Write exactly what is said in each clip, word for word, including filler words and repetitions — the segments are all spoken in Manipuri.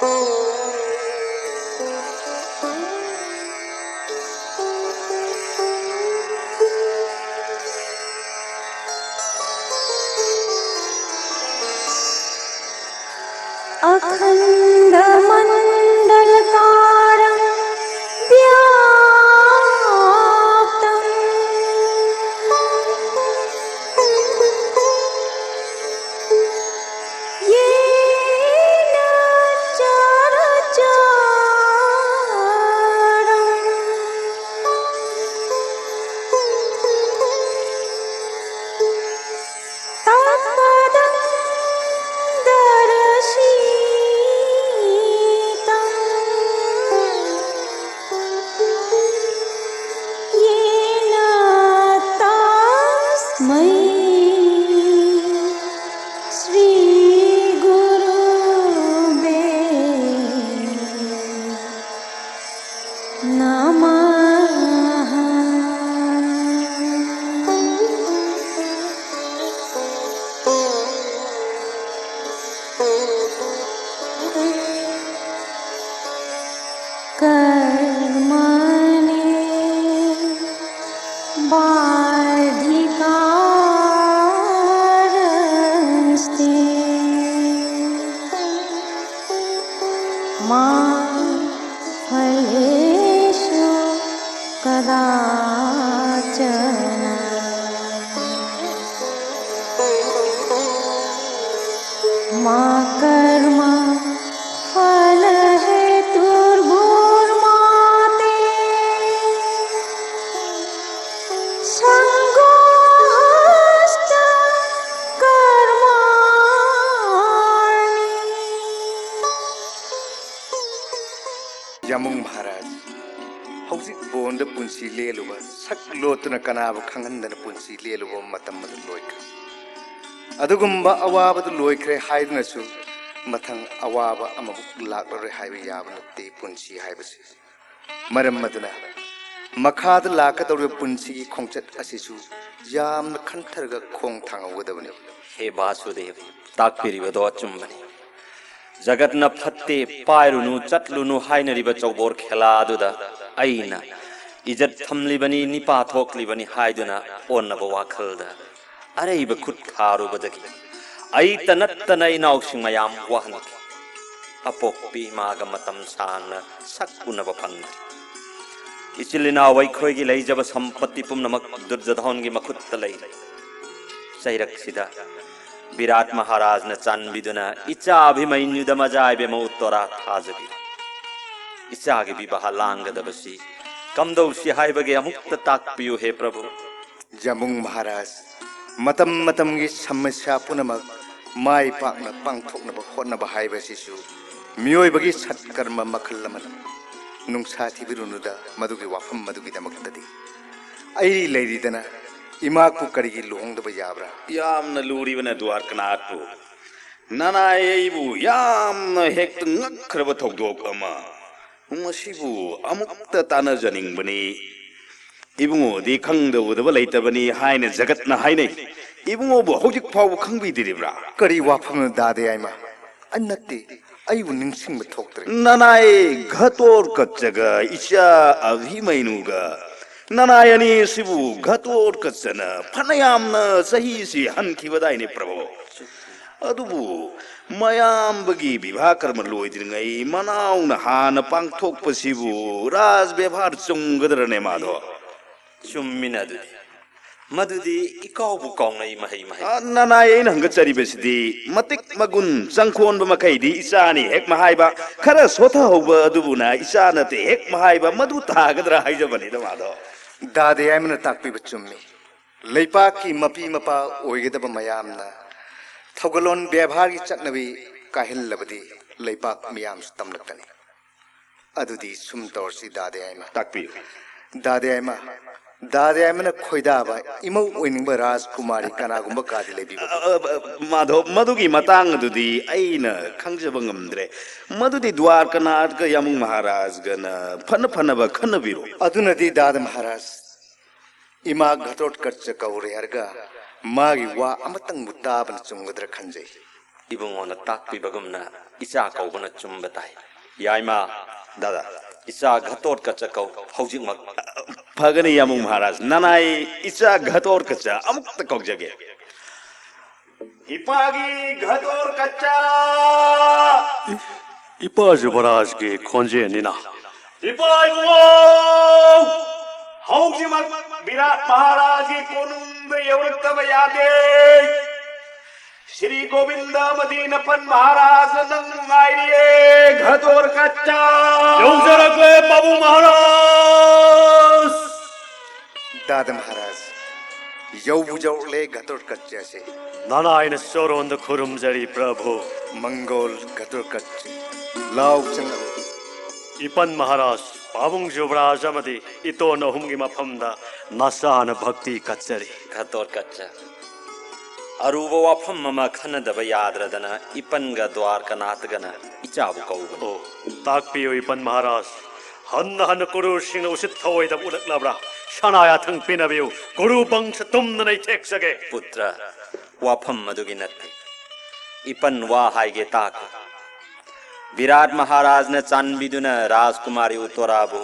अखण्डमण्डलाकारं व्याप्तं येन चराचरं तत्पदं दर्शितं येन तस्मै श्रीगुरुवे नमः। कर्मण्येवाधिकारस्ते मा फलेषु कदाचन। मा कर्मफलहेतुर्भूर्मा ते सङ्गोऽस्त्वकर्मणि। ꯌꯥꯝꯕꯨꯡ ꯃꯍꯥꯔꯥꯖ, ꯍꯧꯖꯤꯛ ꯕꯣꯟꯗ ꯄꯨꯟꯁꯤ ꯂꯦꯜꯂꯨꯕ, ꯁꯛ ꯂꯣꯠꯇꯨꯅ ꯀꯅꯥꯕꯨ ꯈꯪꯍꯟꯗꯅ ꯄꯨꯟꯁꯤ ꯂꯦꯜꯂꯨꯕ ꯃꯇꯝ ꯑꯗꯨ ꯂꯣꯏꯈ꯭ꯔꯦ꯫ ꯑꯗꯨꯒꯨꯝꯕ ꯑꯋꯥꯕꯗꯨ ꯂꯣꯏꯈ꯭ꯔꯦ ꯍꯥꯏꯗꯨꯅꯁꯨ ꯃꯊꯪ ꯑꯋꯥꯕ ꯑꯃꯃꯨꯛ ꯂꯥꯛꯂꯔꯣꯏ ꯍꯥꯏꯕ ꯌꯥꯕ ꯅꯠꯇꯦ ꯄꯨꯟꯁꯤ ꯍꯥꯏꯕꯁꯤ꯫ ꯃꯔꯝ ꯑꯗꯨꯅ ꯃꯈꯥꯗ ꯂꯥꯛꯀꯗꯧꯔꯤꯕ ꯄꯨꯟꯁꯤꯒꯤ ꯈꯣꯡꯆꯠ ꯑꯁꯤꯁꯨ ꯌꯥꯝꯅ ꯈꯟꯊꯔꯒ ꯈꯣꯡ ꯊꯥꯡꯍꯧꯒꯗꯕꯅꯤ꯫ ꯍꯦ ꯕꯥꯁꯨꯗꯦꯕ, ꯇꯥꯛꯄꯤꯔꯤꯕꯗꯣ ꯑꯆꯨꯝꯕꯅꯤ꯫ ꯖꯒꯠꯅ ꯐꯠꯇꯦ, ꯄꯥꯏꯔꯨꯅꯨ, ꯆꯠꯂꯨꯅꯨ ꯍꯥꯏꯅꯔꯤꯕ ꯆꯧꯕꯣꯔ ꯈꯦꯂꯥ ꯑꯗꯨꯗ ꯑꯩꯅ ꯏꯖꯠ ꯊꯝꯂꯤꯕꯅꯤ, ꯅꯤꯄꯥ ꯊꯣꯛꯂꯤꯕꯅꯤ ꯍꯥꯏꯗꯨꯅ ꯑꯣꯟꯅꯕ ꯋꯥꯈꯜꯗ ꯑꯔꯩꯕ ꯈꯨꯠ ꯊꯥꯔꯨꯕꯗꯒꯤ ꯑꯩꯇ ꯅꯠꯇꯅ ꯏꯅꯥꯎꯁꯤꯡ ꯃꯌꯥꯝ ꯋꯥꯍꯟꯈꯤ꯫ ꯑꯄꯣꯛꯄꯤ ꯏꯃꯥꯒ ꯃꯇꯝ ꯁꯥꯡꯅ ꯁꯛ ꯎꯅꯕ ꯐꯪꯗ꯭ꯔꯤ꯫ ꯏꯆꯤꯜ ꯏꯅꯥꯎ ꯑꯩꯈꯣꯏꯒꯤ ꯂꯩꯖꯕ ꯁꯝꯄꯠꯇꯤ ꯄꯨꯝꯅꯃꯛ ꯗꯨꯔꯖꯣꯙꯟꯒꯤ ꯃꯈꯨꯠꯇ ꯂꯩꯔꯦ꯫ ꯆꯩꯔꯛꯁꯤꯗ ꯕꯤꯔꯥꯠ ꯃꯍꯥꯔꯥꯖꯅ ꯆꯥꯟꯕꯤꯗꯨꯅ ꯏꯆꯥ ꯑꯚꯤꯃꯟꯌꯨꯗ ꯃꯖꯥ ꯏꯕꯦꯝꯃ ꯎꯠꯇꯣꯔꯥ ꯊꯥꯖꯕꯤꯔꯦ꯫ ꯏꯆꯥꯒꯤ ꯕꯤꯕꯥꯍ ꯂꯥꯡꯒꯗꯕꯁꯤ ꯀꯝꯗꯧꯁꯤ ꯍꯥꯏꯕꯒꯦ? ꯑꯃꯨꯛꯇ ꯇꯥꯛꯄꯤꯌꯨ ꯍꯦ ꯄ꯭ꯔꯚꯨ꯫ ꯖꯃꯨꯡ ꯃꯍꯥꯔꯥꯖ, ꯃꯇꯝ ꯃꯇꯝꯒꯤ ꯁꯃꯁ꯭ꯌꯥ ꯄꯨꯝꯅꯃꯛ ꯃꯥꯏ ꯄꯥꯛꯅ ꯄꯥꯡꯊꯣꯛꯅꯕ ꯍꯣꯠꯅꯕ ꯍꯥꯏꯕꯁꯤꯁꯨ ꯃꯤꯑꯣꯏꯕꯒꯤ ꯁꯠꯀꯔꯃ ꯃꯈꯜ ꯑꯃꯅꯤ꯫ ꯅꯨꯡꯁꯥ ꯊꯤꯕꯤꯔꯨꯅꯨꯗ ꯃꯗꯨꯒꯤ ꯋꯥꯐꯝ ꯑꯗꯨꯒꯤꯗꯃꯛꯇꯗꯤ꯫ ꯑꯩ ꯂꯩꯔꯤꯗꯅ ꯏꯃꯥꯛꯄꯨ ꯀꯔꯤꯒꯤ ꯂꯨꯍꯣꯡꯗꯕ ꯌꯥꯕ꯭ꯔꯥ? ꯌꯥꯝꯅ ꯂꯨꯔꯤꯕꯅ ꯗ꯭ꯋꯥꯔꯀꯅꯥꯊꯄꯨ꯫ ꯅꯅꯥꯏ ꯑꯩꯕꯨ ꯌꯥꯝꯅ ꯍꯦꯛꯇ ꯉꯛꯈ꯭ꯔꯕ ꯊꯧꯗꯣꯛ ꯑꯃ꯫ ꯃꯁꯤꯕꯨ ꯑꯃꯨꯛꯇ ꯇꯥꯟꯅꯖꯅꯤꯡꯕꯅꯤ꯫ ꯏꯕꯨꯡꯉꯣꯗꯤ ꯈꯪꯗ ꯎꯗꯕ ꯂꯩꯇꯕꯅꯤ ꯍꯥꯏꯅ ꯖꯒꯠꯅ ꯍꯥꯏꯅꯩ꯫ ꯏꯕꯨꯡꯉꯣꯕꯨ ꯍꯧꯖꯤꯛ ꯐꯥꯎꯕ ꯈꯪꯕꯤꯗ꯭ꯔꯤꯕ꯭ꯔꯥ? ꯀꯔꯤ ꯋꯥꯐꯝꯅꯣ ꯗꯥ ꯗꯌꯥꯏꯃ? ꯑ, ꯅꯠꯇꯦ, ꯑꯩꯕꯨ ꯅꯤꯡꯁꯤꯡꯕ ꯊꯣꯛꯇ꯭ꯔꯦ꯫ ꯅꯅꯥꯏ ꯘꯇꯣꯠꯀꯆꯒ ꯏꯆꯥ ꯑꯚꯤꯃꯩꯅꯨꯒ ꯅꯅꯥꯏ ꯑꯅꯤꯁꯤꯕꯨ ꯘꯇꯣꯠꯀꯆꯅ ꯐꯅꯌꯥꯝꯅ ꯆꯍꯤꯁꯤ ꯍꯟꯈꯤꯕꯗꯥꯏꯅꯦ ꯄ꯭ꯔꯚꯨ꯫ ꯑꯗꯨꯕꯨ ꯃꯌꯥꯝꯕꯒꯤ ꯕꯤꯚꯥ ꯀꯔꯃ ꯂꯣꯏꯗ꯭ꯔꯤꯉꯩ ꯃꯅꯥꯎꯅ ꯍꯥꯟꯅ ꯄꯥꯡꯊꯣꯛꯄꯁꯤꯕꯨ ꯔꯥꯖ ꯕꯦꯚꯥꯔ ꯆꯨꯝꯒꯗ꯭ꯔꯅꯦ ꯃꯥꯗꯣ? ꯆꯨꯝꯃꯤꯅ ꯑꯗꯨꯗꯤ꯫ ꯃꯗꯨꯗꯤ ꯏꯀꯥꯎꯕꯨ ꯀꯥꯎꯅꯩ ꯃꯍꯩ ꯃꯍꯩ꯫ ꯑ, ꯅꯅꯥꯏ ꯑꯩꯅ ꯍꯪꯒꯠꯆꯔꯤꯕꯁꯤꯗꯤ ꯃꯇꯤꯛ ꯃꯒꯨꯟ ꯆꯪꯈꯣꯟꯕ ꯃꯈꯩꯗꯤ ꯏꯆꯥꯅꯤ ꯍꯦꯛ ꯃꯍꯥꯏꯕ, ꯈꯔ ꯁꯣꯊꯍꯧꯕ ꯑꯗꯨꯕꯨꯅ ꯏꯆꯥ ꯅꯠꯇꯦ ꯍꯦꯛ ꯃꯍꯥꯏꯕ, ꯃꯗꯨ ꯇꯥꯒꯗ꯭ꯔꯥ ꯍꯥꯏꯖꯕꯅꯤꯗ ꯃꯥꯗꯣ꯫ ꯗꯥ ꯗꯌꯥꯏꯃꯅ ꯇꯥꯛꯄꯤꯕ ꯆꯨꯝꯃꯤ꯫ ꯂꯩꯄꯥꯛꯀꯤ ꯃꯄꯤ ꯃꯄꯥ ꯑꯣꯏꯒꯗꯕ ꯃꯌꯥꯝꯅ ꯊꯧꯒꯜꯂꯣꯟ ꯕꯦꯕꯥꯔꯒꯤ ꯆꯠꯅꯕꯤ ꯀꯥꯏꯍꯜꯂꯕꯗꯤ ꯂꯩꯄꯥꯛ ꯃꯤꯌꯥꯝꯁꯨ ꯇꯝꯂꯛꯀꯅꯤ꯫ ꯑꯗꯨꯗꯤ ꯁꯨꯝ ꯇꯧꯔꯁꯤ ꯗꯥ ꯗꯌꯥꯏꯃ꯫ ꯇꯥꯛꯄꯤꯌꯨ꯫ ꯗꯥ ꯗꯌꯥꯏꯃ, ꯗꯥ ꯗꯌꯥꯏꯃꯅ ꯈꯣꯏꯗꯥꯕ ꯏꯃꯧ ꯑꯣꯏꯅꯤꯡꯕ ꯔꯥꯖꯀꯨꯃꯥꯔꯤ ꯀꯅꯥꯒꯨꯝꯕ ꯀꯥꯗꯤ ꯂꯩꯕꯤꯕ? ꯑ, ꯑ, ꯑ, ꯃꯥꯙꯕ, ꯃꯗꯨꯒꯤ ꯃꯇꯥꯡ ꯑꯗꯨꯗꯤ ꯑꯩꯅ ꯈꯪꯖꯕ ꯉꯝꯗ꯭ꯔꯦ꯫ ꯃꯗꯨꯗꯤ ꯗ꯭ꯋꯥꯔꯀꯅꯥꯊꯀ ꯌꯥꯃꯨꯡ ꯃꯍꯥꯔꯥꯖꯒꯅ ꯐꯅ ꯐꯅꯕ ꯈꯟꯅꯕꯤꯔꯣ꯫ ꯑꯗꯨꯅꯗꯤ ꯗꯥꯗ ꯃꯍꯥꯔꯥꯖ, ꯏꯃꯥ ꯘꯇꯣꯠꯀꯆ ꯀꯧꯔꯦ ꯍꯥꯏꯔꯒ ꯃꯥꯒꯤ ꯋꯥ ꯑꯃꯇꯪꯕꯨ ꯇꯥꯕꯅ ꯆꯨꯝꯒꯗ꯭ꯔꯥ ꯈꯟꯖꯩ꯫ ꯏꯕꯨꯡꯉꯣꯅ ꯇꯥꯛꯄꯤꯕꯒꯨꯝꯅ ꯏꯆꯥ ꯀꯧꯕꯅ ꯆꯨꯝꯕ ꯇꯥꯏ꯫ ꯌꯥꯏꯃ, ꯗꯥꯗꯥ, ꯏꯆꯥ ꯘꯇꯣꯠꯀꯆ ꯀꯧ ꯍꯧꯖꯤꯛꯃꯛ꯫ ꯐꯒꯅꯤ, ꯌꯥꯃꯨꯡ ꯃꯍꯥꯔꯥꯖ꯫ ꯅꯅꯥꯏ ꯏꯆꯥ ꯘꯇꯣꯠꯀꯆ ꯑꯃꯨꯛꯇ ꯀꯧꯖꯒꯦ꯫ ꯏꯄꯥꯒꯤ ꯘꯇꯣꯠꯀꯆ! ꯏꯄꯥ ꯌꯨꯕꯔꯥꯖꯒꯤ ꯈꯣꯟꯖꯦꯜꯅꯤꯅ꯫ ꯏꯄꯥ ꯏꯕꯨꯡꯉꯣ! ꯍꯧꯖꯤꯛꯃꯛ ꯕꯤꯔꯥꯠ ꯃꯍꯥꯔꯥꯖꯒꯤ ꯀꯣꯅꯨꯡꯗ ꯌꯧꯔꯛꯇꯕ ꯌꯥꯗꯦ꯫ ꯁ꯭ꯔꯤ ꯒꯣꯕꯤꯟꯗ ꯑꯃꯗꯤ ꯅꯄꯟ ꯃꯍꯥꯔꯥꯖꯅ ꯅꯪ ꯉꯥꯏꯔꯤꯌꯦ, ꯘꯇꯣꯠꯀꯆ! ꯌꯧꯖꯔꯛꯂꯦ, ꯄꯥꯕꯨꯡ ꯃꯍꯥꯔꯥꯖ! ꯗꯥꯗꯥ ꯃꯍꯥꯔꯥꯖ, ꯌꯧꯕꯨ ꯌꯧꯔꯛꯂꯦ ꯘꯇꯣꯠꯀꯆꯁꯦ꯫ ꯅꯅꯥꯏꯅ ꯆꯣꯔꯣꯟꯗ ꯈꯨꯔꯨꯝꯖꯔꯤ, ꯄ꯭ꯔꯚꯨ꯫ ꯃꯪꯒꯣꯜ ꯘꯇꯣꯠꯀꯆ, ꯂꯥꯎ ꯆꯪꯂꯛꯎ꯫ ꯏꯄꯟ ꯃꯍꯥꯔꯥꯖ, ꯄꯥꯕꯨꯡ ꯌꯨꯕꯔꯥꯖ ꯑꯃꯗꯤ ꯏꯇꯣꯟ ꯑꯍꯨꯝꯒꯤ ꯃꯐꯝꯗ ꯅꯁꯥꯅ ꯚꯛꯇꯤ ꯀꯠꯆꯔꯤ꯫ ꯘꯇꯣꯠꯀꯆ, ꯑꯔꯨꯕ ꯋꯥꯐꯝ ꯑꯃ ꯈꯟꯅꯗꯕ ꯌꯥꯗ꯭ꯔꯗꯅ ꯏꯄꯟꯒ ꯗ꯭ꯋꯥꯔꯀꯅꯥꯊꯒꯅ ꯏꯆꯥꯕꯨ ꯀꯧꯕꯅꯤ꯫ ꯑꯣ, ꯇꯥꯛꯄꯤꯌꯨ ꯏꯄꯟ ꯃꯍꯥꯔꯥꯖ꯫ ꯍꯟꯅ ꯍꯟꯅ ꯀꯨꯔꯨꯁꯤꯡꯅ ꯎꯁꯤꯠ ꯊꯑꯣꯏꯗꯕ ꯎꯠꯂꯛꯂꯕ꯭ꯔꯥ? ꯁꯅꯥ ꯌꯥꯊꯪ ꯄꯤꯅꯕꯤꯌꯨ, ꯀꯨꯔꯨ ꯕꯪꯁ ꯇꯨꯝꯗꯅ ꯑꯩ ꯊꯦꯛꯆꯒꯦ꯫ ꯄꯨꯇ꯭ꯔ, ꯋꯥꯐꯝ ꯑꯗꯨꯒꯤ ꯅꯠꯇꯦ꯫ ꯏꯄꯟ ꯋꯥ ꯍꯥꯏꯒꯦ ꯇꯥꯈꯣ꯫ ꯕꯤꯔꯥꯠ ꯃꯍꯥꯔꯥꯖꯅ ꯆꯥꯟꯕꯤꯗꯨꯅ ꯔꯥꯖꯀꯨꯃꯥꯔꯤ ꯎꯠꯇꯣꯔꯥꯕꯨ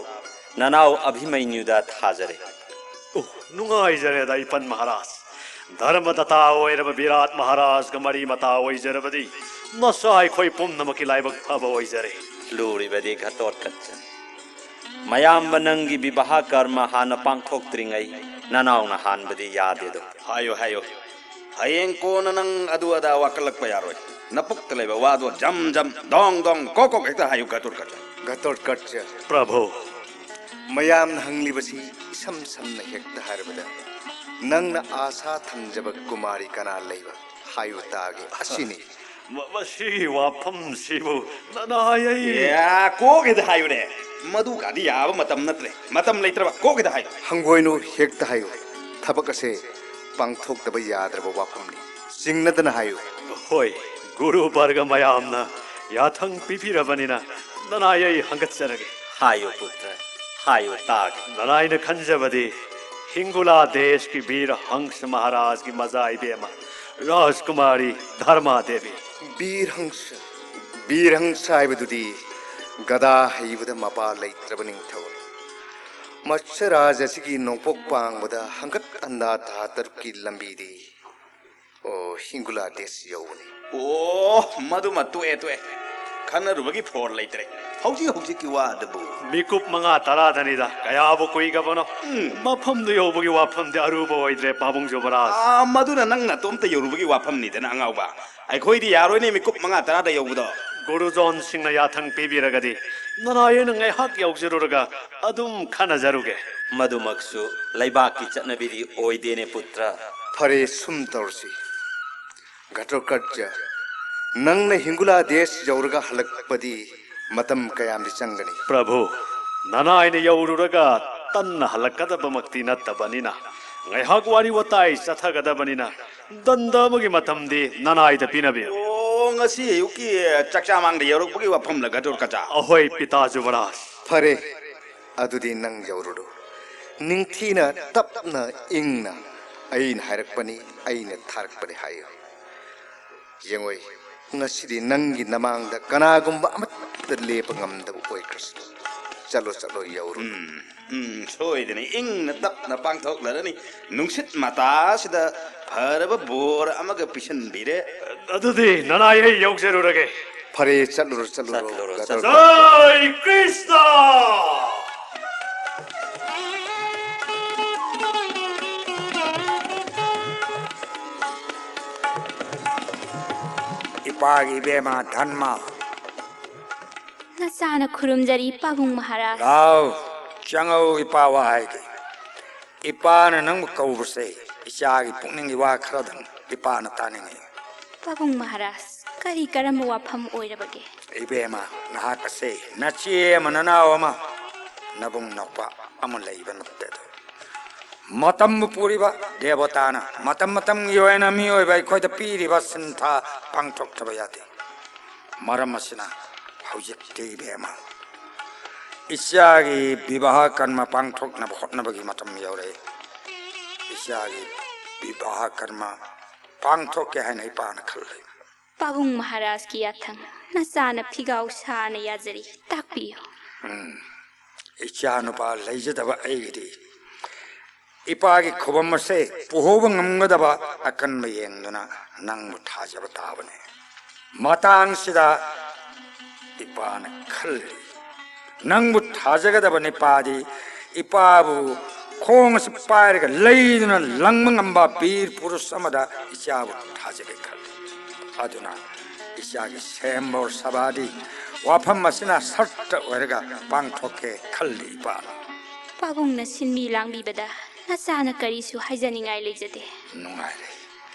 ꯅꯅꯥꯎ ꯑꯚꯤꯃꯩꯅ꯭ꯌꯨꯗ ꯊꯥꯖꯔꯦ꯫ ꯑꯣ, ꯅꯨꯡꯉꯥꯏꯖꯔꯦꯗ ꯏꯄꯟ ꯃꯍꯥꯔꯥꯖ꯫ ꯙꯔꯃꯗꯇꯥ ꯑꯣꯏꯔꯕ ꯕꯤꯔꯥꯠ ꯃꯍꯥꯔꯥꯖꯒ ꯃꯔꯤ ꯃꯇꯥ ꯑꯣꯏꯖꯔꯕꯗꯤ ꯅꯁꯥ ꯑꯩꯈꯣꯏ ꯄꯨꯝꯅꯃꯛꯀꯤ ꯂꯥꯏꯕꯛ ꯐꯕ ꯑꯣꯏꯖꯔꯦ꯫ ꯂꯨꯔꯤꯕꯗꯤ ꯘꯇꯣꯠꯀꯆ꯫ ꯃꯌꯥꯝꯕ ꯅꯪꯒꯤ ꯕꯤꯕꯥꯍ ꯀꯔꯃ ꯍꯥꯟꯅ ꯄꯥꯡꯊꯣꯛꯇ꯭ꯔꯤꯉꯩ ꯅꯅꯥꯎꯅ ꯍꯥꯟꯕꯗꯤ ꯌꯥꯗꯦꯗꯣ꯫ ꯍꯥꯏꯌꯨ, ꯍꯥꯏꯌꯨ꯫ ꯍꯌꯦꯡ ꯀꯣꯟꯅ ꯅꯪ ꯑꯗꯨ ꯑꯗꯥ ꯋꯥꯀꯠꯂꯛꯄ ꯌꯥꯔꯣꯏ꯫ ꯅꯄꯨꯛꯇ ꯂꯩꯕ ꯋꯥꯗꯣ ꯖꯝ ꯖꯝ, ꯗꯣꯡ ꯗꯣꯡ, ꯀꯣꯛ ꯀꯣꯛ ꯍꯦꯛꯇ ꯍꯥꯏꯌꯨ, ꯘꯇꯣꯠꯀꯆ꯫ ꯘꯇꯣꯠꯀꯆ꯫ ꯄ꯭ꯔꯚꯨ꯫ ꯃꯌꯥꯝꯅ ꯍꯪꯂꯤꯕꯁꯤ ꯏꯁꯝ ꯁꯝꯅ ꯍꯦꯛꯇ ꯍꯥꯏꯔꯕꯗ, ꯅꯪꯅ ꯑꯥꯁꯥ ꯊꯝꯖꯕ ꯀꯨꯃꯥꯔꯤ ꯀꯅꯥ ꯂꯩꯕ? ꯍꯥꯏꯌꯨ ꯇꯥꯒꯦ꯫ ꯑꯁꯤꯅꯤ꯫ ꯃ-, ꯃꯁꯤꯒꯤ ꯋꯥꯐꯝꯁꯤꯕꯨ ꯅꯅꯥꯏ ꯑꯩ ꯑꯦ, ꯀꯣꯛ ꯍꯦꯛꯇ ꯍꯥꯏꯌꯨꯅꯦ꯫ ꯃꯗꯨꯒꯗꯤ ꯌꯥꯕ ꯃꯇꯝ ꯅꯠꯇ꯭ꯔꯦ꯫ ꯃꯇꯝ ꯂꯩꯇ꯭ꯔꯕ꯫ ꯀꯣꯛ ꯍꯦꯛꯇ ꯍꯥꯏꯌꯨ꯫ ꯍꯪꯒꯣꯏꯅꯨ, ꯍꯦꯛꯇ ꯍꯥꯏꯌꯨ꯫ ꯊꯕꯛ ꯑꯁꯦ ꯄꯥꯡꯊꯣꯛꯇꯕ ꯌꯥꯗ꯭ꯔꯕ ꯋꯥꯐꯝꯅꯤ꯫ ꯆꯤꯡꯅꯗꯅ ꯍꯥꯏꯌꯨ꯫ ꯍꯣꯏ, ꯒꯨꯔꯨ ꯕꯔꯒ ꯃꯌꯥꯝꯅ ꯌꯥꯊꯪ ꯄꯤꯕꯤꯔꯕꯅꯤꯅ ꯅꯅꯥꯏ ꯑꯩ ꯍꯪꯒꯠꯆꯔꯒꯦ꯫ ꯍꯥꯏꯌꯨ ꯄꯨꯇ꯭ꯔ, ꯍꯥꯏꯌꯨ ꯇꯥꯒꯦ꯫ ꯅꯅꯥꯏꯅ ꯈꯟꯖꯕꯗꯤ ꯍꯤꯡꯒꯨꯂꯥ ꯗꯦꯁꯀꯤ ꯕꯤꯔ ꯍꯪꯁ ꯃꯍꯥꯔꯥꯖꯒꯤ ꯃꯖꯥ ꯏꯕꯦꯝꯃ ꯔꯥꯖꯀꯨꯃꯥꯔꯤ ꯙꯔꯃꯥ ꯗꯦꯕꯤ꯫ ꯕꯤꯔ ꯍꯪꯁ꯫ ꯕꯤꯔ ꯍꯪꯁ ꯍꯥꯏꯕꯗꯨꯗꯤ ꯒꯗꯥ ꯍꯩꯕꯗ ꯃꯄꯥ ꯂꯩꯇ꯭ꯔꯕ ꯅꯤꯡꯊꯧꯅꯤ꯫ ꯃꯠꯁꯔꯥꯖ ꯑꯁꯤꯒꯤ ꯅꯣꯡꯄꯣꯛ ꯄꯥꯡꯕꯗ ꯍꯪꯒꯠ ꯍꯟꯗꯥ ꯊꯥ ꯇꯔꯨꯛꯀꯤ ꯂꯝꯕꯤꯗꯤ, ꯑꯣ, ꯍꯤꯡꯒꯨꯂꯥ ꯗꯦꯁ ꯌꯧꯕꯅꯤ꯫ ꯑꯣ, ꯃꯗꯨꯃ ꯇꯣꯛꯑꯦ, ꯇꯣꯛꯑꯦ꯫ ꯈꯟꯅꯔꯨꯕꯒꯤ ꯐꯣꯟ ꯂꯩꯇ꯭ꯔꯦ꯫ ꯍꯧꯖꯤꯛ ꯍꯧꯖꯤꯛꯀꯤ ꯋꯥꯗꯨꯕꯨ꯫ ꯃꯤꯀꯨꯞ ꯃꯉꯥ ꯇꯔꯥꯗꯅꯤꯗ, ꯀꯌꯥꯕꯨ ꯀꯨꯏꯒꯕꯅꯣ? ꯎꯝ꯫ ꯃꯐꯝꯗꯨ ꯌꯧꯕꯒꯤ ꯋꯥꯐꯝꯗꯤ ꯑꯔꯨꯕ ꯑꯣꯏꯗ꯭ꯔꯦ, ꯄꯥꯕꯨꯡ ꯖꯨꯕꯔꯥꯖ꯫ ꯑꯥ, ꯃꯗꯨꯅ ꯅꯪ ꯅꯇꯣꯝꯇ ꯌꯧꯔꯨꯕꯒꯤ ꯋꯥꯐꯝꯅꯤꯗꯅ, ꯑꯉꯥꯎꯕ꯫ ꯑꯩꯈꯣꯏꯗꯤ ꯌꯥꯔꯣꯏꯅꯦ, ꯃꯤꯀꯨꯞ ꯃꯉꯥ ꯇꯔꯥꯗ ꯌꯧꯕꯗꯣ꯫ ꯒꯨꯔꯨꯖꯣꯟꯁꯤꯡꯅ ꯌꯥꯊꯪ ꯄꯤꯕꯤꯔꯒꯗꯤ, ꯅꯅꯥꯏ ꯑꯩꯅ ꯉꯥꯏꯍꯥꯛ ꯌꯧꯖꯔꯨꯔꯒ ꯑꯗꯨꯝ ꯈꯟꯅꯖꯔꯨꯒꯦ꯫ ꯃꯗꯨꯃꯛꯁꯨ ꯂꯩꯕꯥꯛꯀꯤ ꯆꯠꯅꯕꯤꯗꯤ ꯑꯣꯏꯗꯦꯅꯦ, ꯄꯨꯇ꯭ꯔ꯫ ꯐꯔꯦ, ꯁꯨꯝ ꯇꯧꯔꯁꯤ꯫ ꯘꯇꯣꯠꯀꯆ, ꯅꯪꯅ ꯍꯤꯡꯒꯨꯂꯥ ꯗꯦꯁ ꯌꯧꯔꯒ ꯍꯜꯂꯛꯄꯗꯤ ꯃꯇꯝ ꯀꯌꯥꯝꯗꯤ ꯆꯪꯒꯅꯤ? ꯄ꯭ꯔꯚꯨ, ꯅꯅꯥꯏꯅ ꯌꯧꯔꯨꯔꯒ ꯇꯟꯅ ꯍꯜꯂꯛꯀꯗꯕꯃꯛꯇꯤ ꯅꯠꯇꯕꯅꯤꯅ, ꯉꯥꯏꯍꯥꯛ ꯋꯥꯔꯤ ꯋꯥꯇꯥꯏ ꯆꯠꯊꯒꯗꯕꯅꯤꯅ, ꯗꯟꯗ ꯑꯃꯒꯤ ꯃꯇꯝꯗꯤ ꯅꯅꯥꯏꯗ ꯄꯤꯅꯕꯤꯌꯨ꯫ ꯑꯣ, ꯉꯁꯤ ꯑꯌꯨꯛꯀꯤ ꯆꯥꯛꯆꯥ ꯃꯥꯡꯗ ꯌꯧꯔꯛꯄꯒꯤ ꯋꯥꯐꯝꯂ, ꯘꯇꯣꯠꯀꯆ? ꯑꯍꯣꯏ, ꯄꯤꯇꯥ ꯖꯨꯕꯔꯥꯖ꯫ ꯐꯔꯦ, ꯑꯗꯨꯗꯤ ꯅꯪ ꯌꯧꯔꯨꯔꯣ꯫ ꯅꯤꯡꯊꯤꯅ, ꯇꯞꯅ, ꯏꯪꯅ, "ꯑꯩꯅ ꯍꯥꯏꯔꯛꯄꯅꯤ, ꯑꯩꯅ ꯊꯥꯔꯛꯄꯅꯤ" ꯍꯥꯏꯌꯨ꯫ ꯌꯦꯡꯉꯣꯏ, ꯉꯁꯤꯗꯤ ꯅꯪꯒꯤ ꯅꯃꯥꯡꯗ ꯀꯅꯥꯒꯨꯝꯕ ꯑꯃꯠꯇ ꯂꯦꯞꯄ ꯉꯝꯗꯕ ꯑꯣꯏꯈ꯭ꯔꯁꯨ꯫ ꯆꯠꯂꯣ, ꯆꯠꯂꯣ, ꯌꯧꯔꯨ꯫ ꯎꯝ, ꯎꯝ, ꯁꯣꯏꯗꯅ ꯏꯪꯅ ꯇꯞꯅ ꯄꯥꯡꯊꯣꯛꯂꯔꯅꯤ꯫ ꯅꯨꯡꯁꯤꯠ ꯃꯇꯥꯁꯤꯗ ꯐꯔꯕ ꯕꯣꯔ ꯑꯃꯒ ꯄꯤꯁꯤꯟꯕꯤꯔꯦ꯫ ꯑꯗꯨꯗꯤ ꯅꯅꯥꯏ ꯑꯩ ꯌꯧꯖꯔꯨꯔꯒꯦ꯫ ꯐꯔꯦ, ꯆꯠꯂꯨꯔꯣ, ꯆꯠꯂꯨꯔꯣ, ꯆꯠꯂꯨꯔꯣ, ꯘꯇꯣꯠꯀꯆ꯫ ꯆꯠꯂꯨꯔꯣ꯫ ꯖꯥꯏ ꯀ꯭ꯔꯤꯁꯅ! ꯏꯄꯥꯒꯤ ꯏꯕꯦꯝꯃ ꯙꯟꯃ꯫ ꯅꯆꯥꯅ ꯈꯨꯔꯨꯝꯖꯔꯤ, ꯄꯥꯕꯨꯡ ꯃꯍꯥꯔꯥꯖ꯫ ꯂꯥꯎ, ꯆꯪꯉꯧ, ꯏꯄꯥ ꯋꯥ ꯍꯥꯏꯒꯦ꯫ ꯏꯄꯥꯅ ꯅꯪꯕꯨ ꯀꯧꯕꯁꯦ, ꯏꯆꯥꯒꯤ ꯄꯨꯛꯅꯤꯡꯒꯤ ꯋꯥ ꯈꯔꯗꯪ ꯏꯄꯥꯅ ꯇꯥꯅꯤꯡꯉꯤ꯫ ꯄꯥꯕꯨꯡ ꯃꯍꯥꯔꯥꯖ, ꯀꯔꯤ ꯀꯔꯝꯕ ꯋꯥꯐꯝ ꯑꯣꯏꯔꯕꯒꯦ? ꯏꯕꯦꯝꯃ, ꯅꯍꯥꯛ ꯑꯁꯦ ꯅꯆꯦ ꯑꯃ, ꯅꯅꯥꯎ ꯑꯃ, ꯅꯕꯨꯡ ꯅꯧꯄꯥ ꯑꯃ ꯂꯩꯕ ꯅꯠꯇꯦ ꯑꯗꯣ꯫ ꯃꯇꯝꯕꯨ ꯄꯨꯔꯤꯕ ꯗꯦꯕꯇꯥꯅ ꯃꯇꯝ ꯃꯇꯝꯒꯤ ꯑꯣꯏꯅ ꯃꯤꯑꯣꯏꯕ ꯑꯩꯈꯣꯏꯗ ꯄꯤꯔꯤꯕ ꯁꯤꯟꯊꯥ ꯄꯥꯡꯊꯣꯛꯇꯕ ꯌꯥꯗꯦ꯫ ꯃꯔꯝ ꯑꯁꯤꯅ ꯍꯧꯖꯤꯛꯇꯤ ꯏꯕꯦꯝꯃ, ꯏꯆꯥꯒꯤ ꯕꯤꯕꯥꯍ ꯀꯔꯃ ꯄꯥꯡꯊꯣꯛꯅꯕ ꯍꯣꯠꯅꯕꯒꯤ ꯃꯇꯝ ꯌꯧꯔꯛꯏ꯫ ꯏꯆꯥꯒꯤ ꯕꯤꯕꯥꯍ ꯀꯔꯃ ꯄꯥꯡꯊꯣꯛꯀꯦ ꯍꯥꯏꯅ ꯏꯄꯥꯅ ꯈꯜꯂꯤ꯫ ꯄꯥꯕꯨꯡ ꯃꯍꯥꯔꯥꯖꯀꯤ ꯌꯥꯊꯪ ꯅꯆꯥꯅ ꯐꯤꯒꯥꯎ ꯁꯥꯅ ꯌꯥꯖꯔꯤ, ꯇꯥꯛꯄꯤꯌꯨ꯫ ꯎꯝ, ꯏꯆꯥ ꯅꯨꯄꯥ ꯂꯩꯖꯗꯕ ꯑꯩꯒꯤꯗꯤ ꯏꯄꯥꯒꯤ ꯈꯨꯕꯝ ꯑꯁꯦ ꯄꯨꯍꯧꯕ ꯉꯝꯒꯗꯕ ꯑꯀꯟꯕ ꯌꯦꯡꯗꯨꯅ ꯅꯪꯕꯨ ꯊꯥꯖꯕ ꯇꯥꯕꯅꯤ꯫ ꯃꯇꯥꯡꯁꯤꯗ ꯏꯄꯥꯅ ꯈꯜꯂꯤ, ꯅꯪꯕꯨ ꯊꯥꯖꯒꯗꯕ ꯅꯤꯄꯥꯗꯤ ꯏꯄꯥꯕꯨ ꯈꯣꯡ ꯑꯁꯤ ꯄꯥꯏꯔꯒ ꯂꯩꯗꯨꯅ ꯂꯪꯕ ꯉꯝꯕ ꯕꯤꯔ ꯄꯨꯔꯨꯁ ꯑꯃꯗ ꯏꯆꯥꯕꯨ ꯊꯥꯖꯒꯦ ꯈꯜꯂꯤ꯫ ꯑꯗꯨꯅ ꯏꯆꯥꯒꯤ ꯁꯦꯝꯕ ꯁꯕꯥꯗꯤ ꯋꯥꯐꯝ ꯑꯁꯤꯅ ꯁꯔꯠꯇ ꯑꯣꯏꯔꯒ ꯄꯥꯡꯊꯣꯛꯀꯦ ꯈꯜꯂꯤ ꯏꯄꯥꯅ꯫ ꯄꯥꯕꯨꯡꯅ ꯁꯤꯟꯃꯤ ꯂꯥꯡꯕꯤꯕꯗ ꯅꯆꯥꯅ ꯀꯔꯤꯁꯨ ꯍꯥꯏꯖꯅꯤꯡꯉꯥꯏ ꯂꯩꯖꯗꯦ꯫ ꯅꯨꯡꯉꯥꯏꯔꯦ,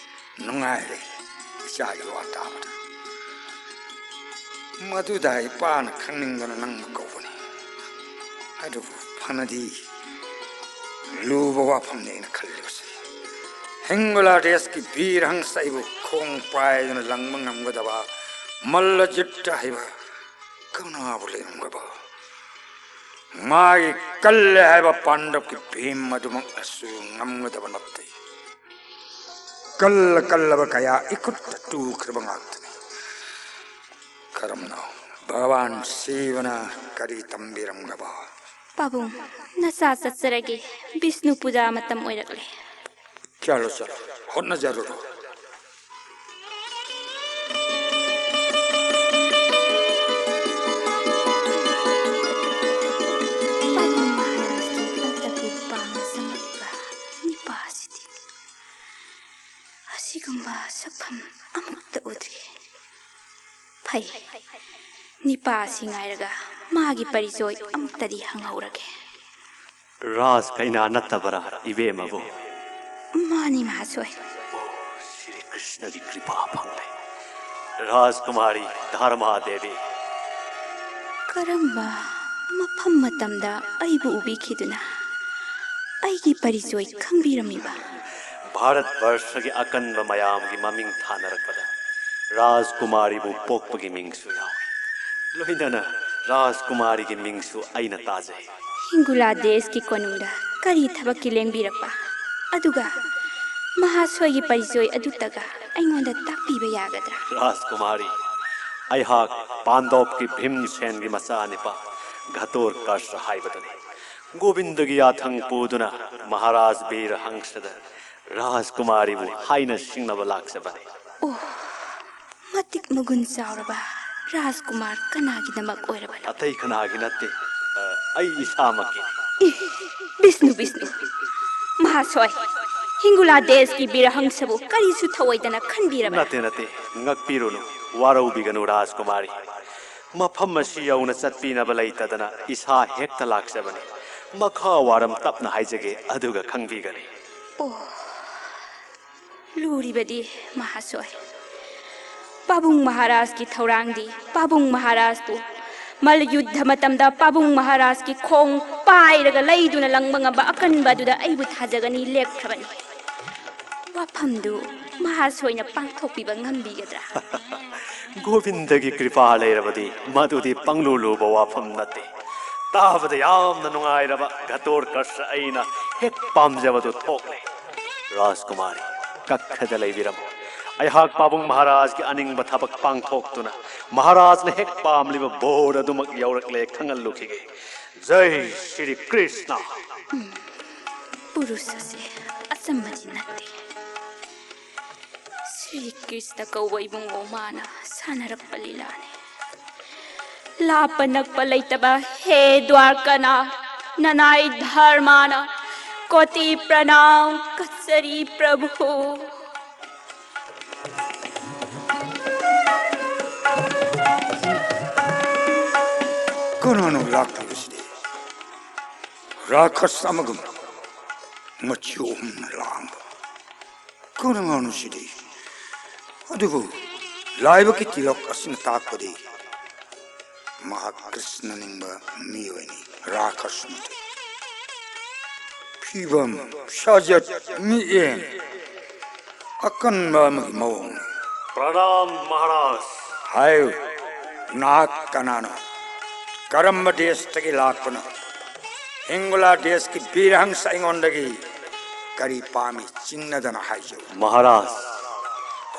ꯅꯨꯡꯉꯥꯏꯔꯦ ꯏꯆꯥꯒꯤ ꯋꯥ ꯇꯥꯕꯗ꯫ ꯃꯗꯨꯗ ꯏꯄꯥꯅ ꯈꯪꯅꯤꯡꯗꯅ ꯅꯪꯕꯨ ꯀꯧꯕꯅꯤ꯫ ꯑꯗꯨꯕꯨ ꯐꯅꯗꯤ ꯂꯨꯕ ꯋꯥꯐꯝꯅꯤ ꯑꯩꯅ ꯈꯜꯂꯤꯕꯁꯤ꯫ ꯍꯤꯡꯒꯣꯂꯥ ꯗꯦꯁꯀꯤ ꯕꯤꯔ ꯍꯪꯁ ꯑꯩꯕꯨ ꯈꯣꯡ ꯄꯥꯏꯗꯨꯅ ꯂꯪꯕ ꯉꯝꯒꯗꯕ ꯃꯜꯂ ꯖꯤꯠꯇ ꯍꯩꯕ ꯀꯅꯥꯕꯨ ꯂꯩꯔꯝꯒꯕ? ꯃꯥꯒꯤ ꯀꯜꯂꯦ ꯍꯥꯏꯕ ꯄꯥꯟꯗꯕꯀꯤ ꯚꯤꯝ ꯑꯗꯨꯃꯛꯅꯁꯨ ꯉꯝꯒꯗꯕ ꯅꯠꯇꯦ꯫ ꯀꯜꯂ ꯀꯜꯂꯕ ꯀꯌꯥ ꯏꯈꯨꯠꯇ ꯇꯨꯈ꯭ꯔꯕ ꯉꯥꯛꯇꯅꯤ꯫ ꯀꯔꯝꯅꯣ ꯚꯒꯋꯥꯟ ꯁꯤꯕꯅ ꯀꯔꯤ ꯇꯝꯕꯤꯔꯝꯒꯕ? ꯄꯥꯕꯨꯡ, ꯅꯆꯥ ꯆꯠꯆꯔꯒꯦ꯫ ꯕꯤꯁꯅꯨ ꯄꯨꯖꯥ ꯃꯇꯝ ꯑꯣꯏꯔꯛꯂꯦ꯫ ꯆꯠꯂꯣ, ꯆꯠꯂꯣ, ꯍꯣꯠꯅꯖꯔꯨꯔꯣ꯫ ꯄꯥꯕꯨꯡ ꯃꯍꯥꯔꯥꯖꯀꯤ ꯑꯟꯇꯄꯨꯔ ꯄꯥꯡꯅ ꯆꯪꯂꯛꯂꯤꯕ ꯅꯤꯄꯥ ꯑꯁꯤꯗꯤ ꯑꯁꯤꯒꯨꯝꯕ ꯁꯛꯐꯝ ꯑꯃꯨꯛꯇ ꯎꯗ꯭ꯔꯤ꯫ ꯐꯩ, ꯅꯤꯄꯥ ꯑꯁꯤ ꯉꯥꯏꯔꯒ ꯃꯥꯒꯤ ꯄꯔꯤꯆꯣꯏ ꯑꯃꯨꯛꯇꯗꯤ ꯍꯪꯍꯧꯔꯒꯦ꯫ ꯔꯥꯖ ꯀꯩꯅꯥ ꯅꯠꯇꯕꯔꯥ ꯏꯕꯦꯝꯃꯕꯨ? ꯃꯥꯅꯤ ꯃꯍꯥꯁꯣꯏ꯫ ꯁ꯭ꯔꯤ ꯀ꯭ꯔꯤꯁꯅꯒꯤ ꯀ꯭ꯔꯤꯄꯥ ꯐꯪꯂꯦ꯫ ꯔꯥꯖꯀꯨꯃꯥꯔꯤ ꯙꯔꯃꯥ ꯗꯦꯕꯤ꯫ ꯀꯔꯝꯕ ꯃꯐꯝ ꯃꯇꯝꯗ ꯑꯩꯕꯨ ꯎꯕꯤꯈꯤꯗꯨꯅ ꯑꯩꯒꯤ ꯄꯔꯤꯆꯣꯏ ꯈꯪꯕꯤꯔꯝꯃꯤꯕ? ꯚꯥꯔꯠ ꯕꯔꯁꯒꯤ ꯑꯀꯟꯕ ꯃꯌꯥꯝꯒꯤ ꯃꯃꯤꯡ ꯊꯥꯅꯔꯛꯄꯗ ꯔꯥꯖꯀꯨꯃꯥꯔꯤꯕꯨ ꯄꯣꯛꯄꯒꯤ ꯃꯤꯡꯁꯨ ꯌꯥꯎꯏ꯫ ꯂꯣꯏꯅꯅ ꯔꯥꯖꯀꯨꯃꯥꯔꯤꯒꯤ ꯃꯤꯡꯁꯨ ꯑꯩꯅ ꯇꯥꯖꯩ꯫ ꯍꯤꯡꯒꯨꯂꯥ ꯗꯦꯁꯀꯤ ꯀꯣꯅꯨꯡꯗ ꯀꯔꯤ ꯊꯕꯛꯀꯤ ꯂꯦꯡꯕꯤꯔꯛꯄ? ꯑꯗꯨꯒ ꯃꯍꯥꯁꯣꯏꯒꯤ ꯄꯔꯤꯆꯣꯏ ꯑꯗꯨꯇꯒ ꯑꯩꯉꯣꯟꯗ ꯇꯥꯛꯄꯤꯕ ꯌꯥꯒꯗ꯭ꯔꯥ? ꯔꯥꯖꯀꯨꯃꯥꯔꯤ, ꯑꯩꯍꯥꯛ ꯄꯥꯟꯗꯣꯞꯀꯤ ꯚꯤꯝꯁꯦꯟꯒꯤ ꯃꯆꯥꯅꯤꯄꯥ ꯘꯇꯣꯔꯀꯁ ꯍꯥꯏꯕꯗꯨꯅꯤ꯫ ꯒꯣꯕꯤꯟꯗꯒꯤ ꯌꯥꯊꯪ ꯄꯨꯗꯨꯅ ꯃꯍꯥꯔꯥꯖ ꯕꯤꯔ ꯍꯪꯁꯗ ꯔꯥꯖꯀꯨꯃꯥꯔꯤꯕꯨ ꯍꯥꯏꯅ ꯁꯤꯡꯅꯕ ꯂꯥꯛꯆꯕꯅꯤ꯫ ꯑꯣ, ꯃꯇꯤꯛ ꯃꯒꯨꯟ ꯆꯥꯎꯔꯕ ꯔꯥꯖꯀꯨꯃꯥꯔ ꯀꯅꯥꯒꯤꯗꯃꯛ ꯑꯣꯏꯔꯕꯅꯣ? ꯑꯇꯩ ꯀꯅꯥꯒꯤ ꯅꯠꯇꯦ, ꯑ, ꯑꯩ ꯏꯁꯥꯃꯛꯀꯤꯅꯤ꯫ ꯏ, ꯕꯤꯁꯅꯨ, ꯕꯤꯁꯅꯨ, ꯃꯍꯥꯁꯣꯏ, ꯍꯤꯡꯒꯨꯂꯥ ꯗꯦꯁꯀꯤ ꯕꯤꯔꯍꯪꯁꯕꯨ ꯀꯔꯤꯁꯨ ꯊꯧꯑꯣꯏꯗꯅ ꯈꯟꯕꯤꯔꯕ꯭ꯔꯥ? ꯅꯠꯇꯦ, ꯅꯠꯇꯦ, ꯉꯛꯄꯤꯔꯨꯅꯨ, ꯋꯥꯔꯧꯕꯤꯒꯅꯨ ꯔꯥꯖꯀꯨꯃꯥꯔꯤ꯫ ꯃꯐꯝ ꯑꯁꯤ ꯌꯧꯅ ꯆꯠꯄꯤꯅꯕ ꯂꯩꯇꯗꯅ ꯏꯁꯥ ꯍꯦꯛꯇ ꯂꯥꯛꯆꯕꯅꯤ꯫ ꯃꯈꯥ ꯋꯥꯔꯝ ꯇꯞꯅ ꯍꯥꯏꯖꯒꯦ, ꯑꯗꯨꯒ ꯈꯪꯕꯤꯒꯅꯤ꯫ ꯑꯣ, ꯂꯨꯔꯤꯕꯗꯤ ꯃꯍꯥꯁꯣꯏ, ꯄꯥꯕꯨꯡ ꯃꯍꯥꯔꯥꯖꯀꯤ ꯊꯧꯔꯥꯡꯗꯤ ꯄꯥꯕꯨꯡ ꯃꯍꯥꯔꯥꯖꯄꯨ ꯃꯜ ꯌꯨꯗꯙ ꯃꯇꯝꯗ ꯄꯥꯕꯨꯡ ꯃꯍꯥꯔꯥꯖꯀꯤ ꯈꯣꯡ ꯄꯥꯏꯔꯒ ꯂꯩꯗꯨꯅ ꯂꯪꯕ ꯉꯝꯕ ꯑꯀꯟꯕ ꯑꯗꯨꯗ ꯑꯩꯕꯨ ꯊꯥꯖꯒꯅꯤ ꯂꯦꯞꯈ꯭ꯔꯕꯅꯤ꯫ ꯋꯥꯐꯝꯗꯨ ꯃꯍꯥꯁꯣꯏꯅ ꯄꯥꯡꯊꯣꯛꯄꯤꯕ ꯉꯝꯕꯤꯒꯗ꯭ꯔꯥ? ꯒꯣꯕꯤꯟꯗꯒꯤ ꯀ꯭ꯔꯤꯄꯥ ꯂꯩꯔꯕꯗꯤ ꯃꯗꯨꯗꯤ ꯄꯪꯂꯨ ꯂꯨꯕ ꯋꯥꯐꯝ ꯅꯠꯇꯦ꯫ ꯇꯥꯕꯗ ꯌꯥꯝꯅ ꯅꯨꯡꯉꯥꯏꯔꯕ ꯘꯇꯣꯔꯀꯁ ꯑꯩꯅ ꯍꯦꯛ ꯄꯥꯝꯖꯕꯗꯨ ꯊꯣꯛꯂꯦ꯫ ꯔꯥꯖꯀꯨꯃꯥꯔꯤ, ꯀꯛꯈꯗ ꯂꯩꯕꯤꯔꯝꯃꯨ꯫ ꯑꯩꯍꯥꯛ ꯄꯥꯕꯨꯡ ꯃꯍꯥꯔꯥꯖꯒꯤ ꯑꯅꯤꯡꯕ ꯊꯕꯛ ꯄꯥꯡꯊꯣꯛꯇꯨꯅ ꯃꯍꯥꯔꯥꯖꯅ ꯍꯦꯛ ꯄꯥꯝꯂꯤꯕ ꯕꯣꯔ ꯑꯗꯨꯃꯛ ꯌꯧꯔꯛꯂꯦ ꯈꯪꯍꯜꯂꯨꯈꯤꯒꯦ꯫ ꯖꯩ ꯁ꯭ꯔꯤ ꯀ꯭ꯔꯤꯁꯅ꯫ ꯎꯝ, ꯄꯨꯔꯨꯁ ꯑꯁꯤ ꯑꯆꯝꯕꯗꯤ ꯅꯠꯇꯦ꯫ ꯁ꯭ꯔꯤ ꯀ꯭ꯔꯤꯁꯅ ꯀꯧꯕ ꯏꯕꯨꯡꯉꯣ ꯃꯥꯅ ꯁꯥꯟꯅꯔꯛꯄ ꯂꯤꯂꯥꯅꯤ꯫ ꯂꯥꯞꯄ ꯅꯛꯄ ꯂꯩꯇꯕ ꯍꯦ ꯗ꯭ꯋꯥꯔꯀꯥꯅꯥꯊ, ꯅꯅꯥꯏ ꯙꯔꯃꯥꯅ ꯀꯣꯇꯤ ꯄ꯭ꯔꯅꯥꯝ ꯀꯠꯆꯔꯤ ꯄ꯭ꯔꯚꯨ꯫ ꯀꯅꯥꯅꯣ ꯂꯥꯛꯂꯤꯕꯁꯤꯗꯤ? ꯔꯥꯈꯁ ꯑꯃꯒꯨꯝ ꯃꯆꯨ ꯑꯍꯨꯝꯅ ꯂꯥꯡꯕ꯫ ꯀꯅꯥꯅꯣ ꯁꯤꯗꯤ? ꯑꯗꯨꯕꯨ ꯂꯥꯏꯕꯛꯀꯤ ꯇꯤꯂꯛ ꯑꯁꯤꯅ ꯇꯥꯛꯄꯗꯤ ꯃꯍꯥꯛ ꯀ꯭ꯔꯤꯁꯅ ꯅꯤꯡꯕ ꯃꯤꯑꯣꯏꯅꯤ, ꯔꯥꯈꯁ ꯅꯠꯇꯦ꯫ ꯐꯤꯕꯝ, ꯁꯥꯖꯠ, ꯃꯤꯠꯌꯦꯡ ꯑꯀꯟꯕ ꯑꯃꯒꯤ ꯃꯑꯣꯡꯅꯤ꯫ ꯄ꯭ꯔꯅꯥꯝ ꯃꯍꯥꯔꯥꯖ꯫ ꯍꯥꯏꯌꯨ, ꯅꯍꯥꯛ ꯀꯅꯥꯅꯣ? ꯀꯔꯝꯕ ꯗꯦꯁꯇꯒꯤ ꯂꯥꯛꯄꯅꯣ? ꯍꯤꯡꯒꯨꯂꯥ ꯗꯦꯁꯀꯤ ꯕꯤꯔ ꯍꯪꯁ ꯑꯩꯉꯣꯟꯗꯒꯤ ꯀꯔꯤ ꯄꯥꯝꯃꯤ? ꯆꯤꯡꯅꯗꯅ ꯍꯥꯏꯖꯧ꯫ ꯃꯍꯥꯔꯥꯖ,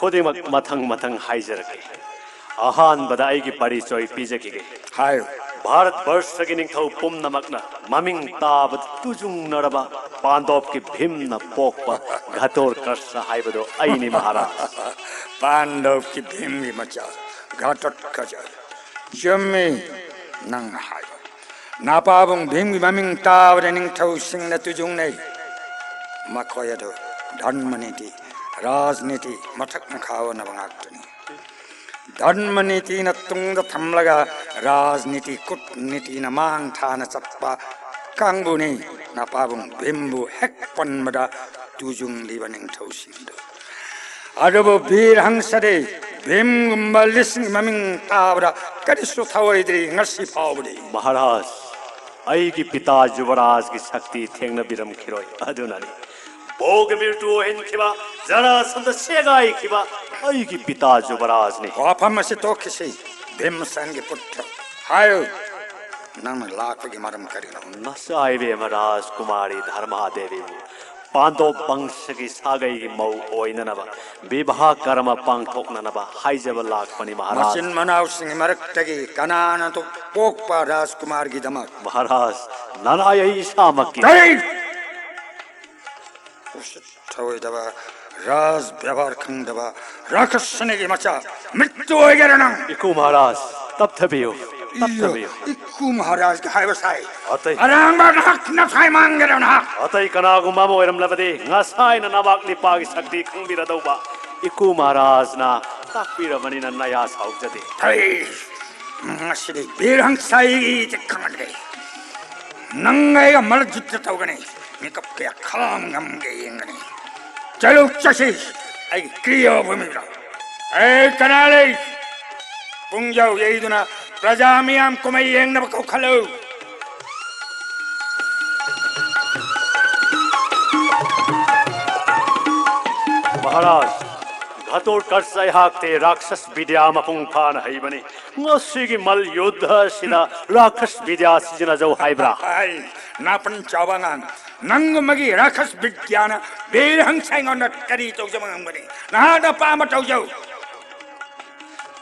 ꯈꯨꯗꯤꯡꯃꯛ ꯃꯊꯪ ꯃꯊꯪ ꯍꯥꯏꯖꯔꯛꯀꯦ꯫ ꯑꯍꯥꯟꯕꯗ ꯑꯩꯒꯤ ꯄꯔꯤꯆꯣꯏ ꯄꯤꯖꯈꯤꯒꯦ꯫ ꯍꯥꯏꯌꯨ꯫ ꯚꯥꯔꯠ ꯕꯔꯁꯒꯤ ꯅꯤꯡꯊꯧ ꯄꯨꯝꯅꯃꯛꯅ ꯃꯃꯤꯡ ꯇꯥꯕꯗ ꯇꯨꯖꯨꯡꯅꯔꯕ ꯄꯥꯟꯗꯣꯞꯀꯤ ꯚꯤꯝꯅ ꯄꯣꯛꯄ ꯘꯇꯣꯠꯀꯆ ꯍꯥꯏꯕꯗꯣ ꯑꯩꯅꯤ ꯃꯍꯥꯔꯥꯖ꯫ ꯄꯥꯟꯗꯣꯞꯀꯤ ꯚꯤꯝꯒꯤ ꯃꯆꯥ ꯘꯇꯣꯠꯀꯆ꯫ ꯆꯨꯝꯃꯤ ꯅꯪꯅ ꯍꯥꯏꯕ꯫ ꯅꯄꯥꯕꯨꯡ ꯚꯤꯝꯒꯤ ꯃꯃꯤꯡ ꯇꯥꯕꯗ ꯅꯤꯡꯊꯧꯁꯤꯡꯅ ꯇꯨꯖꯨꯡꯅꯩ꯫ ꯃꯈꯣꯏ ꯑꯗꯨ ꯙꯔꯃꯅꯤꯇꯤ, ꯔꯥꯖꯅꯤꯇꯤ ꯃꯊꯛ ꯃꯈꯥ ꯑꯣꯟꯅꯕ ꯉꯥꯛꯇꯅꯤ꯫ ꯙꯔꯃꯅꯤꯇꯤꯅ ꯇꯨꯡꯗ ꯊꯝꯂꯒ ꯔꯥꯖꯅꯤꯇꯤ, ꯀꯨꯠꯅꯤꯇꯤꯅ ꯃꯥꯡ ꯊꯥꯅ ꯆꯠꯄ ꯀꯥꯡꯕꯨꯅꯤ ꯅꯄꯥꯕꯨꯡ ꯚꯤꯝꯕꯨ ꯍꯦꯛ ꯄꯟꯕꯗ ꯇꯨꯖꯨꯡꯂꯤꯕ ꯅꯤꯡꯊꯧꯁꯤꯡꯗꯨ꯫ ꯑꯗꯨꯕꯨ ꯕꯤꯔ ꯍꯪꯁꯗꯤ ꯚꯤꯝꯒꯨꯝꯕ ꯂꯤꯁꯤꯡ ꯃꯃꯤꯡ ꯇꯥꯕꯗ ꯀꯔꯤꯁꯨ ꯊꯧꯑꯣꯏꯗ꯭ꯔꯤ ꯉꯁꯤ ꯐꯥꯎꯕꯗꯤ꯫ ꯃꯍꯥꯔꯥꯖ, ꯑꯩꯒꯤ ꯄꯤꯇꯥ ꯌꯨꯕꯔꯥꯖꯒꯤ ꯁꯛꯇꯤ ꯊꯦꯡꯅꯕꯤꯔꯝꯈꯤꯔꯣꯏ, ꯑꯗꯨꯅꯅꯤ꯫ ꯚꯣꯒ ꯃ꯭ꯔꯤꯇꯨ ꯑꯣꯏꯍꯟꯈꯤꯕ, ꯖꯔꯥꯁꯟꯗ ꯁꯦꯒꯥꯏꯈꯤꯕ ꯑꯩꯒꯤ ꯄꯤꯇꯥ ꯌꯨꯕꯔꯥꯖꯅꯤ꯫ ꯋꯥꯐꯝ ꯑꯁꯤ ꯇꯣꯛꯈꯤꯁꯤ, ꯚꯤꯝꯁꯦꯟꯒꯤ ꯄꯨꯠꯇ꯫ ꯍꯥꯏꯌꯨ, ꯅꯪꯅ ꯂꯥꯛꯄꯒꯤ ꯃꯔꯝ ꯀꯔꯤꯅꯣ? ꯅꯆꯥ ꯏꯕꯦꯝꯃ ꯔꯥꯖꯀꯨꯃꯥꯔꯤ ꯙꯔꯃꯥꯗꯦꯕꯤꯕꯨ ꯄꯥꯟꯗꯣꯞ ꯕꯪꯁꯒꯤ ꯁꯥꯒꯩꯒꯤ ꯃꯧ ꯑꯣꯏꯅꯅꯕ ꯕꯤꯕꯥꯍ ꯀꯔꯃ ꯄꯥꯡꯊꯣꯛꯅꯅꯕ ꯍꯥꯏꯖꯕ ꯂꯥꯛꯄꯅꯤ ꯃꯍꯥꯔꯥꯖ꯫ ꯃꯆꯤꯟ ꯃꯅꯥꯎꯁꯤꯡꯒꯤ ꯃꯔꯛꯇꯒꯤ ꯀꯅꯥꯅ ꯄꯣꯛꯄ ꯔꯥꯖꯀꯨꯃꯥꯔꯒꯤꯗꯃꯛ? ꯃꯍꯥꯔꯥꯖ, ꯅꯅꯥꯏ ꯑꯩ ꯏꯁꯥꯃꯛꯀꯤ꯫ ꯀꯔꯤ? ꯎꯁꯤꯠ ꯊꯑꯣꯏꯗꯕ, ꯔꯥꯖ ꯕꯦꯕꯥꯔ ꯈꯪꯗꯕ ꯔꯥꯈꯁꯅꯤꯒꯤ ꯃꯆꯥ, ꯃ꯭ꯔꯤꯇꯨ ꯑꯣꯏꯒꯦꯔꯥ ꯅꯪ꯫ ꯏꯀꯨ ꯃꯍꯥꯔꯥꯖ, ꯇꯞꯊꯕꯤꯌꯨ, ꯇꯞꯊꯕꯤꯌꯨ꯫ ꯏꯀꯨ ꯃꯍꯥꯔꯥꯖꯀ ꯍꯥꯏꯕ ꯁꯥꯏ꯫ ꯑꯇꯩ ꯑꯔꯥꯡꯕ ꯅꯍꯥꯛ ꯅꯊꯥꯏ ꯃꯥꯡꯒꯦꯔꯥ ꯅꯍꯥꯛ꯫ ꯑꯇꯩ ꯀꯅꯥꯒꯨꯝꯕ ꯑꯃ ꯑꯣꯏꯔꯝꯂꯕꯗꯤ ꯉꯁꯥꯏꯅ ꯅꯃꯥꯛ ꯅꯤꯄꯥꯒꯤ ꯁꯛꯇꯤ ꯈꯪꯕꯤꯔꯗꯧꯕ꯫ ꯏꯀꯨ ꯃꯍꯥꯔꯥꯖꯅ ꯇꯥꯛꯄꯤꯔꯕꯅꯤꯅ ꯅꯌꯥ ꯁꯥꯎꯖꯗꯦ꯫ ꯍꯩ, ꯉꯁꯤꯗꯤ ꯕꯤꯔ ꯍꯪꯁꯥꯏꯒꯤ ꯈꯪꯍꯟꯒꯦ꯫ ꯅꯪ ꯑꯩꯒ ꯃꯜ ꯖꯨꯗ ꯇꯧꯒꯅꯤ꯫ ꯃꯤꯀꯞ ꯀꯌꯥ ꯈꯥꯡ ꯉꯝꯒꯦ ꯌꯦꯡꯒꯅꯤ꯫ ꯆꯠꯂꯨ ꯆꯠꯁꯤ꯫ ꯑꯩꯒꯤ ꯀ꯭ꯔꯤꯌꯣ ꯚꯨꯃꯤꯗ꯫ ꯑꯦ ꯀꯅꯥ ꯂꯩ? ꯄꯨꯡꯖꯧ ꯌꯩꯗꯨꯅ ꯄ꯭ꯔꯖꯥ ꯃꯤꯌꯥꯝ ꯀꯨꯝꯍꯩ ꯌꯦꯡꯅꯕ ꯀꯧꯈꯠꯂꯨ꯫ ꯃꯍꯥꯔꯥꯖ, ꯘꯇꯣꯠꯀꯆ ꯑꯩꯍꯥꯛꯇꯤ ꯔꯥꯈꯁ ꯕꯤꯗ꯭ꯌꯥ ꯃꯄꯨꯡ ꯐꯥꯅ ꯍꯩꯕꯅꯤ꯫ ꯉꯁꯤꯒꯤ ꯃꯜ ꯌꯨꯗꯙ ꯑꯁꯤꯗ ꯔꯥꯈꯁ ꯕꯤꯗ꯭ꯌꯥ ꯁꯤꯖꯤꯟꯅꯖꯧ ꯍꯥꯏꯕ꯭ꯔꯥ? ꯍꯥꯏ, ꯅꯥꯄꯟ ꯆꯥꯎꯕ ꯑꯉꯥꯡ, ꯅꯪꯒꯨꯝꯕꯒꯤ ꯔꯥꯈꯁ ꯕꯤꯗ꯭ꯌꯥꯅ ꯕꯤꯔ ꯍꯪꯁ ꯑꯩꯉꯣꯟꯗ ꯀꯔꯤ ꯇꯧꯖꯕ ꯉꯝꯒꯅꯤ? ꯅꯍꯥꯛꯅ ꯑꯄꯥꯝꯕ ꯇꯧꯖꯧ꯫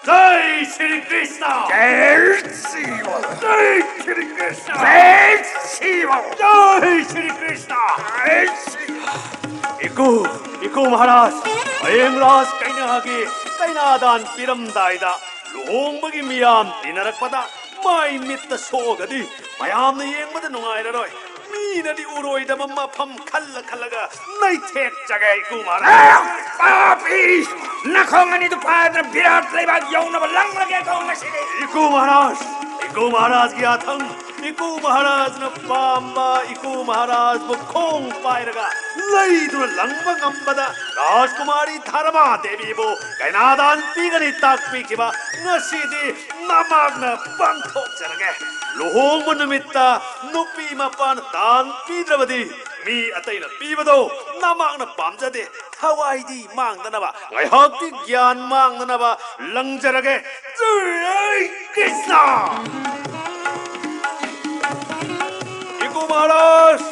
ꯖꯩ ꯁ꯭ꯔꯤ ꯀ꯭ꯔꯤꯁꯅ! ꯖꯩ ꯁꯤꯕ! ꯖꯩ ꯁ꯭ꯔꯤ ꯀ꯭ꯔꯤꯁꯅ! ꯖꯩ ꯁꯤꯕ! ꯖꯩ ꯁ꯭ꯔꯤ ꯀ꯭ꯔꯤꯁꯅ! ꯖꯩ ꯁꯤꯕ! ꯏꯀꯨ, ꯏꯀꯨ ꯃꯍꯥꯔꯥꯖ, ꯍꯌꯦꯡ ꯔꯥꯖ ꯀꯩꯅꯥꯒꯤ ꯀꯩꯅꯥꯗꯥꯟ ꯄꯤꯔꯝꯗꯥꯏꯗ ꯂꯨꯍꯣꯡꯕꯒꯤ ꯃꯤꯌꯥꯝ ꯇꯤꯟꯅꯔꯛꯄꯗ ꯃꯥꯏ ꯃꯤꯠꯇ ꯁꯣꯛꯑꯒꯗꯤ ꯃꯌꯥꯝꯅ ꯌꯦꯡꯕꯗ ꯅꯨꯡꯉꯥꯏꯔꯔꯣꯏ꯫ ꯃꯤꯅꯗꯤ ꯎꯔꯣꯏꯗꯕ ꯃꯐꯝ ꯈꯜꯂ ꯈꯜꯂꯒ ꯅꯩꯊꯦꯛꯆꯒꯦ, ꯏꯀꯨ ꯃꯍꯥꯔꯥꯖ꯫ ꯑꯦ, ꯄꯥꯄꯤ! ꯅꯈꯣꯡ ꯑꯅꯤꯗꯨ ꯄꯥꯏꯗꯨꯅ ꯕꯤꯔꯥꯠ ꯂꯩꯕꯥꯛ ꯌꯧꯅꯕ ꯂꯪꯂꯒꯦ ꯈꯣꯡ ꯑꯁꯤꯗꯤ꯫ ꯏꯀꯨ ꯃꯍꯥꯔꯥꯖ, ꯏꯀꯨ ꯃꯍꯥꯔꯥꯖꯒꯤ ꯌꯥꯊꯪ, ꯏꯀꯨ ꯃꯍꯥꯔꯥꯖꯅ ꯄꯥꯝꯕ ꯏꯀꯨ ꯃꯍꯥꯔꯥꯖꯕꯨ ꯈꯣꯡ ꯄꯥꯏꯔꯒ ꯂꯩꯗꯨꯅ ꯂꯪꯕ ꯉꯝꯕꯗ ꯔꯥꯖꯀꯨꯃꯥꯔꯤ ꯙꯔꯃꯥ ꯗꯦꯕꯤꯕꯨ ꯀꯩꯅꯥꯗꯥꯟ ꯄꯤꯒꯅꯤ ꯇꯥꯛꯄꯤꯈꯤꯕ ꯉꯁꯤꯗꯤ ꯅꯃꯥꯛꯅ ꯄꯥꯡꯊꯣꯛꯆꯔꯒꯦ꯫ ꯂꯨꯍꯣꯡꯕ ꯅꯨꯃꯤꯠꯇ ꯅꯨꯄꯤ ꯃꯄꯥꯅ ꯗꯥꯟ ꯄꯤꯗ꯭ꯔꯕꯗꯤ ꯃꯤ ꯑꯇꯩꯅ ꯄꯤꯕꯗꯣ ꯅꯃꯥꯛꯅ ꯄꯥꯝꯖꯗꯦ꯫ ꯊꯋꯥꯏꯗꯤ ꯃꯥꯡꯗꯅꯕ, ꯉꯥꯏꯍꯥꯛꯇꯤ ꯒ꯭ꯌꯥꯟ ꯃꯥꯡꯗꯅꯕ ꯂꯪꯖꯔꯒꯦ꯫ ꯖꯩ ꯀ꯭ꯔꯤꯁꯅ! ꯏꯀꯨ ꯃꯍꯥꯔꯥꯖ,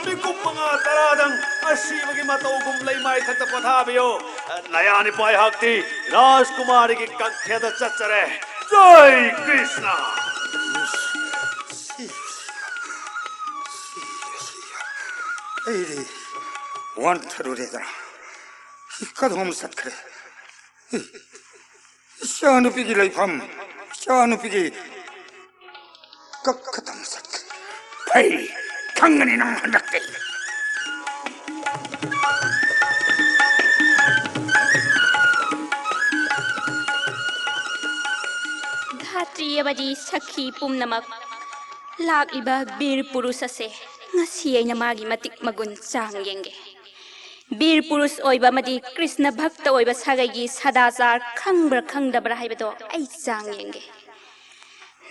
ꯃꯤꯀꯨꯞ ꯃꯉꯥ ꯇꯔꯥꯗꯪ ꯑꯁꯤꯕꯒꯤ ꯃꯇꯧꯒꯨꯝ ꯂꯩꯃꯥꯏꯊꯛꯇ ꯄꯣꯊꯥꯕꯤꯌꯨ꯫ ꯅꯌꯥꯅꯤꯄꯥ ꯑꯩꯍꯥꯛꯇꯤ ꯔꯥꯖꯀꯨꯃꯥꯔꯤꯒꯤ ꯀꯛꯈꯦꯗ ꯆꯠꯆꯔꯦ꯫ ꯖꯩ ꯀ꯭ꯔꯤꯁꯅ! ꯑꯩꯗꯤ ꯋꯥꯟꯊꯔꯨꯔꯦꯗꯅ꯫ ꯀꯗꯣꯝ ꯆꯠꯈ꯭ꯔꯦ? ꯏꯆꯥꯅꯨꯄꯤꯒꯤ ꯂꯩꯐꯝ, ꯏꯆꯥꯅꯨꯄꯤꯒꯤ ꯀꯛ ꯀꯗꯣꯝ ꯆꯠꯈ꯭ꯔꯦ? ꯐꯩ, ꯈꯪꯒꯅꯤ ꯅꯪ ꯍꯟꯗꯛꯇꯤ꯫ ꯙꯥꯇ꯭ꯔꯤ ꯑꯃꯗꯤ ꯁꯈꯤ ꯄꯨꯝꯅꯃꯛ, ꯂꯥꯛꯂꯤꯕ ꯕꯤꯔ ꯄꯨꯔꯨꯁ ꯑꯁꯦ ꯉꯁꯤ ꯑꯩꯅ ꯃꯥꯒꯤ ꯃꯇꯤꯛ ꯃꯒꯨꯟ ꯆꯥꯡ ꯌꯦꯡꯒꯦ꯫ ꯕꯤꯔ ꯄꯨꯔꯨꯁ ꯑꯣꯏꯕ ꯑꯃꯗꯤ ꯀ꯭ꯔꯤꯁꯅ ꯚꯛꯇ ꯑꯣꯏꯕ ꯁꯥꯒꯩꯒꯤ ꯁꯗꯥꯆꯥꯔ ꯈꯪꯕ꯭ꯔꯥ ꯈꯪꯗꯕ꯭ꯔꯥ ꯍꯥꯏꯕꯗꯣ ꯑꯩ ꯆꯥꯡ ꯌꯦꯡꯒꯦ꯫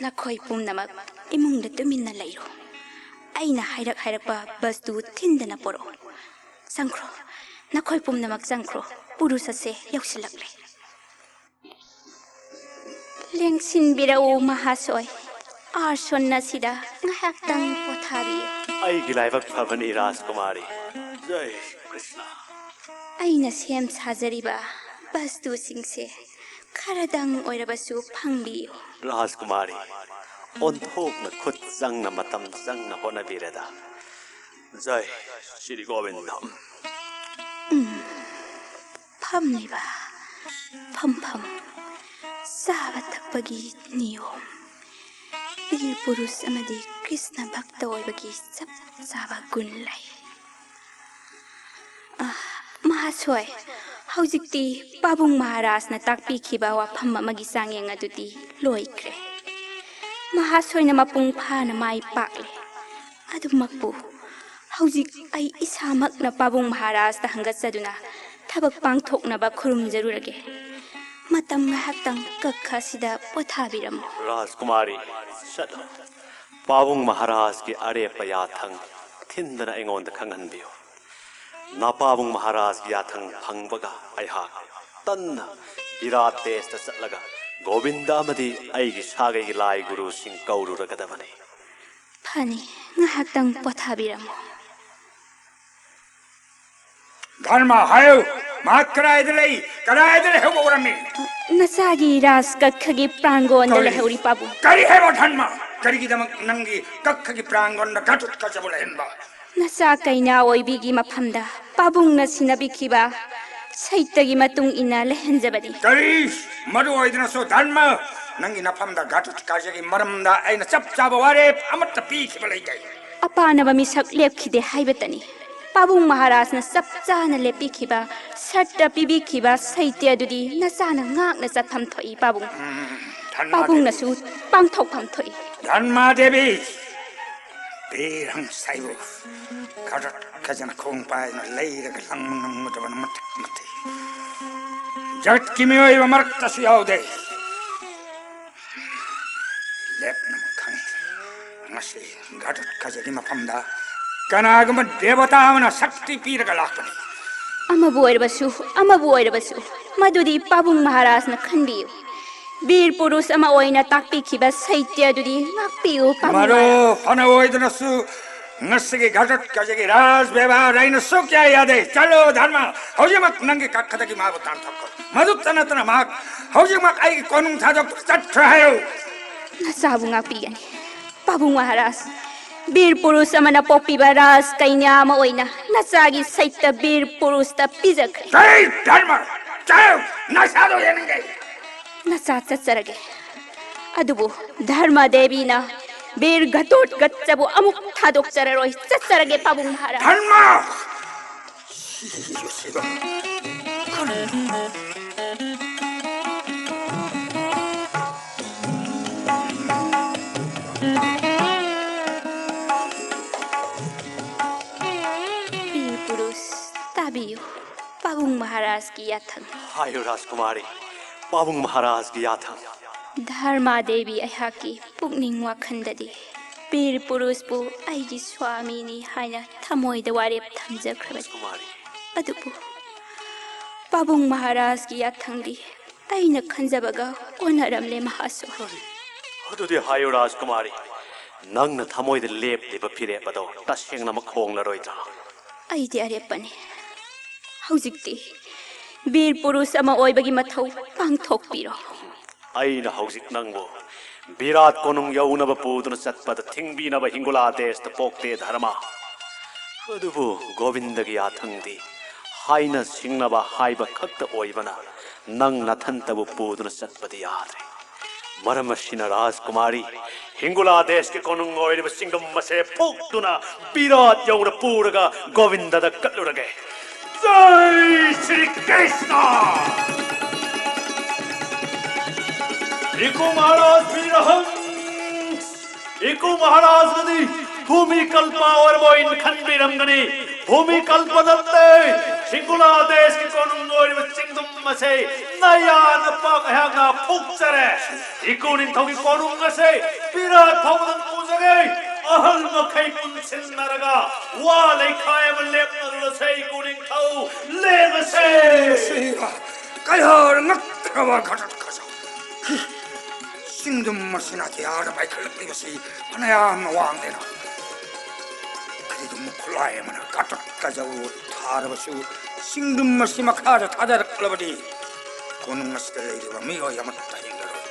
ꯅꯈꯣꯏ ꯄꯨꯝꯅꯃꯛ ꯏꯃꯨꯡꯗ ꯇꯨꯃꯤꯟꯅ ꯂꯩꯔꯣ꯫ ꯑꯩꯅ ꯍꯥꯏꯔꯛ ꯍꯥꯏꯔꯛꯄ ꯕꯁꯇꯨ ꯊꯤꯟꯗꯅ ꯄꯣꯔꯛꯑꯣ꯫ ꯆꯪꯈ꯭ꯔꯣ, ꯅꯈꯣꯏ ꯄꯨꯝꯅꯃꯛ ꯆꯪꯈ꯭ꯔꯣ꯫ ꯄꯨꯔꯨꯁ ꯑꯁꯦ ꯌꯧꯁꯤꯜꯂꯛꯂꯦ꯫ ꯂꯦꯡꯁꯤꯟꯕꯤꯔꯛꯎ ꯃꯍꯥꯁꯣꯏ꯫ ꯑꯥꯁꯟ ꯑꯁꯤꯗ ꯉꯥꯏꯍꯥꯛꯇꯪ ꯄꯣꯊꯥꯕꯤꯌꯨ꯫ ꯑꯩꯒꯤ ꯂꯥꯏꯕꯛ ꯐꯕꯅꯤ ꯔꯥꯖꯀꯨꯃꯥꯔꯤ꯫ ꯖꯩ ꯀ꯭ꯔꯤꯁꯅ꯫ ꯑꯩꯅ ꯁꯦꯝ ꯁꯥꯖꯔꯤꯕ ꯕꯁꯇꯨꯁꯤꯡꯁꯦ ꯈꯔꯗꯪ ꯑꯣꯏꯔꯕꯁꯨ ꯐꯪꯕꯤꯌꯨ꯫ ꯔꯥꯖꯀꯨꯃꯥꯔꯤ, ꯑꯣꯟꯊꯣꯛꯅ ꯈꯨꯠ ꯆꯪꯅ ꯃꯇꯝ ꯆꯪꯅ ꯍꯣꯠꯅꯕꯤꯔꯦꯗ꯫ ꯖꯩ ꯁ꯭ꯔꯤ ꯒꯣꯕꯤꯟꯗꯝ꯫ ꯎꯝ, ꯐꯝꯂꯤꯕ ꯐꯝꯐꯝ, ꯆꯥꯕ ꯊꯛꯄꯒꯤ ꯅꯤꯌꯣꯝ, ꯕꯤꯔ ꯄꯨꯔꯨꯁ ꯑꯃꯗꯤ ꯀ꯭ꯔꯤꯁꯅ ꯚꯛꯇ ꯑꯣꯏꯕꯒꯤ ꯆꯞ ꯆꯥꯕ ꯒꯨꯟ ꯂꯩ꯫ ꯑꯥ, ꯃꯍꯥꯁꯣꯏ, ꯍꯧꯖꯤꯛꯇꯤ ꯄꯥꯕꯨꯡ ꯃꯍꯥꯔꯥꯖꯅ ꯇꯥꯛꯄꯤꯈꯤꯕ ꯋꯥꯐꯝ ꯑꯃꯒꯤ ꯆꯥꯡꯌꯦꯡ ꯑꯗꯨꯗꯤ ꯂꯣꯏꯈ꯭ꯔꯦ꯫ ꯃꯍꯥꯁꯣꯏꯅ ꯃꯄꯨꯡ ꯐꯥꯅ ꯃꯥꯏ ꯄꯥꯛꯂꯦ꯫ ꯑꯗꯨꯃꯛꯄꯨ, ꯍꯧꯖꯤꯛ ꯑꯩ ꯏꯁꯥꯃꯛꯅ ꯄꯥꯕꯨꯡ ꯃꯍꯥꯔꯥꯖꯇ ꯍꯪꯒꯠꯆꯗꯨꯅ ꯊꯕꯛ ꯄꯥꯡꯊꯣꯛꯅꯕ ꯈꯨꯔꯨꯝꯖꯔꯨꯔꯒꯦ꯫ ꯃꯇꯝ ꯉꯥꯏꯍꯥꯛꯇꯪ ꯀꯛꯈ ꯑꯁꯤꯗ ꯄꯣꯊꯥꯕꯤꯔꯝꯃꯨ꯫ ꯔꯥꯖꯀꯨꯃꯥꯔꯤ, ꯆꯠꯂꯣ꯫ ꯄꯥꯕꯨꯡ ꯃꯍꯥꯔꯥꯖꯀꯤ ꯑꯔꯦꯞꯄ ꯌꯥꯊꯪ ꯊꯤꯟꯗꯅ ꯑꯩꯉꯣꯟꯗ ꯈꯪꯍꯟꯕꯤꯌꯨ꯫ ꯅꯄꯥꯕꯨꯡ ꯃꯍꯥꯔꯥꯖꯀꯤ ꯌꯥꯊꯪ ꯐꯪꯕꯒ ꯑꯩꯍꯥꯛ ꯇꯟꯅ ꯕꯤꯔꯥꯠ ꯗꯦꯁꯇ ꯆꯠꯂꯒ ꯒꯣꯕꯤꯟꯗ ꯑꯃꯗꯤ ꯑꯩꯒꯤ ꯁꯥꯒꯩꯒꯤ ꯂꯥꯏ ꯒꯨꯔꯨꯁꯤꯡ ꯀꯧꯔꯨꯔꯒꯗꯕꯅꯤ꯫ ꯐꯅꯤ, ꯉꯥꯏꯍꯥꯛꯇꯪ ꯄꯣꯊꯥꯕꯤꯔꯝꯃꯨ꯫ ꯙꯔꯃ ꯍꯥꯏꯌꯨ, ꯃꯍꯥꯛ ꯀꯗꯥꯏꯗ ꯂꯩ? ꯀꯗꯥꯏꯗ ꯂꯩꯍꯧꯕ ꯎꯔꯝꯃꯤ? ꯅꯆꯥꯒꯤ ꯔꯥꯖ ꯀꯛꯈꯒꯤ ꯄ꯭ꯔꯥꯡꯒꯣꯟꯗ ꯀꯔꯤ? ꯂꯩꯍꯧꯔꯤ, ꯄꯥꯕꯨꯡ꯫ ꯀꯔꯤ ꯍꯥꯏꯕ ꯙꯔꯃ? ꯀꯔꯤꯒꯤꯗꯃꯛ ꯅꯪꯒꯤ ꯀꯛꯈꯒꯤ ꯄ꯭ꯔꯥꯡꯒꯣꯟꯗ ꯘꯇꯣꯠꯀꯆꯕꯨ ꯂꯩꯍꯟꯕ? ꯅꯆꯥ ꯀꯩꯅꯥ ꯑꯣꯏꯕꯤꯒꯤ ꯃꯐꯝꯗ ꯄꯥꯕꯨꯡꯅ ꯁꯤꯟꯅꯕꯤꯈꯤꯕ ꯁꯩꯇꯒꯤ ꯃꯇꯨꯡ ꯏꯟꯅ ꯂꯩꯍꯟꯖꯕꯅꯤ꯫ ꯀꯔꯤ? ꯃꯗꯨ ꯑꯣꯏꯗꯨꯅꯁꯨ ꯙꯔꯃ, ꯅꯪꯒꯤ ꯅꯐꯝꯗ ꯘꯇꯣꯠꯀꯆꯒꯤ ꯃꯔꯝꯗ ꯑꯩꯅ ꯆꯞ ꯆꯥꯕ ꯋꯥꯔꯦꯞ ꯑꯃꯠꯇ ꯄꯤꯈꯤꯕ ꯂꯩꯇꯦ꯫ ꯑꯄꯥꯅꯕ ꯃꯤꯁꯛ ꯂꯦꯞꯈꯤꯗꯦ ꯍꯥꯏꯕꯇꯅꯤ꯫ ꯄꯥꯕꯨꯡ ꯃꯍꯥꯔꯥꯖꯅ ꯆꯞ ꯆꯥꯅ ꯂꯦꯞꯄꯤꯈꯤꯕ, ꯁꯔꯇ ꯄꯤꯕꯤꯈꯤꯕ ꯁꯩꯇ ꯑꯗꯨꯗꯤ ꯅꯆꯥꯅ ꯉꯥꯛꯅ ꯆꯠꯐꯝ ꯊꯣꯛꯏ, ꯄꯥꯕꯨꯡ꯫ ꯎꯝ, ꯙꯔꯃ ꯄꯥꯕꯨꯡꯅꯁꯨ ꯄꯥꯡꯊꯣꯛꯐꯝ ꯊꯣꯛꯏ꯫ ꯙꯔꯃ ꯗꯦꯕꯤ, ꯕꯤꯔ ꯍꯪꯁꯥꯏꯕꯨ ꯘꯇꯣꯠꯀꯆꯅ ꯈꯣꯡ ꯄꯥꯏꯅ ꯂꯩꯔꯒ ꯂꯪꯕ ꯉꯝꯒꯗꯕꯅ ꯃꯇꯤꯛ ꯅꯠꯇꯦ꯫ ꯖꯒꯠꯀꯤ ꯃꯤꯑꯣꯏꯕ ꯃꯔꯛꯇꯁꯨ ꯌꯥꯎꯗꯦ꯫ ꯂꯦꯞꯅꯃꯛ ꯈꯪꯏ, ꯉꯁꯤ ꯘꯇꯣꯠꯀꯆꯒꯤ ꯃꯐꯝꯗ ꯀꯅꯥꯒꯨꯝꯕ ꯗꯦꯕꯇꯥ ꯑꯃꯅ ꯁꯛꯇꯤ ꯄꯤꯔꯒ ꯂꯥꯛꯄꯅꯤ꯫ ꯑꯃꯕꯨ ꯑꯣꯏꯔꯕꯁꯨ, ꯑꯃꯕꯨ ꯑꯣꯏꯔꯕꯁꯨ, ꯃꯗꯨꯗꯤ ꯄꯥꯕꯨꯡ ꯃꯍꯥꯔꯥꯖꯅ ꯈꯟꯕꯤꯌꯨ꯫ ꯕꯤꯔ ꯄꯨꯔꯨꯁ ꯑꯃ ꯑꯣꯏꯅ ꯇꯥꯛꯄꯤꯈꯤꯕ ꯁꯩꯇ꯭ꯌ ꯑꯗꯨꯗꯤ ꯉꯥꯛꯄꯤꯌꯨ, ꯄꯥꯕꯨꯡ ꯃꯔꯨ ꯃꯍꯥꯔꯥꯖ꯫ ꯐꯅ ꯑꯣꯏꯗꯨꯅꯁꯨ ꯉꯁꯤꯒꯤ ꯘꯇꯣꯠꯀꯆꯒꯤ ꯔꯥꯖ ꯕꯦꯕꯥꯔ ꯑꯩꯅ ꯁꯨꯛꯌꯥ ꯌꯥꯗꯦ꯫ ꯆꯠꯂꯣ ꯙꯔꯃ, ꯍꯧꯖꯤꯛꯃꯛ ꯅꯪꯒꯤ ꯀꯥꯈꯗꯒꯤ ꯃꯥꯕꯨ ꯇꯥꯟꯊꯣꯛꯈꯣ꯫ ꯃꯗꯨꯇ ꯅꯠꯇꯅ ꯃꯍꯥꯛ ꯍꯧꯖꯤꯛꯃꯛ ꯑꯩꯒꯤ ꯀꯣꯅꯨꯡ ꯊꯥꯗꯣꯛꯇꯨꯅ ꯆꯠꯈ꯭ꯔꯣ ꯍꯥꯏꯌꯨ꯫ ꯅꯆꯥꯕꯨ ꯉꯥꯛꯄꯤꯒꯅꯤ, ꯄꯥꯕꯨꯡ ꯃꯍꯥꯔꯥꯖ꯫ ꯕꯤꯔ ꯄꯨꯔꯨꯁ ꯑꯃꯅ ꯄꯣꯛꯄꯤꯕ ꯔꯥꯖ ꯀꯩꯅ꯭ꯌꯥ ꯑꯃ ꯑꯣꯏꯅ ꯅꯆꯥꯒꯤ ꯁꯩꯇ ꯕꯤꯔ ꯄꯨꯔꯨꯁꯇ ꯄꯤꯖꯈ꯭ꯔꯦ꯫ ꯍꯦ ꯙꯔꯃ, ꯆꯠꯂꯨ, ꯅꯁꯥꯗꯣ ꯌꯦꯡꯅꯤꯡꯗꯦ꯫ ꯅꯆꯥ ꯆꯠꯆꯔꯒꯦ꯫ ꯑꯗꯨꯕꯨ ꯙꯔꯃ ꯗꯦꯕꯤꯅ ꯕꯤꯔ ꯘꯇꯣꯠꯀꯆꯕꯨ ꯑꯃꯨꯛ ꯊꯥꯗꯣꯛꯆꯔꯔꯣꯏ꯫ ꯆꯠꯆꯔꯒꯦ, ꯄꯥꯕꯨꯡ ꯃꯍꯥꯔꯥꯖ꯫ ꯙꯔꯃ! ꯕꯤꯔ ꯄꯨꯔꯨꯁ, ꯇꯥꯕꯤꯌꯨ꯫ ꯄꯥꯕꯨꯡ ꯃꯍꯥꯔꯥꯖꯀꯤ ꯌꯥꯊꯪ꯫ ꯍꯥꯏꯌꯨ ꯔꯥꯖꯀꯨꯃꯥꯔꯤ, ꯄꯥꯕꯨꯡ ꯃꯍꯥꯔꯥꯖꯀꯤ ꯌꯥꯊꯪ꯫ ꯙꯔꯃꯥ ꯗꯦꯕꯤ ꯑꯩꯍꯥꯛꯀꯤ ꯄꯨꯛꯅꯤꯡ ꯋꯥꯈꯜꯗꯗꯤ ꯕꯤꯔ ꯄꯨꯔꯨꯁꯄꯨ ꯑꯩꯒꯤ ꯁ꯭ꯋꯥꯃꯤꯅꯤ ꯍꯥꯏꯅ ꯊꯃꯣꯏꯗ ꯋꯥꯔꯦꯞ ꯊꯝꯖꯈ꯭ꯔꯕꯅꯤ꯫ ꯔꯥꯖꯀꯨꯃꯥꯔꯤ꯫ ꯑꯗꯨꯕꯨ ꯄꯥꯕꯨꯡ ꯃꯍꯥꯔꯥꯖꯀꯤ ꯌꯥꯊꯪꯗꯤ ꯑꯩꯅ ꯈꯟꯖꯕꯒ ꯑꯣꯟꯅꯔꯝꯂꯦ ꯃꯍꯥꯁꯨ꯫ ꯑꯗꯨꯗꯤ ꯍꯥꯏꯌꯨ ꯔꯥꯖꯀꯨꯃꯥꯔꯤ, ꯅꯪꯅ ꯊꯃꯣꯏꯗ ꯂꯦꯞꯂꯤꯕ ꯐꯤꯔꯦꯞ ꯑꯗꯣ ꯇꯁꯦꯡꯅꯃꯛ ꯍꯣꯡꯂꯔꯣꯏꯗ꯭ꯔꯥ? ꯑꯩꯗꯤ ꯑꯔꯦꯞꯄꯅꯤ꯫ ꯍꯧꯖꯤꯛꯇꯤ ꯕꯤꯔ ꯄꯨꯔꯨꯁ ꯑꯃ ꯑꯣꯏꯕꯒꯤ ꯃꯊꯧ ꯄꯥꯡꯊꯣꯛꯄꯤꯔꯣ꯫ ꯑꯩꯅ ꯍꯧꯖꯤꯛ ꯅꯪꯕꯨ ꯕꯤꯔꯥꯠ ꯀꯣꯅꯨꯡ ꯌꯧꯅꯕ ꯄꯨꯗꯨꯅ ꯆꯠꯄꯗ ꯊꯤꯡꯕꯤꯅꯕ ꯍꯤꯡꯒꯨꯂꯥ ꯗꯦꯁꯇ ꯄꯣꯛꯇꯦ ꯙꯔꯃ꯫ ꯑꯗꯨꯕꯨ ꯒꯣꯕꯤꯟꯗꯒꯤ ꯌꯥꯊꯪꯗꯤ ꯍꯥꯏꯅ ꯁꯤꯡꯅꯕ ꯍꯥꯏꯕ ꯈꯛꯇ ꯑꯣꯏꯕꯅ ꯅꯪ ꯅꯊꯟꯇꯕꯨ ꯄꯨꯗꯨꯅ ꯆꯠꯄꯗꯤ ꯌꯥꯗ꯭ꯔꯦ꯫ ꯃꯔꯝ ꯑꯁꯤꯅ ꯔꯥꯖꯀꯨꯃꯥꯔꯤ, ꯍꯤꯡꯒꯨꯂꯥ ꯗꯦꯁꯀꯤ ꯀꯣꯅꯨꯡ ꯑꯣꯏꯔꯤꯕ ꯆꯤꯡꯗꯝ ꯑꯁꯦ ꯐꯨꯛꯇꯨꯅ ꯕꯤꯔꯥꯠ ꯌꯧꯅ ꯄꯨꯔꯒ ꯒꯣꯕꯤꯟꯗꯗ ꯀꯠꯂꯨꯔꯒꯦ꯫ ꯖꯥꯏ ꯁ꯭ꯔꯤ ꯀ꯭ꯔꯤꯁꯅ! ꯏꯀꯨ ꯃꯍꯥꯔꯥꯖ ꯕꯤꯔ ꯍꯪꯁ! ꯏꯀꯨ ꯃꯍꯥꯔꯥꯖꯅꯗꯤ ꯚꯨꯃꯤ ꯀꯜꯄ ꯑꯣꯏꯔꯕꯣꯏꯅ ꯈꯟꯕꯤꯔꯝꯒꯅꯤ꯫ ꯚꯨꯃꯤ ꯀꯜꯄ ꯅꯠꯇꯦ꯫ ꯍꯤꯡꯒꯨꯂꯥ ꯗꯦꯁꯀꯤ ꯀꯣꯅꯨꯡ ꯑꯣꯏꯔꯤꯕ ꯆꯤꯡꯗꯝ ꯑꯁꯦ ꯅꯌꯥ ꯅꯄꯥ ꯑꯩꯍꯥꯛꯅ ꯐꯨꯛꯆꯔꯦ꯫ ꯏꯀꯨ ꯅꯤꯡꯊꯧꯒꯤ ꯀꯣꯅꯨꯡ ꯑꯁꯦ ꯕꯤꯔꯥꯠ ꯐꯥꯎꯕꯗ ꯄꯨꯖꯒꯦ꯫ ꯑꯍꯜ ꯃꯈꯩ ꯄꯨꯟꯁꯤꯟꯅꯔꯒ ꯋꯥ ꯂꯩꯈꯥꯏ ꯑꯃ ꯂꯦꯞꯅꯔꯨꯔꯁꯦ ꯏꯀꯨ ꯅꯤꯡꯊꯧ꯫ ꯂꯦꯡꯉꯁꯦ꯫ ꯀꯩꯍꯥꯔ ꯉꯛꯈ꯭ꯔꯕ ꯘꯇꯣꯠꯀꯆ꯫ ꯆꯤꯡꯗꯨꯝ ꯑꯁꯤꯅ ꯑꯇꯤꯌꯥꯗ ꯄꯥꯏꯈꯠꯂꯛꯂꯤꯕꯁꯤ ꯐꯅꯌꯥꯝꯅ ꯋꯥꯡꯂꯦꯅ꯫ ꯀꯔꯤꯒꯨꯝꯕ ꯈꯨꯠꯂꯥꯏ ꯑꯃꯅ ꯀꯥꯇꯛ ꯀꯥꯖꯧ ꯊꯥꯔꯕꯁꯨ, ꯆꯤꯡꯗꯨꯝ ꯑꯁꯤ ꯃꯈꯥꯗ ꯊꯥꯗꯔꯛꯂꯕꯗꯤ, ꯀꯣꯅꯨꯡ ꯑꯁꯤꯗ ꯂꯩꯔꯤꯕ ꯃꯤꯑꯣꯏ ꯑꯃꯠꯇ ꯍꯤꯡꯂꯔꯣꯏ꯫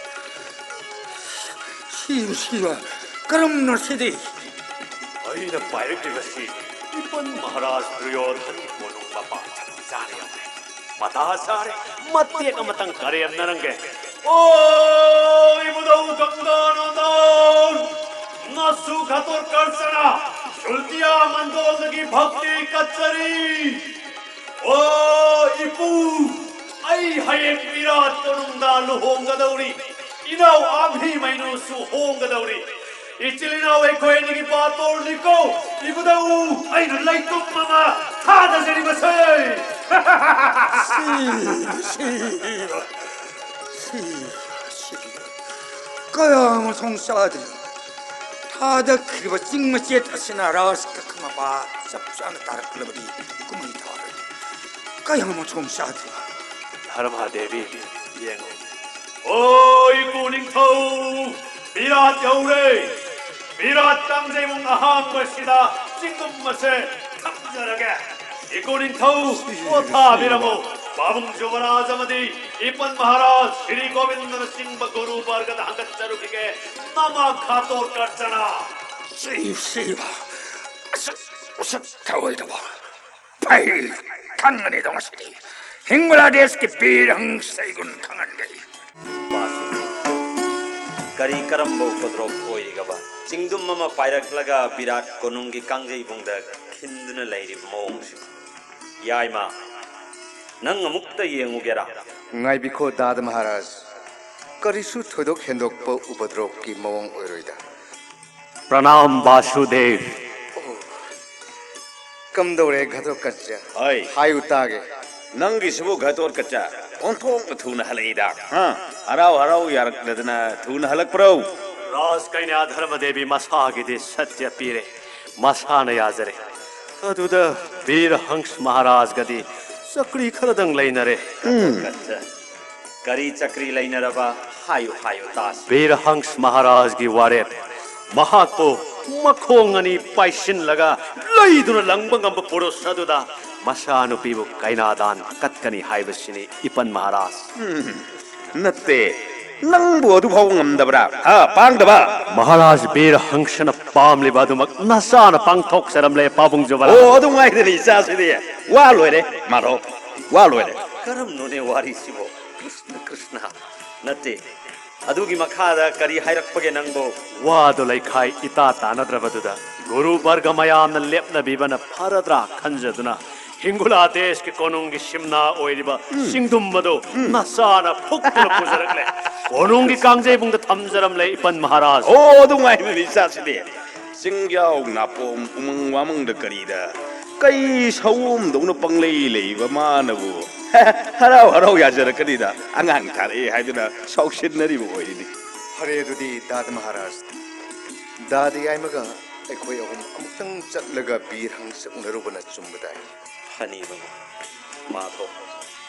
ꯁꯤꯕ, ꯁꯤꯕ, ꯀꯔꯝꯅ ꯁꯤꯗꯤ? ꯑꯩꯅ ꯄꯥꯏꯔꯛꯂꯤꯕꯁꯤ ꯏꯄꯟ ꯃꯍꯥꯔꯥꯖ ꯗꯨꯔꯌꯣꯙꯟ ꯀꯣꯅꯨꯡ ꯃꯄꯥ ꯆꯞ ꯆꯥꯅ ꯌꯧꯔꯦ꯫ ꯃꯇꯥ ꯆꯥꯔꯦ, ꯃꯇꯦꯛ ꯑꯃꯇꯪ ꯀꯔꯦꯝꯅꯔꯝꯒꯦ꯫ ꯑꯣ, ꯏꯕꯨꯙꯧ ꯒꯪꯒꯥꯅꯟꯗꯟ! ꯅꯁꯨ ꯘꯇꯣꯠꯀꯔꯁꯅ ꯁꯨꯜꯇꯤꯌꯥ ꯃꯟꯗꯣꯜꯗꯒꯤ ꯚꯛꯇꯤ ꯀꯠꯆꯔꯤ꯫ ꯑꯣ, ꯏꯄꯨ, ꯑꯩ ꯍꯌꯦꯡ ꯕꯤꯔꯥꯠ ꯀꯣꯅꯨꯡꯗ ꯂꯨꯍꯣꯡꯒꯗꯧꯔꯤ꯫ ꯏꯅꯥꯎ ꯑꯥꯝꯍꯤ ꯃꯩꯅꯨꯁꯨ ꯍꯣꯡꯒꯗꯧꯔꯤ꯫ ꯏꯆꯤꯜ ꯏꯅꯥꯎ ꯑꯩꯈꯣꯏ ꯑꯅꯤꯒꯤ ꯕꯥꯇꯣꯜꯅꯤꯀꯣ, ꯏꯕꯨꯙꯧ, ꯑꯩꯅ ꯂꯩꯇꯨꯝ ꯑꯃ ꯊꯥꯗꯖꯔꯤꯕꯁꯦ꯫ ꯁꯤ, ꯁꯤ, ꯁꯤ, ꯁꯤ꯫ ꯀꯌꯥ ꯃꯊꯣꯡ ꯆꯥꯗ꯭ꯔꯤ꯫ ꯊꯥꯗꯈ꯭ꯔꯤꯕ ꯆꯤꯡ ꯃꯆꯦꯠ ꯑꯁꯤꯅ ꯔꯥꯖ ꯀꯛꯈ ꯃꯄꯥ ꯆꯞ ꯆꯥꯅ ꯇꯥꯔꯛꯂꯕꯗꯤ ꯀꯨꯝꯍꯩ ꯊꯥꯔꯣꯏ꯫ ꯀꯌꯥ ꯃꯊꯣꯡ ꯆꯥꯗ꯭ꯔꯤ꯫ ꯙꯔꯃꯥꯗꯦꯕꯤ, ꯌꯦꯡꯉꯨ꯫ ꯑꯣ, ꯏꯄꯨ ꯅꯤꯡꯊꯧ, ꯕꯤꯔꯥꯠ ꯌꯧꯔꯦ꯫ ꯕꯤꯔꯥꯠ ꯀꯥꯡꯖꯩꯕꯨꯡ ꯑꯍꯥꯡꯕꯁꯤꯗ ꯆꯤꯡꯒꯨꯝ ꯑꯁꯦ ꯊꯝꯖꯔꯒꯦ꯫ ꯏꯄꯨ ꯅꯤꯡꯊꯧ, ꯄꯣꯊꯥꯕꯤꯔꯝꯃꯨ꯫ ꯄꯥꯕꯨꯡ ꯌꯨꯕꯔꯥꯖ ꯑꯃꯗꯤ ꯏꯄꯟ ꯃꯍꯥꯔꯥꯖ ꯁ꯭ꯔꯤ ꯒꯣꯕꯤꯟꯗꯅꯆꯤꯡꯕ ꯒꯨꯔꯨ ꯕꯔꯒꯗ ꯍꯪꯒꯠꯆꯔꯨꯈꯤꯒꯦ꯫ ꯃꯃꯥ ꯈꯥꯇꯣꯔ ꯀꯔꯆꯅꯥ꯫ ꯁꯤ, ꯁꯤꯕ, ꯑꯁꯨꯛ ꯎꯁꯤꯠ ꯊꯑꯣꯏꯗꯕ꯫ ꯐꯩ, ꯈꯪꯒꯅꯤꯗꯣ ꯉꯁꯤꯗꯤ꯫ ꯍꯤꯡꯕꯂꯥ ꯗꯦꯁꯀꯤ ꯕꯤꯔ ꯍꯪꯁ ꯑꯩꯒꯨꯟ ꯈꯪꯍꯟꯒꯦ꯫ ꯀꯔꯤ ꯀꯔꯝꯕ ꯎꯄꯗ꯭ꯔꯣꯞ ꯑꯣꯏꯔꯤꯒꯕ? ꯆꯤꯡꯗꯨꯝ ꯑꯃ ꯄꯥꯏꯔꯛꯂꯒ ꯕꯤꯔꯥꯠ ꯀꯣꯅꯨꯡꯒꯤ ꯀꯥꯡꯖꯩꯕꯨꯡꯗ ꯈꯤꯟꯗꯨꯅ ꯂꯩꯔꯤꯕ ꯃꯑꯣꯡꯁꯤ꯫ ꯌꯥꯏꯃ, ꯅꯪ ꯑꯃꯨꯛꯇ ꯌꯦꯡꯉꯨꯒꯦꯔꯥ? ꯉꯥꯏꯕꯤꯈꯣ ꯗꯥꯗ ꯃꯍꯥꯔꯥꯖ, ꯀꯔꯤꯁꯨ ꯊꯣꯏꯗꯣꯛ ꯍꯦꯟꯗꯣꯛꯄ ꯎꯄꯗ꯭ꯔꯣꯞꯀꯤ ꯃꯑꯣꯡ ꯑꯣꯏꯔꯣꯏꯗ꯫ ꯄ꯭ꯔꯅꯥꯝ ꯕꯥꯁꯨꯗꯦꯕ꯫ ꯀꯝꯗꯧꯔꯦ ꯘꯇꯣꯠꯀꯆ? ꯍꯣꯏ꯫ ꯍꯥꯏꯌꯨ ꯇꯥꯒꯦ꯫ ꯅꯪꯒꯤꯁꯤꯕꯨ ꯘꯇꯣꯠꯀꯆ ꯑꯣꯟꯊꯣꯛꯅ ꯊꯨꯅ ꯍꯜꯂꯛꯏꯗ꯫ ꯍꯥ? ꯍꯔꯥꯎ ꯍꯔꯥꯎ ꯌꯥꯔꯛꯂꯗꯅ ꯊꯨꯅ ꯍꯜꯂꯛꯄ꯭ꯔꯣ? ꯔꯥꯖꯀꯩꯅ꯭ꯌꯥ ꯙꯔꯃꯗꯦꯕꯤ ꯃꯁꯥꯒꯤꯗꯤ ꯁꯇ꯭ꯌ ꯄꯤꯔꯦ꯫ ꯃꯁꯥꯅ ꯌꯥꯖꯔꯦ꯫ ꯑꯗꯨꯗ ꯕꯤꯔ ꯍꯪꯁ ꯃꯍꯥꯔꯥꯖꯒꯗꯤ ꯆꯀ꯭ꯔꯤ ꯈꯔꯗꯪ ꯂꯩꯅꯔꯦ꯫ ꯎꯝ꯫ ꯘꯇꯣꯠꯀꯆ꯫ ꯀꯔꯤ ꯆꯀ꯭ꯔꯤ ꯂꯩꯅꯔꯕ? ꯍꯥꯏꯌꯨ, ꯍꯥꯏꯌꯨ, ꯇꯥꯁꯤ꯫ ꯕꯤꯔ ꯍꯪꯁ ꯃꯍꯥꯔꯥꯖꯒꯤ ꯋꯥꯔꯦꯞ꯫ ꯃꯍꯥꯛꯄꯨ ꯃꯈꯣꯡ ꯑꯅꯤ ꯄꯥꯏꯁꯤꯟꯂꯒ ꯂꯩꯗꯨꯅ ꯂꯪꯕ ꯉꯝꯕ ꯄꯨꯔꯨꯁ ꯑꯗꯨꯗ ꯃꯆꯥꯅꯨꯄꯤꯕꯨ ꯀꯩꯅꯥꯗꯥꯟ ꯀꯠꯀꯅꯤ ꯍꯥꯏꯕꯁꯤꯅꯤ, ꯏꯄꯟ ꯃꯍꯥꯔꯥꯖ꯫ ꯎꯝ, ꯅꯠꯇꯦ, ꯅꯪꯕꯨ ꯑꯗꯨ ꯐꯥꯎꯕ ꯉꯝꯗꯕ꯭ꯔꯥ? ꯍꯥ, ꯄꯥꯡꯗꯕ? ꯃꯍꯥꯔꯥꯖ ꯕꯤꯔ ꯍꯪꯁꯅ ꯄꯥꯝꯂꯤꯕ ꯑꯗꯨꯃꯛ ꯅꯆꯥꯅ ꯄꯥꯡꯊꯣꯛꯆꯔꯝꯂꯦ, ꯄꯥꯕꯨꯡ ꯖꯨꯕꯂꯥ꯫ ꯑꯣ, ꯑꯗꯨ ꯉꯥꯏꯔꯦꯅꯦ, ꯏꯆꯥꯁꯤꯗꯤ꯫ ꯋꯥ ꯂꯣꯏꯔꯦ, ꯃꯥꯙꯣ, ꯋꯥ ꯂꯣꯏꯔꯦ꯫ ꯀꯔꯝꯅꯣꯅꯦ ꯋꯥꯔꯤꯁꯤꯕꯣ? ꯀ꯭ꯔꯤꯁꯅ, ꯀ꯭ꯔꯤꯁꯅ꯫ ꯅꯠꯇꯦ, ꯑꯗꯨꯒꯤ ꯃꯈꯥꯗ ꯀꯔꯤ ꯍꯥꯏꯔꯛꯄꯒꯦ ꯅꯪꯕꯨ? ꯋꯥꯗꯣ ꯂꯩꯈꯥꯏ ꯏꯇꯥ ꯇꯥꯅꯗ꯭ꯔꯕꯗꯨꯗ ꯒꯨꯔꯨ ꯕꯔꯒ ꯃꯌꯥꯝꯅ ꯂꯦꯞꯅꯕꯤꯕꯅ ꯐꯔꯗ꯭ꯔꯥ ꯈꯟꯖꯗꯨꯅ ꯍꯤꯡꯒꯨꯂꯥ ꯗꯦꯁꯀꯤ ꯀꯣꯅꯨꯡꯒꯤ ꯁꯤꯝꯅꯥ ꯑꯣꯏꯔꯤꯕ ꯆꯤꯡꯗꯨꯝ ꯑꯗꯨ ꯅꯆꯥꯅ ꯐꯨꯛꯇꯨꯅ ꯄꯨꯖꯔꯛꯂꯦ꯫ ꯀꯣꯅꯨꯡꯒꯤ ꯀꯥꯡꯖꯩꯕꯨꯡꯗ ꯊꯝꯖꯔꯝꯂꯦ, ꯏꯄꯟ ꯃꯍꯥꯔꯥꯖ꯫ ꯑꯣ, ꯑꯗꯨ ꯉꯥꯏꯕꯅꯤ ꯏꯆꯥꯁꯤꯗꯤ꯫ ꯆꯤꯡꯌꯥꯎ ꯅꯥꯄꯣꯝ ꯎꯃꯪ ꯋꯥꯃꯪꯗ ꯀꯔꯤꯗ ꯀꯩ ꯁꯑꯣꯝꯗꯧꯅ ꯄꯪꯂꯩ ꯂꯩꯕ ꯃꯥꯅꯕꯨ ꯍꯔꯥꯎ ꯍꯔꯥꯎ ꯌꯥꯖꯔꯛꯀꯅꯤꯗ, ꯑꯉꯥꯡ ꯊꯥꯔꯛꯑꯦ ꯍꯥꯏꯗꯨꯅ ꯁꯥꯎꯁꯤꯟꯅꯔꯤꯕ ꯑꯣꯏꯔꯤꯅꯤ꯫ ꯐꯔꯦ, ꯑꯗꯨꯗꯤ ꯗꯥꯗ ꯃꯍꯥꯔꯥꯖ, ꯗꯥꯗ ꯌꯥꯏꯃꯒ ꯑꯩꯈꯣꯏ ꯑꯍꯨꯝ ꯑꯃꯨꯛꯇꯪ ꯆꯠꯂꯒ ꯕꯤꯔ ꯍꯪꯁ ꯎꯅꯔꯨꯕꯅ ꯆꯨꯝꯕꯗꯥꯏ꯫ ꯐꯅꯤꯕ ꯃꯥꯊꯣ,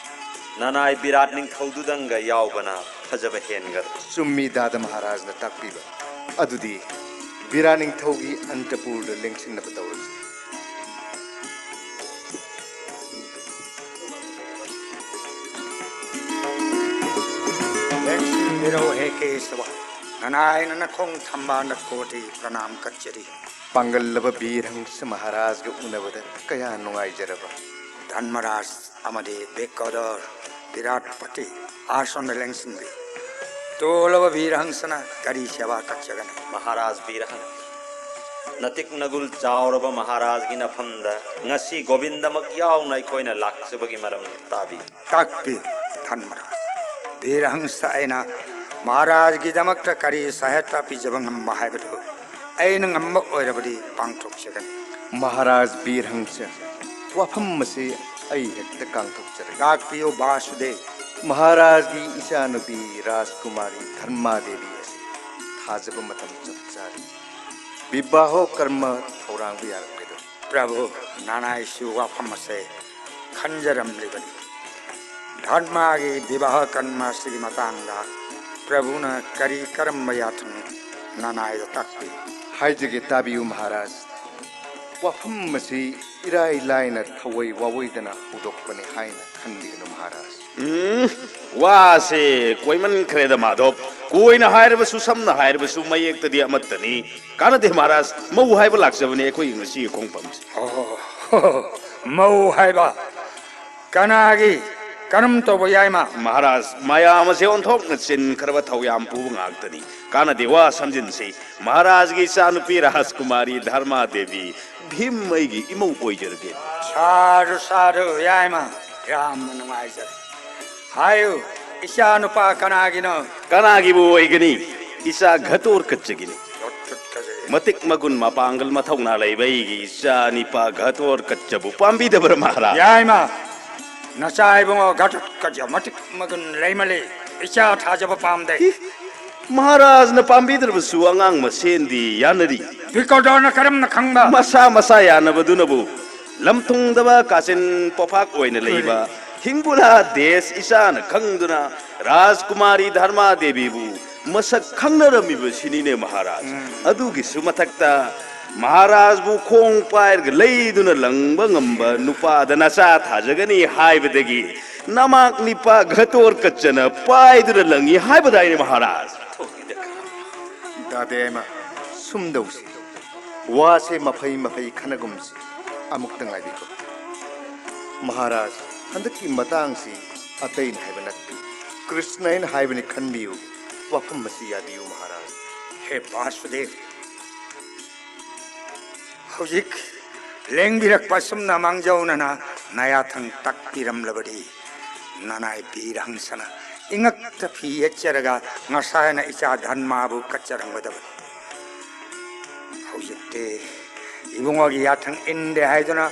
ꯅꯅꯥꯏ ꯕꯤꯔꯥꯠ ꯅꯤꯡꯊꯧꯗꯨꯗꯪꯒ ꯌꯥꯎꯕꯅ ꯐꯖꯕ ꯍꯦꯟꯒꯗ꯭ꯔꯥ? ꯆꯨꯝꯃꯤ, ꯗꯥꯗ ꯃꯍꯥꯔꯥꯖꯅ ꯇꯥꯛꯄꯤꯕ꯫ ꯑꯗꯨꯗꯤ ꯕꯤꯔꯥꯠ ꯅꯤꯡꯊꯧꯒꯤ ꯑꯟꯇꯄꯨꯔꯗ ꯂꯦꯡꯁꯤꯟꯅꯕ ꯇꯧꯔꯁꯤ꯫ ꯂꯦꯡꯁꯤꯟꯕꯤꯔꯣ ꯍꯦ ꯀꯦꯁꯕ, ꯅꯅꯥꯏꯅ ꯅꯈꯣꯡ ꯊꯝꯕꯥꯜꯗ ꯀꯣꯇꯤ ꯄ꯭ꯔꯅꯥꯝ ꯀꯠꯆꯔꯤ꯫ ꯄꯥꯡꯒꯜꯂꯕ ꯕꯤꯔ ꯍꯪꯁ ꯃꯍꯥꯔꯥꯖꯒ ꯎꯅꯕꯗ ꯀꯌꯥ ꯅꯨꯡꯉꯥꯏꯖꯔꯕ꯫ ꯙꯔꯃꯔꯥꯖ ꯑꯃꯗꯤ ꯕꯦꯀꯣꯗꯔ ꯕꯤꯔꯥꯠꯄꯇꯤ ꯑꯥꯁꯣꯟꯗ ꯂꯦꯡꯁꯤꯟꯕꯤ꯫ ꯇꯣꯜꯂꯕ ꯕꯤꯔ ꯍꯪꯁꯅ ꯀꯔꯤ ꯁꯦꯕꯥ ꯀꯠꯆꯒꯅꯤ? ꯃꯍꯥꯔꯥꯖ ꯕꯤꯔ ꯍꯪꯁ, ꯅꯇꯤꯛ ꯅꯒꯨꯜ ꯆꯥꯎꯔꯕ ꯃꯍꯥꯔꯥꯖꯒꯤ ꯅꯐꯝꯗ ꯉꯁꯤ ꯒꯣꯕꯤꯟꯗꯃꯛ ꯌꯥꯎꯅ ꯑꯩꯈꯣꯏꯅ ꯂꯥꯛꯆꯕꯒꯤ ꯃꯔꯝ ꯇꯥꯕꯤꯌꯨ꯫ ꯇꯥꯛꯄꯤ, ꯙꯔꯃꯔꯥꯖ꯫ ꯕꯤꯔ ꯍꯪꯁ ꯑꯩꯅ ꯃꯍꯥꯔꯥꯖꯒꯤꯗꯃꯛꯇ ꯀꯔꯤ ꯁꯍꯥꯌꯇꯥ ꯄꯤꯖꯕ ꯉꯝꯕ ꯍꯥꯏꯕꯗꯨ ꯑꯩꯅ ꯉꯝꯕ ꯑꯣꯏꯔꯕꯗꯤ ꯄꯥꯡꯊꯣꯛꯆꯒꯅꯤ꯫ ꯃꯍꯥꯔꯥꯖ ꯕꯤꯔ ꯍꯪꯁ, ꯋꯥꯐꯝ ꯑꯁꯤ ꯑꯩ ꯍꯦꯛꯇ ꯀꯥꯡꯊꯣꯛꯆꯔꯒꯦ꯫ ꯇꯥꯛꯄꯤꯌꯨ, ꯕꯥꯁꯨꯗꯦꯕ꯫ ꯃꯍꯥꯔꯥꯖꯒꯤ ꯏꯆꯥꯅꯨꯄꯤ ꯔꯥꯖꯀꯨꯃꯥꯔꯤ ꯙꯔꯃꯥꯗꯦꯕꯤ ꯑꯁꯤ ꯊꯥꯖꯕ ꯃꯇꯝ ꯆꯞ ꯆꯥꯔꯦ꯫ ꯕꯤꯕꯥꯍꯣ ꯀꯔꯃ ꯊꯧꯔꯥꯡꯕ ꯌꯥꯔꯛꯀꯗꯧꯔꯦ꯫ ꯄ꯭ꯔꯚꯨ, ꯅꯅꯥꯏꯁꯨ ꯋꯥꯐꯝ ꯑꯁꯦ ꯈꯟꯖꯔꯝꯂꯤꯕꯅꯤ꯫ ꯙꯔꯃꯒꯤ ꯕꯤꯕꯥꯍ ꯀꯔꯃ ꯑꯁꯤꯒꯤ ꯃꯇꯥꯡꯗ ꯄ꯭ꯔꯚꯨꯅ ꯀꯔꯤ ꯀꯔꯝꯕ ꯌꯥꯊꯪ ꯅꯅꯥꯏꯗ ꯇꯥꯛꯄꯤ? ꯍꯥꯏꯖꯒꯦ, ꯇꯥꯕꯤꯌꯨ ꯃꯍꯥꯔꯥꯖ꯫ ꯋꯥꯐꯝ ꯑꯁꯤ ꯏꯔꯥꯏ ꯂꯥꯏꯅ ꯊꯋꯥꯏ ꯋꯥꯋꯣꯏꯗꯅ ꯍꯧꯗꯣꯛꯄꯅꯤ ꯍꯥꯏꯅ ꯈꯟꯕꯤꯒꯅꯨ ꯃꯍꯥꯔꯥꯖ꯫ ꯎꯝ, ꯋꯥꯁꯦ ꯀꯣꯏꯃꯟꯈ꯭ꯔꯦꯗ ꯃꯥꯙꯣꯞ꯫ ꯀꯣꯏꯅ ꯍꯥꯏꯔꯕꯁꯨ, ꯁꯝꯅ ꯍꯥꯏꯔꯕꯁꯨ, ꯃꯌꯦꯛꯇꯗꯤ ꯑꯃꯠꯇꯅꯤ꯫ ꯀꯥꯟꯅꯗꯦ ꯃꯍꯥꯔꯥꯖ, ꯃꯧ ꯍꯥꯏꯕ ꯂꯥꯛꯆꯕꯅꯤ ꯑꯩꯈꯣꯏꯒꯤ ꯉꯁꯤꯒꯤ ꯈꯣꯡꯐꯝꯁꯦ꯫ ꯑꯣ, ꯃꯧ ꯍꯥꯏꯕ? ꯀꯅꯥꯒꯤ? ꯀꯔꯝ ꯇꯧꯕ ꯌꯥꯏꯃ? ꯃꯍꯥꯔꯥꯖ, ꯃꯌꯥꯝ ꯑꯁꯦ ꯑꯣꯟꯊꯣꯛꯅ ꯆꯤꯟꯈ꯭ꯔꯕ ꯊꯧ ꯌꯥꯝ ꯄꯨꯕ ꯉꯥꯛꯇꯅꯤ꯫ ꯀꯥꯟꯅꯗꯦ, ꯋꯥ ꯁꯝꯖꯤꯟꯁꯤ꯫ ꯃꯍꯥꯔꯥꯖꯒꯤ ꯏꯆꯥꯅꯨꯄꯤ ꯔꯥꯖꯀꯨꯃꯥꯔꯤ ꯙꯔꯃꯥ ꯗꯦꯕꯤ ꯚꯤꯝ ꯑꯩꯒꯤ ꯏꯃꯧ ꯑꯣꯏꯖꯔꯒꯦ꯫ ꯁꯥꯗꯨ, ꯁꯥꯗꯨ, ꯌꯥꯏꯃ, ꯌꯥꯝꯅ ꯅꯨꯡꯉꯥꯏꯖꯔꯦ꯫ ꯍꯥꯏꯌꯨ, ꯏꯆꯥ ꯅꯨꯄꯥ ꯀꯅꯥꯒꯤꯅꯣ? ꯀꯅꯥꯒꯤꯕꯨ ꯑꯣꯏꯒꯅꯤ? ꯏꯆꯥ ꯘꯇꯣꯔꯀꯠꯆꯒꯤꯅꯤ꯫ ꯃꯇꯤꯛ ꯃꯒꯨꯟ, ꯃꯄꯥꯡꯒꯜ, ꯃꯊꯧꯅꯥ ꯂꯩꯕ ꯑꯩꯒꯤ ꯏꯆꯥ ꯅꯤꯄꯥ ꯘꯇꯣꯔꯀꯠꯆꯕꯨ ꯄꯥꯝꯕꯤꯗꯕ꯭ꯔꯥ ꯃꯍꯥꯔꯥꯖ? ꯌꯥꯏꯃ, ꯅꯆꯥ ꯏꯕꯨꯡꯉꯣ ꯘꯇꯣꯠꯀꯠꯆ ꯃꯇꯤꯛ ꯃꯒꯨꯟ ꯂꯩꯃꯜꯂꯤ꯫ ꯏꯆꯥ ꯊꯥꯖꯕ ꯄꯥꯝꯗꯦ꯫ ꯏ, ꯃꯍꯥꯔꯥꯖꯅ ꯄꯥꯝꯕꯤꯗ꯭ꯔꯕꯁꯨ ꯑꯉꯥꯡ ꯃꯁꯦꯟꯗꯤ ꯌꯥꯅꯔꯤ꯫ ꯕꯤꯀꯣꯗꯣꯔꯅ ꯀꯔꯝꯅ ꯈꯪꯕ? ꯃꯁꯥ ꯃꯁꯥ ꯌꯥꯅꯕꯗꯨꯅꯕꯨ꯫ ꯂꯝ ꯊꯨꯡꯗꯕ ꯀꯥꯆꯤꯟ ꯄꯣꯐꯥꯛ ꯑꯣꯏꯅ ꯂꯩꯕ ꯍꯤꯡꯒꯨꯂꯥ ꯗꯦꯁ ꯏꯆꯥꯅ ꯈꯪꯗꯨꯅ ꯔꯥꯖꯀꯨꯃꯥꯔꯤ ꯙꯔꯃꯥ ꯗꯦꯕꯤꯕꯨ ꯃꯁꯛ ꯈꯪꯅꯔꯝꯃꯤꯕꯁꯤꯅꯤꯅꯦ ꯃꯍꯥꯔꯥꯖ꯫ ꯎꯝ꯫ ꯑꯗꯨꯒꯤꯁꯨ ꯃꯊꯛꯇ ꯃꯍꯥꯔꯥꯖꯕꯨ ꯈꯣꯡ ꯄꯥꯏꯔꯒ ꯂꯩꯗꯨꯅ ꯂꯪꯕ ꯉꯝꯕ ꯅꯨꯄꯥꯗ ꯅꯆꯥ ꯊꯥꯖꯒꯅꯤ ꯍꯥꯏꯕꯗꯒꯤ ꯅꯃꯥꯛ ꯅꯤꯄꯥ ꯘꯇꯣꯔꯀꯠꯆꯅ ꯄꯥꯏꯗꯨꯅ ꯂꯪꯉꯤ ꯍꯥꯏꯕꯗꯥꯏꯅꯦ ꯃꯍꯥꯔꯥꯖ? ꯗꯥꯗꯦ ꯏꯃꯥ, ꯁꯨꯝꯗꯧꯁꯤ꯫ ꯋꯥꯁꯦ ꯃꯐꯩ ꯃꯐꯩ ꯈꯟꯅꯒꯨꯝꯁꯤ꯫ ꯑꯃꯨꯛꯇ ꯉꯥꯏꯕꯤꯈꯣ꯫ ꯃꯍꯥꯔꯥꯖ, ꯍꯟꯗꯛꯀꯤ ꯃꯇꯥꯡꯁꯤ ꯑꯇꯩꯅ ꯍꯥꯏꯕ ꯅꯠꯇꯦ꯫ ꯀ꯭ꯔꯤꯁꯅ ꯑꯩꯅ ꯍꯥꯏꯕꯅꯤ ꯈꯟꯕꯤꯌꯨ꯫ ꯋꯥꯐꯝ ꯑꯁꯤ ꯌꯥꯕꯤꯌꯨ ꯃꯍꯥꯔꯥꯖ꯫ ꯍꯦ ꯕꯥꯁꯨꯗꯦꯕ, ꯍꯧꯖꯤꯛ ꯂꯦꯡꯕꯤꯔꯛꯄ ꯑꯁꯨꯝꯅ ꯃꯥꯡꯖꯧꯅꯅ ꯅꯌꯥꯊꯪ ꯇꯥꯛꯄꯤꯔꯝꯂꯕꯗꯤ, ꯅꯅꯥꯏ ꯕꯤꯔ ꯍꯪꯁꯅ ꯏꯉꯛꯇ ꯐꯤ ꯌꯦꯠꯆꯔꯒ ꯉꯁꯥꯏꯅ ꯏꯆꯥ ꯙꯟꯃꯥꯕꯨ ꯀꯠꯆꯔꯝꯒꯗꯕꯅꯤ꯫ ꯍꯧꯖꯤꯛꯇꯤ ꯏꯕꯨꯡꯉꯣꯒꯤ ꯌꯥꯊꯪ ꯏꯟꯗꯦ ꯍꯥꯏꯗꯨꯅ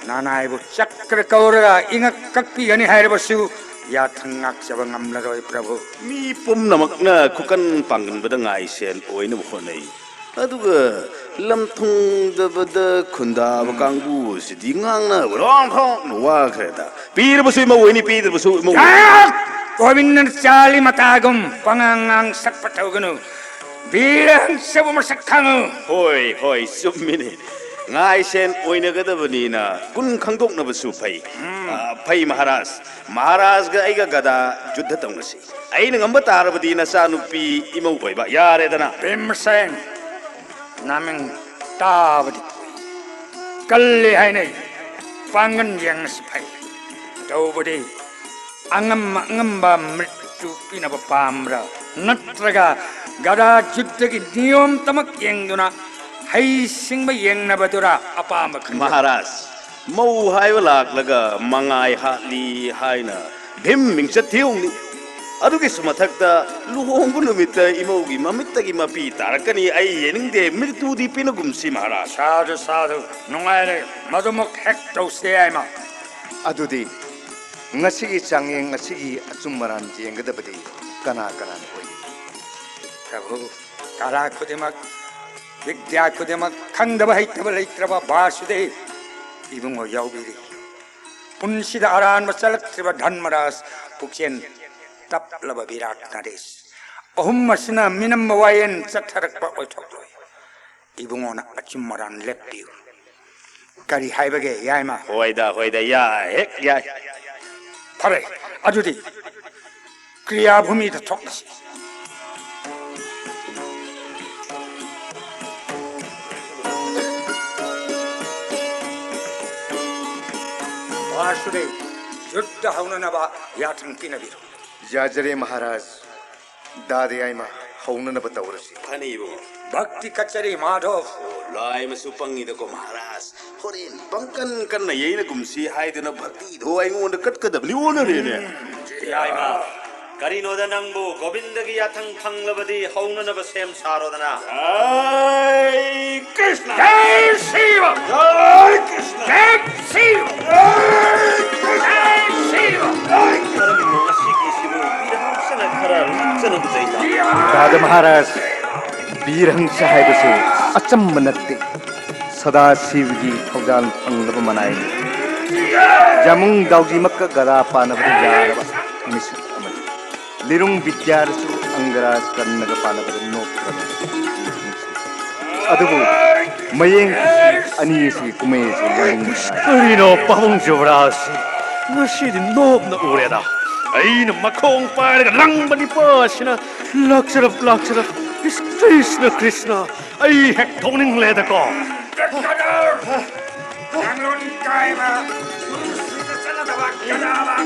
ꯅꯅꯥꯏꯕꯨ ꯆꯀ꯭ꯔ ꯀꯧꯔꯒ ꯏꯉꯛ ꯀꯛꯄꯤꯒꯅꯤ ꯍꯥꯏꯔꯕꯁꯨ ꯌꯥꯊꯪ ꯉꯥꯛꯆꯕ ꯉꯝꯂꯔꯣꯏ ꯄ꯭ꯔꯚꯨ꯫ ꯃꯤ ꯄꯨꯝꯅꯃꯛꯅ ꯈꯨꯀꯟ ꯄꯥꯡꯒꯟꯕꯗ ꯉꯥꯏꯁꯦꯟ ꯑꯣꯏꯅꯕ ꯍꯣꯠꯅꯩ, ꯑꯗꯨꯒ ꯂꯝ ꯊꯨꯡꯗꯕꯗ ꯈꯨꯟꯗꯥꯕ ꯀꯥꯡꯕꯨꯁꯤꯗꯤ ꯉꯥꯡꯅꯕ ꯂꯣꯡ ꯊꯣꯡꯅ ꯋꯥꯈ꯭ꯔꯦꯗ꯫ ꯄꯤꯔꯕꯁꯨ ꯏꯃꯧ ꯑꯣꯏꯅꯤ, ꯄꯤꯗ꯭ꯔꯕꯁꯨ ꯏꯃꯧ ꯑꯣꯏꯅꯤ꯫ ꯆꯥꯛ! ꯒꯣꯕꯤꯟꯗꯅ ꯆꯥꯂꯤ ꯃꯇꯥꯒꯨꯝ ꯄꯉꯥꯡ ꯉꯥꯡ ꯁꯛꯄ ꯇꯧꯒꯅꯨ꯫ ꯕꯤꯔ ꯍꯪꯁꯕꯨ ꯃꯁꯛ ꯈꯪꯉꯨ꯫ ꯍꯣꯏ, ꯍꯣꯏ, ꯆꯨꯝꯃꯤꯅꯦ꯫ ꯉꯥꯏꯁꯦꯟ ꯑꯣꯏꯅꯒꯗꯕꯅꯤꯅ ꯒꯨꯟ ꯈꯪꯗꯣꯛꯅꯕꯁꯨ ꯐꯩ꯫ ꯎꯝ꯫ ꯑ, ꯐꯩ ꯃꯍꯥꯔꯥꯖ꯫ ꯃꯍꯥꯔꯥꯖꯒ ꯑꯩꯒ ꯒꯗꯥ ꯌꯨꯗꯙ ꯇꯧꯅꯁꯤ꯫ ꯑꯩꯅ ꯉꯝꯕ ꯇꯥꯔꯕꯗꯤ ꯅꯆꯥꯅꯨꯄꯤ ꯏꯃꯧ ꯑꯣꯏꯕ ꯌꯥꯔꯦꯗꯅ꯫ ꯚꯤꯝꯁꯦꯟ, ꯅꯃꯤꯡ ꯇꯥꯕꯗꯤ ꯀꯜꯂꯤ ꯍꯥꯏꯅꯩ꯫ ꯄꯥꯡꯒꯟ ꯌꯦꯡꯉꯁꯤ ꯐꯩ꯫ ꯇꯧꯕꯗꯤ ꯑꯉꯝ ꯑꯉꯝꯕ ꯃ꯭ꯔꯤꯇꯨ ꯄꯤꯅꯕ ꯄꯥꯝꯕ꯭ꯔꯥ? ꯅꯠꯇ꯭ꯔꯒ ꯒꯗꯥ ꯌꯨꯗꯙꯒꯤ ꯅꯤꯌꯣꯝ ꯇꯃꯛ ꯌꯦꯡꯗꯨꯅ ꯍꯩꯁꯤꯡꯕ ꯌꯦꯡꯅꯕꯗꯨꯔꯥ ꯑꯄꯥꯝꯕ ꯈꯟꯕ? ꯃꯍꯥꯔꯥꯖ, ꯃꯧ ꯍꯥꯏꯕ ꯂꯥꯛꯂꯒ ꯃꯉꯥꯏ ꯍꯥꯠꯂꯤ ꯍꯥꯏꯅ ꯚꯤꯝ ꯃꯤꯡꯆꯠ ꯊꯤꯍꯧꯅꯤ꯫ ꯑꯗꯨꯒꯤꯁꯨ ꯃꯊꯛꯇ ꯂꯨꯍꯣꯡꯕ ꯅꯨꯃꯤꯠꯇ ꯏꯃꯧꯒꯤ ꯃꯃꯤꯠꯇꯒꯤ ꯃꯄꯤ ꯇꯥꯔꯛꯀꯅꯤ꯫ ꯑꯩ ꯌꯦꯡꯅꯤꯡꯗꯦ, ꯃ꯭ꯔꯤꯇꯨꯗꯤ ꯄꯤꯅꯒꯨꯝꯁꯤ ꯃꯍꯥꯔꯥꯖ꯫ ꯁꯥꯗꯨ, ꯁꯥꯗꯨ, ꯅꯨꯡꯉꯥꯏꯔꯦ, ꯃꯗꯨꯃꯛ ꯍꯦꯛ ꯇꯧꯁꯦ ꯍꯥꯏꯃ꯫ ꯑꯗꯨꯗꯤ ꯉꯁꯤꯒꯤ ꯆꯥꯡꯌꯦꯡ ꯑꯁꯤꯒꯤ ꯑꯆꯨꯝ ꯑꯔꯥꯟ ꯌꯦꯡꯒꯗꯕꯗꯤ ꯀꯅꯥ ꯀꯅꯥꯅ ꯑꯣꯏꯒꯅꯤ? ꯄ꯭ꯔꯚꯨ, ꯀꯂꯥ ꯈꯨꯗꯤꯡꯃꯛ, ꯕꯤꯗ꯭ꯌꯥ ꯈꯨꯗꯤꯡꯃꯛ ꯈꯪꯗꯕ ꯍꯩꯇꯕ ꯂꯩꯇ꯭ꯔꯕ ꯚꯥꯁꯨꯗꯦꯕ ꯏꯕꯨꯡꯉꯣ ꯌꯥꯎꯕꯤꯔꯤ꯫ ꯄꯨꯟꯁꯤꯗ ꯑꯔꯥꯟꯕ ꯆꯠꯂꯛꯇ꯭ꯔꯤꯕ ꯙꯔꯃꯔꯥꯖ ꯄꯨꯛꯆꯦꯜ ꯇꯞꯂꯕ ꯕꯤꯔꯥꯠ ꯅꯔꯦꯁ ꯑꯍꯨꯝ ꯑꯁꯤꯅ ꯃꯤꯅꯝꯕ ꯋꯥꯌꯦꯜ ꯆꯠꯊꯔꯛꯄ ꯑꯣꯏꯊꯣꯛꯂꯣꯏ꯫ ꯏꯕꯨꯡꯉꯣꯅ ꯑꯆꯨꯝ ꯑꯔꯥꯟ ꯂꯦꯞꯄꯤꯌꯨ꯫ ꯀꯔꯤ ꯍꯥꯏꯕꯒꯦ, ꯌꯥꯏꯃ? ꯍꯣꯏꯗ, ꯍꯣꯏꯗ, ꯌꯥꯏ, ꯍꯦꯛ ꯌꯥꯏ꯫ ꯐꯔꯦ, ꯑꯗꯨꯗꯤ ꯀ꯭ꯔꯤꯌꯥꯚꯨꯃꯤꯗ ꯊꯣꯛꯂꯁꯤ꯫ ꯃꯍꯥꯁꯨꯗꯦꯕ, ꯌꯨꯗꯙ ꯍꯧꯅꯅꯕ ꯌꯥꯊꯪ ꯄꯤꯅꯕꯤꯔꯣ꯫ ꯌꯥꯖꯔꯦ ꯃꯍꯥꯔꯥꯖ꯫ ꯗꯥꯗꯥ ꯌꯥꯏꯃ, ꯍꯧꯅꯅꯕ ꯇꯧꯔꯁꯤ꯫ ꯐꯅꯤ ꯏꯕꯨꯡꯉꯣ꯫ ꯚꯛꯇꯤ ꯀꯆꯔꯤ ꯃꯥꯙꯕ꯫ ꯑꯣ, ꯂꯥꯏꯃꯁꯨ ꯄꯪꯉꯤꯗꯀꯣ ꯃꯍꯥꯔꯥꯖ꯫ ꯍꯣꯔꯦꯟ ꯄꯪꯀꯟ ꯀꯟꯅ ꯌꯩꯅꯒꯨꯝꯁꯤ ꯍꯥꯏꯗꯨꯅ ꯚꯛꯇꯤꯗꯣ ꯑꯩꯉꯣꯟꯗ ꯀꯠꯀꯗꯕꯅꯤ ꯑꯣꯟꯅꯔꯦꯅꯦ꯫ ꯌꯥꯏꯃ, ꯀꯔꯤꯅꯣꯗ ꯅꯪꯕꯨ? ꯒꯣꯕꯤꯟꯗꯒꯤ ꯌꯥꯊꯪ ꯐꯪꯂꯕꯗꯤ ꯍꯧꯅꯅꯕ ꯁꯦꯝ ꯁꯥꯔꯣꯗꯅ꯫ ꯖꯥꯏ ꯀ꯭ꯔꯤꯁꯅ! ꯖꯥꯏ ꯁꯤꯕ! ꯖꯥꯏ ꯀ꯭ꯔꯤꯁꯅ! ꯖꯥꯏ ꯁꯤꯕ! ꯖꯥꯏ ꯀ꯭ꯔꯤꯁꯅ! ꯖꯥꯏ ꯁꯤꯕ! ꯀꯔꯝꯕꯅꯣ ꯉꯁꯤꯒꯤꯁꯤꯕꯨ? ꯕꯤꯔ ꯍꯪꯁꯅ ꯈꯔ ꯂꯥꯛꯆꯅꯕꯗꯩꯗ꯫ ꯗꯥꯗꯥ ꯃꯍꯥꯔꯥꯖ, ꯕꯤꯔꯍꯪꯁ ꯍꯥꯏꯕꯁꯤ ꯑꯆꯝꯕ ꯅꯠꯇꯦ꯫ ꯁꯗꯥꯁꯤꯕꯒꯤ ꯊꯧꯖꯥꯜ ꯐꯪꯂꯕ ꯃꯅꯥꯏꯅꯤ꯫ ꯌꯥꯃꯨꯡ ꯗꯥꯎꯖꯤꯃꯛꯀ ꯒꯗꯥ ꯄꯥꯟꯅꯕꯗ ꯌꯥꯔꯕ ꯃꯤꯁꯛ ꯑꯃꯅꯤ꯫ ꯂꯤꯔꯨꯡ ꯕꯤꯗ꯭ꯌꯥꯔꯁꯨ ꯑꯪꯒꯔꯥꯖ ꯀꯔꯅꯒ ꯄꯥꯟꯅꯕꯗ ꯅꯣꯛꯈ꯭ꯔꯕ ꯕꯤꯔꯍꯪꯁ꯫ ꯑꯗꯨꯕꯨ ꯃꯌꯦꯡ ꯑꯅꯤ ꯑꯁꯤ ꯀꯨꯝꯍꯩ ꯑꯁꯤ ꯌꯥꯅꯤꯡꯕ ꯀꯔꯤꯅꯣ ꯄꯥꯕꯨꯡ ꯖꯨꯕꯔꯥꯖꯁꯤ? ꯉꯁꯤꯗꯤ ꯅꯣꯞꯅ ꯎꯔꯦꯗ꯫ ꯑꯩꯅ ꯃꯈꯣꯡ ꯄꯥꯏꯔꯒ ꯂꯪꯕ ꯅꯤꯄꯥ ꯑꯁꯤꯅ ꯂꯥꯛꯆꯔꯞ, ꯂꯥꯛꯆꯔꯞ, ꯏꯁ, ꯀ꯭ꯔꯤꯁꯅ, ꯀ꯭ꯔꯤꯁꯅ, ꯑꯩ ꯍꯦꯛ ꯊꯣꯛꯅꯤꯡꯂꯦꯗꯀꯣ꯫ ꯗꯤꯛꯇꯦꯇꯔ! ꯀꯥꯡꯂꯣꯟ ꯀꯥꯏꯕ, ꯒꯨꯔꯨꯁꯤꯡꯗ ꯆꯠꯅꯗꯕ ꯒꯙꯥꯕ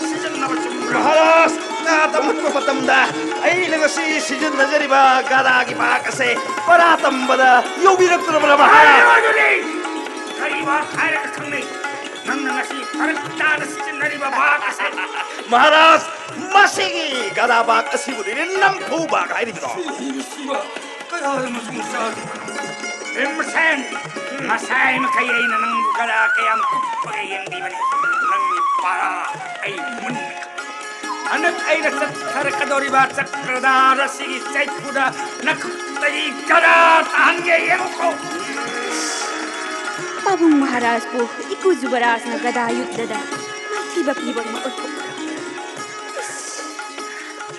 ꯁꯤꯖꯤꯟꯅꯕ ꯆꯨꯝꯕ꯭ꯔꯥ? ꯃꯍꯥꯔꯥꯖ, ꯉꯥ ꯇꯝꯍꯟꯕ ꯃꯇꯝꯗ ꯑꯩꯅ ꯉꯁꯤ ꯁꯤꯖꯤꯟꯅꯖꯔꯤꯕ ꯒꯙꯥꯒꯤ ꯕꯥꯛ ꯑꯁꯦ ꯄꯔꯥ ꯇꯝꯕꯗ ꯌꯧꯕꯤꯔꯛꯇ꯭ꯔꯕ꯭ꯔꯥ, ꯃꯍꯥꯔꯥꯖ? ꯍꯥꯏꯔꯤꯕꯗꯨꯅꯤ! ꯀꯔꯤ ꯕꯥꯛ ꯍꯥꯏꯔꯒ ꯈꯪꯅꯩ? ꯅꯪꯅ ꯉꯁꯤ ꯐꯔꯛ ꯇꯥꯅ ꯁꯤꯖꯤꯟꯅꯔꯤꯕ ꯕꯥꯛ ꯑꯁꯦ꯫ ꯃꯍꯥꯔꯥꯖ, ꯃꯁꯤꯒꯤ ꯒꯙꯥ ꯕꯥꯛ ꯑꯁꯤꯕꯨꯗꯤ ꯅꯝꯐꯨ ꯕꯥꯛ ꯍꯥꯏꯔꯤꯕꯗꯣ꯫ ꯁꯤꯕ ꯀꯌꯥꯗ ꯃꯁꯨꯡ ꯆꯥꯈꯤꯕꯅꯣ? ꯚꯤꯝꯁꯦꯟ, ꯉꯁꯥꯏ ꯃꯈꯩ ꯑꯩꯅ ꯅꯪꯕꯨ ꯒꯙꯥ ꯀꯌꯥꯝ ꯀꯨꯞꯄꯒ ꯌꯦꯡꯕꯤꯕꯅꯤ꯫ ꯅꯪꯒꯤ ꯄꯥꯔꯥ ꯑꯩ ꯃꯨꯟꯅ ꯈꯪꯏ꯫ ꯍꯟꯗꯛ ꯑꯩꯅ ꯆꯠꯊꯔꯛꯀꯗꯧꯔꯤꯕ ꯆꯀ꯭ꯔꯗꯥꯔ ꯑꯁꯤꯒꯤ ꯆꯩꯐꯨꯗ ꯅꯈꯨꯠꯇꯒꯤ ꯒꯙꯥ ꯇꯥꯍꯟꯒꯦ, ꯌꯦꯡꯉꯨꯀꯣ꯫ ꯄꯥꯕꯨꯡ ꯃꯍꯥꯔꯥꯖꯄꯨ ꯏꯀꯨ ꯖꯨꯕꯔꯥꯖꯅ ꯒꯙꯥ ꯌꯨꯗ꯭ꯙꯗ ꯃꯥꯏꯊꯤꯕ ꯄꯤꯕ ꯑꯃ ꯑꯣꯏꯊꯣꯛꯄ꯭ꯔꯥ? ꯏꯁ!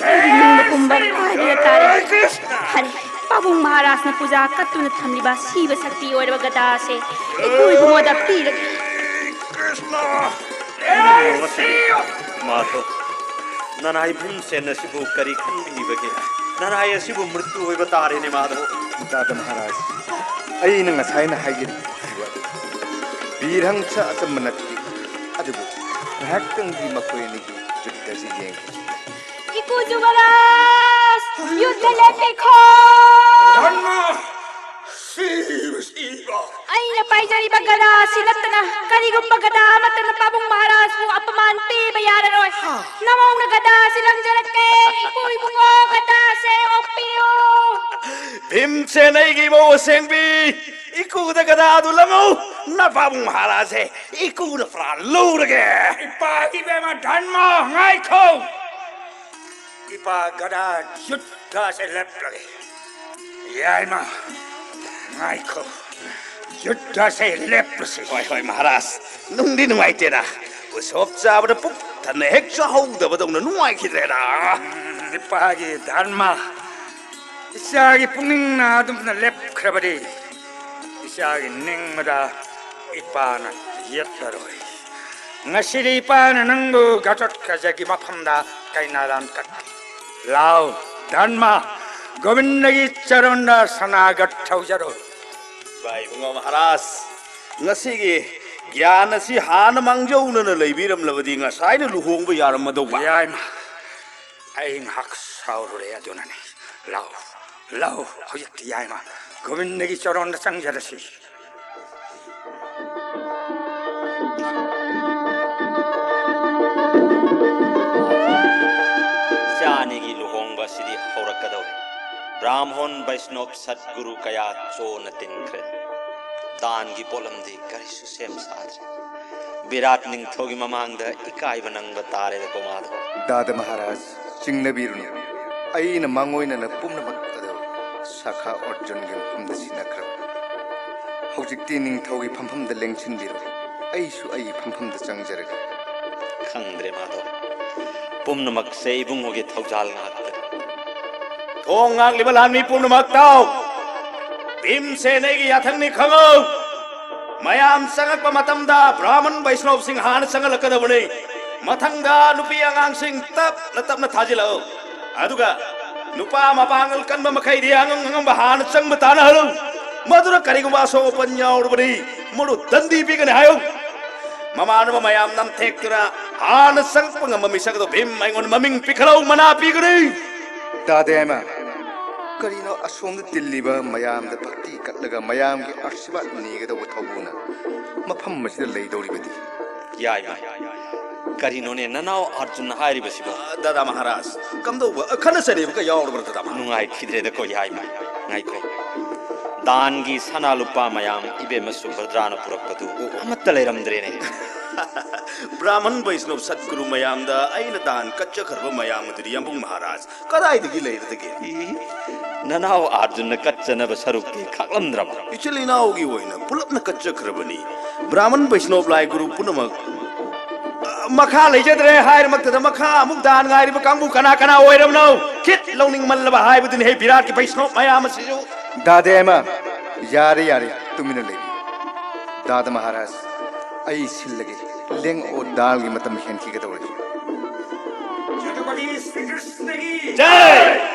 ꯑꯩꯒꯤ ꯅꯤꯡꯕ ꯄꯨꯝꯕ ꯀꯥꯏꯗꯅ ꯇꯥꯔꯦ꯫ ꯐꯔꯦ, ꯄꯥꯕꯨꯡ ꯃꯍꯥꯔꯥꯖꯅ ꯄꯨꯖꯥ ꯀꯠꯇꯨꯅ ꯊꯝꯂꯤꯕ ꯁꯤꯕ ꯁꯛꯇꯤ ꯑꯣꯏꯔꯕ ꯒꯗꯥ ꯑꯁꯦ ꯏꯀꯨ ꯏꯕꯨꯡꯉꯣꯗ ꯄꯤꯔꯒꯦ꯫ ꯀ꯭ꯔꯤꯁꯅ! ꯃꯥꯙꯣ, ꯅꯅꯥꯏ ꯚꯤꯝꯁꯦꯟ ꯑꯁꯤꯕꯨ ꯀꯔꯤ ꯈꯟꯕꯤꯔꯤꯕꯒꯦ? ꯅꯅꯥꯏ ꯑꯁꯤꯕꯨ ꯃ꯭ꯔꯤꯇ꯭ꯌꯨ ꯑꯣꯏꯕ ꯇꯥꯔꯦꯅꯦ, ꯃꯥꯙꯣ꯫ ꯗꯥꯗꯥ ꯃꯍꯥꯔꯥꯖ, ꯑꯩꯅ ꯉꯁꯥꯏꯅ ꯍꯥꯏꯖꯔꯤꯕ ꯑꯗꯨ, ꯕꯤꯔꯍꯪꯁ ꯑꯆꯝꯕ ꯅꯠꯇꯦ, ꯑꯗꯨꯕꯨ ꯉꯥꯏꯍꯥꯛꯇꯪꯗꯤ ꯃꯈꯣꯏ ꯑꯅꯤꯒꯤ ꯌꯨꯗ꯭ꯙ ꯑꯁꯤ ꯌꯦꯡꯈꯤꯁꯤ꯫ ꯏꯀꯨ ꯖꯨꯕꯔꯥꯖ, ꯌꯨꯗ꯭ꯙ ꯂꯦꯞꯄꯤꯈꯣ! ꯙꯔꯃ! ꯁꯤꯕ, ꯁꯤꯕ! ꯑꯩꯅ ꯄꯥꯏꯖꯔꯤꯕ ꯒꯗꯥ ꯑꯁꯤ ꯅꯠꯇꯅ ꯀꯔꯤꯒꯨꯝꯕ ꯒꯗꯥ ꯑꯃꯠꯇꯅ ꯄꯥꯕꯨꯡ ꯃꯍꯥꯔꯥꯖꯕꯨ ꯑꯄꯃꯥꯟ ꯄꯤꯕ ꯌꯥꯔꯔꯣꯏ꯫ ꯍꯥ? ꯅꯃꯧꯅ ꯒꯗꯥ ꯑꯁꯤ ꯂꯪꯖꯔꯛꯀꯦ꯫ ꯏꯄꯨ ꯏꯕꯨꯡꯉꯣ, ꯒꯗꯥ ꯑꯁꯦ ꯑꯣꯛꯄꯤꯌꯨ꯫ ꯚꯤꯝꯁꯦꯟ, ꯑꯩꯒꯤ ꯏꯃꯧ ꯑꯁꯦꯡꯕꯤ, ꯏꯀꯨꯗ ꯒꯗꯥꯗꯨ ꯂꯪꯉꯨ꯫ ꯅꯄꯥꯕꯨꯡ ꯃꯍꯥꯔꯥꯖꯁꯦ ꯏꯀꯨꯅ ꯄ꯭ꯔꯥꯟ ꯂꯧꯔꯒꯦ꯫ ꯏꯄꯥ ꯏꯕꯦꯝꯃ ꯙꯔꯃ, ꯉꯥꯏꯈꯣ꯫ ꯏꯄꯥ ꯒꯗꯥ ꯌꯨꯗ꯭ꯙ ꯑꯁꯦ ꯂꯦꯞꯂꯒꯦ꯫ ꯌꯥꯏꯃ, ꯉꯥꯏꯈꯣ꯫ ꯌꯨꯗ꯭ꯙꯁꯦ ꯂꯦꯞꯄꯁꯤ꯫ ꯍꯣꯏ, ꯍꯣꯏ, ꯃꯍꯥꯔꯥꯖ꯫ ꯅꯨꯡꯗꯤ ꯅꯨꯡꯉꯥꯏꯇꯦꯗ꯫ ꯎꯁꯣꯞ ꯆꯥꯕꯗ ꯄꯨꯛ ꯊꯟꯅ ꯍꯦꯛ ꯆꯥꯍꯧꯗꯕꯗꯧꯅ ꯅꯨꯡꯉꯥꯏꯈꯤꯗ꯭ꯔꯦꯗ꯫ ꯎꯝ, ꯏꯄꯥꯒꯤ ꯙꯔꯃ, ꯏꯆꯥꯒꯤ ꯄꯨꯛꯅꯤꯡꯅ ꯑꯗꯨꯝꯅ ꯂꯦꯞꯈ꯭ꯔꯕꯗꯤ, ꯏꯆꯥꯒꯤ ꯅꯤꯡꯕꯗ ꯏꯄꯥꯅ ꯌꯦꯠꯂꯔꯣꯏ꯫ ꯉꯁꯤꯗꯤ ꯏꯄꯥꯅ ꯅꯪꯕꯨ ꯘꯇꯣꯠꯀꯆꯒꯤ ꯃꯐꯝꯗ ꯀꯩꯅꯥꯗꯥꯟ ꯀꯠꯀꯦ꯫ ꯂꯥꯎ, ꯙꯔꯃ, ꯒꯣꯕꯤꯟꯗꯒꯤ ꯆꯔꯣꯟꯗ ꯁꯅꯥꯒ ꯊꯧꯖꯔꯣ꯫ ꯏꯄꯥ ꯏꯕꯨꯡꯉꯣ ꯃꯍꯥꯔꯥꯖ, ꯉꯁꯤꯒꯤ ꯒ꯭ꯌꯥꯟ ꯑꯁꯤ ꯍꯥꯟꯅ ꯃꯥꯡꯖꯧꯅꯅ ꯂꯩꯕꯤꯔꯝꯂꯕꯗꯤ ꯉꯁꯥꯏꯅ ꯂꯨꯍꯣꯡꯕ ꯌꯥꯔꯝꯃꯗꯧꯕ꯫ ꯌꯥꯏꯃ, ꯑꯩ ꯉꯥꯏꯍꯥꯛ ꯁꯥꯎꯔꯨꯔꯦ ꯑꯗꯨꯅꯅꯤ꯫ ꯂꯥꯎ, ꯂꯥꯎ, ꯍꯧꯖꯤꯛꯇꯤ ꯌꯥꯏꯃ, ꯒꯣꯕꯤꯟꯗꯒꯤ ꯆꯔꯣꯟꯗ ꯆꯪꯖꯔꯁꯤ꯫ ꯏꯆꯥ ꯑꯅꯤꯒꯤ ꯂꯨꯍꯣꯡꯕ ꯑꯁꯤꯗꯤ ꯍꯧꯔꯛꯀꯗꯧꯔꯦ꯫ ꯕ꯭ꯔꯥꯍꯃꯣꯟ ꯕꯩꯁꯅꯣꯞ ꯁꯠꯒꯨꯔꯨ ꯀꯌꯥ ꯆꯣꯟꯅ ꯇꯤꯟꯈ꯭ꯔꯦ꯫ ꯗꯥꯟꯒꯤ ꯄꯣꯠꯂꯝꯗꯤ ꯀꯔꯤꯁꯨ ꯁꯦꯝ ꯁꯥꯗ꯭ꯔꯦ꯫ ꯕꯤꯔꯥꯠ ꯅꯤꯡꯊꯧꯒꯤ ꯃꯃꯥꯡꯗ ꯏꯀꯥꯏꯕ ꯅꯪꯕ ꯇꯥꯔꯦꯗꯀꯣ, ꯃꯥꯙꯕ꯫ ꯗꯥꯗꯥ ꯃꯍꯥꯔꯥꯖ, ꯆꯤꯡꯅꯕꯤꯔꯨꯅꯨ꯫ ꯑꯩꯅ ꯃꯥꯡꯑꯣꯏꯅꯅ ꯄꯨꯝꯅꯃꯛ ꯑꯗꯨ ꯁꯥꯈꯥ ꯑꯔꯖꯨꯟꯒꯤ ꯃꯐꯝꯗ ꯁꯤꯟꯅꯈ꯭ꯔꯕꯅꯤ꯫ ꯍꯧꯖꯤꯛꯇꯤ ꯅꯤꯡꯊꯧꯒꯤ ꯐꯝꯐꯝꯗ ꯂꯦꯡꯁꯤꯟꯕꯤꯔꯣ꯫ ꯑꯩꯁꯨ ꯑꯩꯒꯤ ꯐꯝꯐꯝꯗ ꯆꯪꯖꯔꯒꯦ꯫ ꯈꯪꯗ꯭ꯔꯦ, ꯃꯥꯙꯕ꯫ ꯄꯨꯝꯅꯃꯛꯁꯦ ꯏꯕꯨꯡꯉꯣꯒꯤ ꯊꯧꯖꯥꯜ ꯉꯥꯛꯇꯅꯤ꯫ ꯊꯣꯡ ꯉꯥꯛꯂꯤꯕ ꯂꯥꯟꯃꯤ ꯄꯨꯝꯅꯃꯛ ꯇꯥꯎ! ꯚꯤꯝꯁꯦꯟ ꯑꯩꯒꯤ ꯌꯥꯊꯪꯅꯤ, ꯈꯪꯉꯨ! ꯃꯌꯥꯝ ꯆꯪꯉꯛꯄ ꯃꯇꯝꯗ ꯕ꯭ꯔꯥꯍꯃꯟ ꯕꯩꯁꯅꯣꯞꯁꯤꯡ ꯍꯥꯟꯅ ꯆꯪꯍꯜꯂꯛꯀꯗꯕꯅꯤ꯫ ꯃꯊꯪꯗ ꯅꯨꯄꯤ ꯑꯉꯥꯡꯁꯤꯡ ꯇꯞꯅ ꯇꯞꯅ ꯊꯥꯖꯤꯜꯂꯛꯎ꯫ ꯑꯗꯨꯒ ꯅꯨꯄꯥ ꯃꯄꯥꯡꯒꯜ ꯀꯟꯕ ꯃꯈꯩꯗꯤ ꯑꯉꯝ ꯑꯉꯝꯕ ꯍꯥꯟꯅ ꯆꯪꯕ ꯇꯥꯅꯍꯜꯂꯨ꯫ ꯃꯗꯨꯅ ꯀꯔꯤꯒꯨꯝꯕ ꯑꯁꯣꯛ ꯑꯄꯟ ꯌꯥꯎꯔꯕꯗꯤ ꯃꯗꯨ ꯗꯟꯗꯤ ꯄꯤꯒꯅꯤ ꯍꯥꯏꯌꯨ꯫ ꯃꯃꯥꯟꯅꯕ ꯃꯌꯥꯝ ꯅꯝꯊꯦꯛꯇꯨꯅ ꯍꯥꯟꯅ ꯆꯪꯉꯛꯄ ꯉꯝꯕ ꯃꯤꯁꯛ ꯑꯗꯨ ꯚꯤꯝ ꯑꯩꯉꯣꯟꯗ ꯃꯃꯤꯡ ꯄꯤꯈꯠꯂꯛꯎ, ꯃꯅꯥ ꯄꯤꯒꯅꯤ꯫ ꯗꯥꯗꯥ ꯌꯥꯏꯃ, ꯀꯔꯤꯅꯣ ꯑꯁꯣꯝꯗ ꯇꯤꯜꯂꯤꯕ ꯃꯌꯥꯝꯗ ꯚꯛꯇꯤ ꯀꯠꯂꯒ ꯃꯌꯥꯝꯒꯤ ꯑꯥꯁꯤꯔꯕꯥꯗ ꯅꯤꯒꯗꯧꯕ ꯊꯧꯕꯨꯅ ꯃꯐꯝ ꯑꯁꯤꯗ ꯂꯩꯗꯧꯔꯤꯕꯗꯤ? ꯌꯥꯏꯃ, ꯀꯔꯤꯅꯣꯅꯦ ꯅꯅꯥꯎ ꯑꯔꯖꯨꯟꯅ ꯍꯥꯏꯔꯤꯕꯁꯤꯕꯣ? ꯗꯥꯗꯥ ꯃꯍꯥꯔꯥꯖ, ꯀꯝꯗꯧꯕ ꯈꯠꯅ ꯆꯩꯅꯕꯒ ꯌꯥꯎꯔꯕ꯭ꯔꯥ ꯗꯥꯗꯥ ꯃꯍꯥꯔꯥꯖ? ꯅꯨꯡꯉꯥꯏꯈꯤꯗ꯭ꯔꯦꯗꯀꯣ ꯌꯥꯏꯃ꯫ ꯉꯥꯏꯈꯣ, ꯗꯥꯟꯒꯤ ꯁꯅꯥ ꯂꯨꯄꯥ ꯃꯌꯥꯝ ꯏꯕꯦꯝꯃ ꯁꯨꯚꯗ꯭ꯔꯥꯅ ꯄꯨꯔꯛꯄꯗꯨ ꯑꯃꯠꯇ ꯂꯩꯔꯝꯗ꯭ꯔꯦꯅꯦ꯫ ꯕ꯭ꯔꯥꯍꯃꯟ ꯕꯩꯁꯅꯣꯞ ꯁꯠꯒꯨꯔꯨ ꯃꯌꯥꯝꯗ ꯑꯩꯅ ꯗꯥꯟ ꯀꯠꯆꯈ꯭ꯔꯕ ꯃꯌꯥꯝ ꯑꯗꯨꯗꯤ ꯌꯥꯝꯕꯨꯡ ꯃꯍꯥꯔꯥꯖ ꯀꯗꯥꯏꯗꯒꯤ ꯂꯩꯔꯗꯒꯦ? ꯏ, ꯅꯅꯥꯎ ꯑꯥꯔꯖꯨꯟꯅ ꯀꯠꯆꯅꯕ ꯁꯔꯨꯛꯇꯤ ꯈꯥꯛꯂꯝꯗ꯭ꯔꯕ? ꯏꯆꯤꯜ ꯏꯅꯥꯎꯒꯤ ꯑꯣꯏꯅ ꯄꯨꯂꯞꯅ ꯀꯠꯆꯈ꯭ꯔꯕꯅꯤ꯫ ꯕ꯭ꯔꯥꯍꯃꯟ ꯕꯩꯁꯅꯣꯞ ꯂꯥꯏ ꯒꯨꯔꯨ ꯄꯨꯝꯅꯃꯛ, ꯑ, ꯃꯈꯥ ꯂꯩꯖꯗ꯭ꯔꯦ ꯍꯥꯏꯔꯃꯛꯇꯗ ꯃꯈꯥ ꯑꯃꯨꯛ ꯗꯥꯟ ꯉꯥꯏꯔꯤꯕ ꯀꯥꯡꯕꯨ ꯀꯅꯥ ꯀꯅꯥ ꯑꯣꯏꯔꯕꯅꯣ? ꯈꯤꯠ ꯂꯧꯅꯤꯡꯃꯜꯂꯕ ꯍꯥꯏꯕꯗꯨꯅꯤ ꯍꯦ ꯕꯤꯔꯥꯠꯀꯤ ꯕꯩꯁꯅꯣꯞ ꯃꯌꯥꯝ ꯑꯁꯤꯁꯨ꯫ ꯗꯥꯗꯦ ꯑꯃ, ꯌꯥꯔꯦ, ꯌꯥꯔꯦ, ꯇꯨꯃꯤꯟꯅ ꯂꯩꯕꯤꯌꯨ꯫ ꯗꯥꯗ ꯃꯍꯥꯔꯥꯖ, ꯑꯩ ꯁꯤꯜꯂꯒꯦ꯫ ꯂꯦꯡ ꯑꯣꯠ ꯗꯥꯜꯒꯤ ꯃꯇꯝ ꯍꯦꯟꯈꯤꯒꯗꯧꯔꯦ꯫ ꯆꯇ꯭ꯔꯄꯇꯤ ꯁ꯭ꯔꯤ ꯀ꯭ꯔꯤꯁꯅꯒꯤ ꯖꯥꯏ!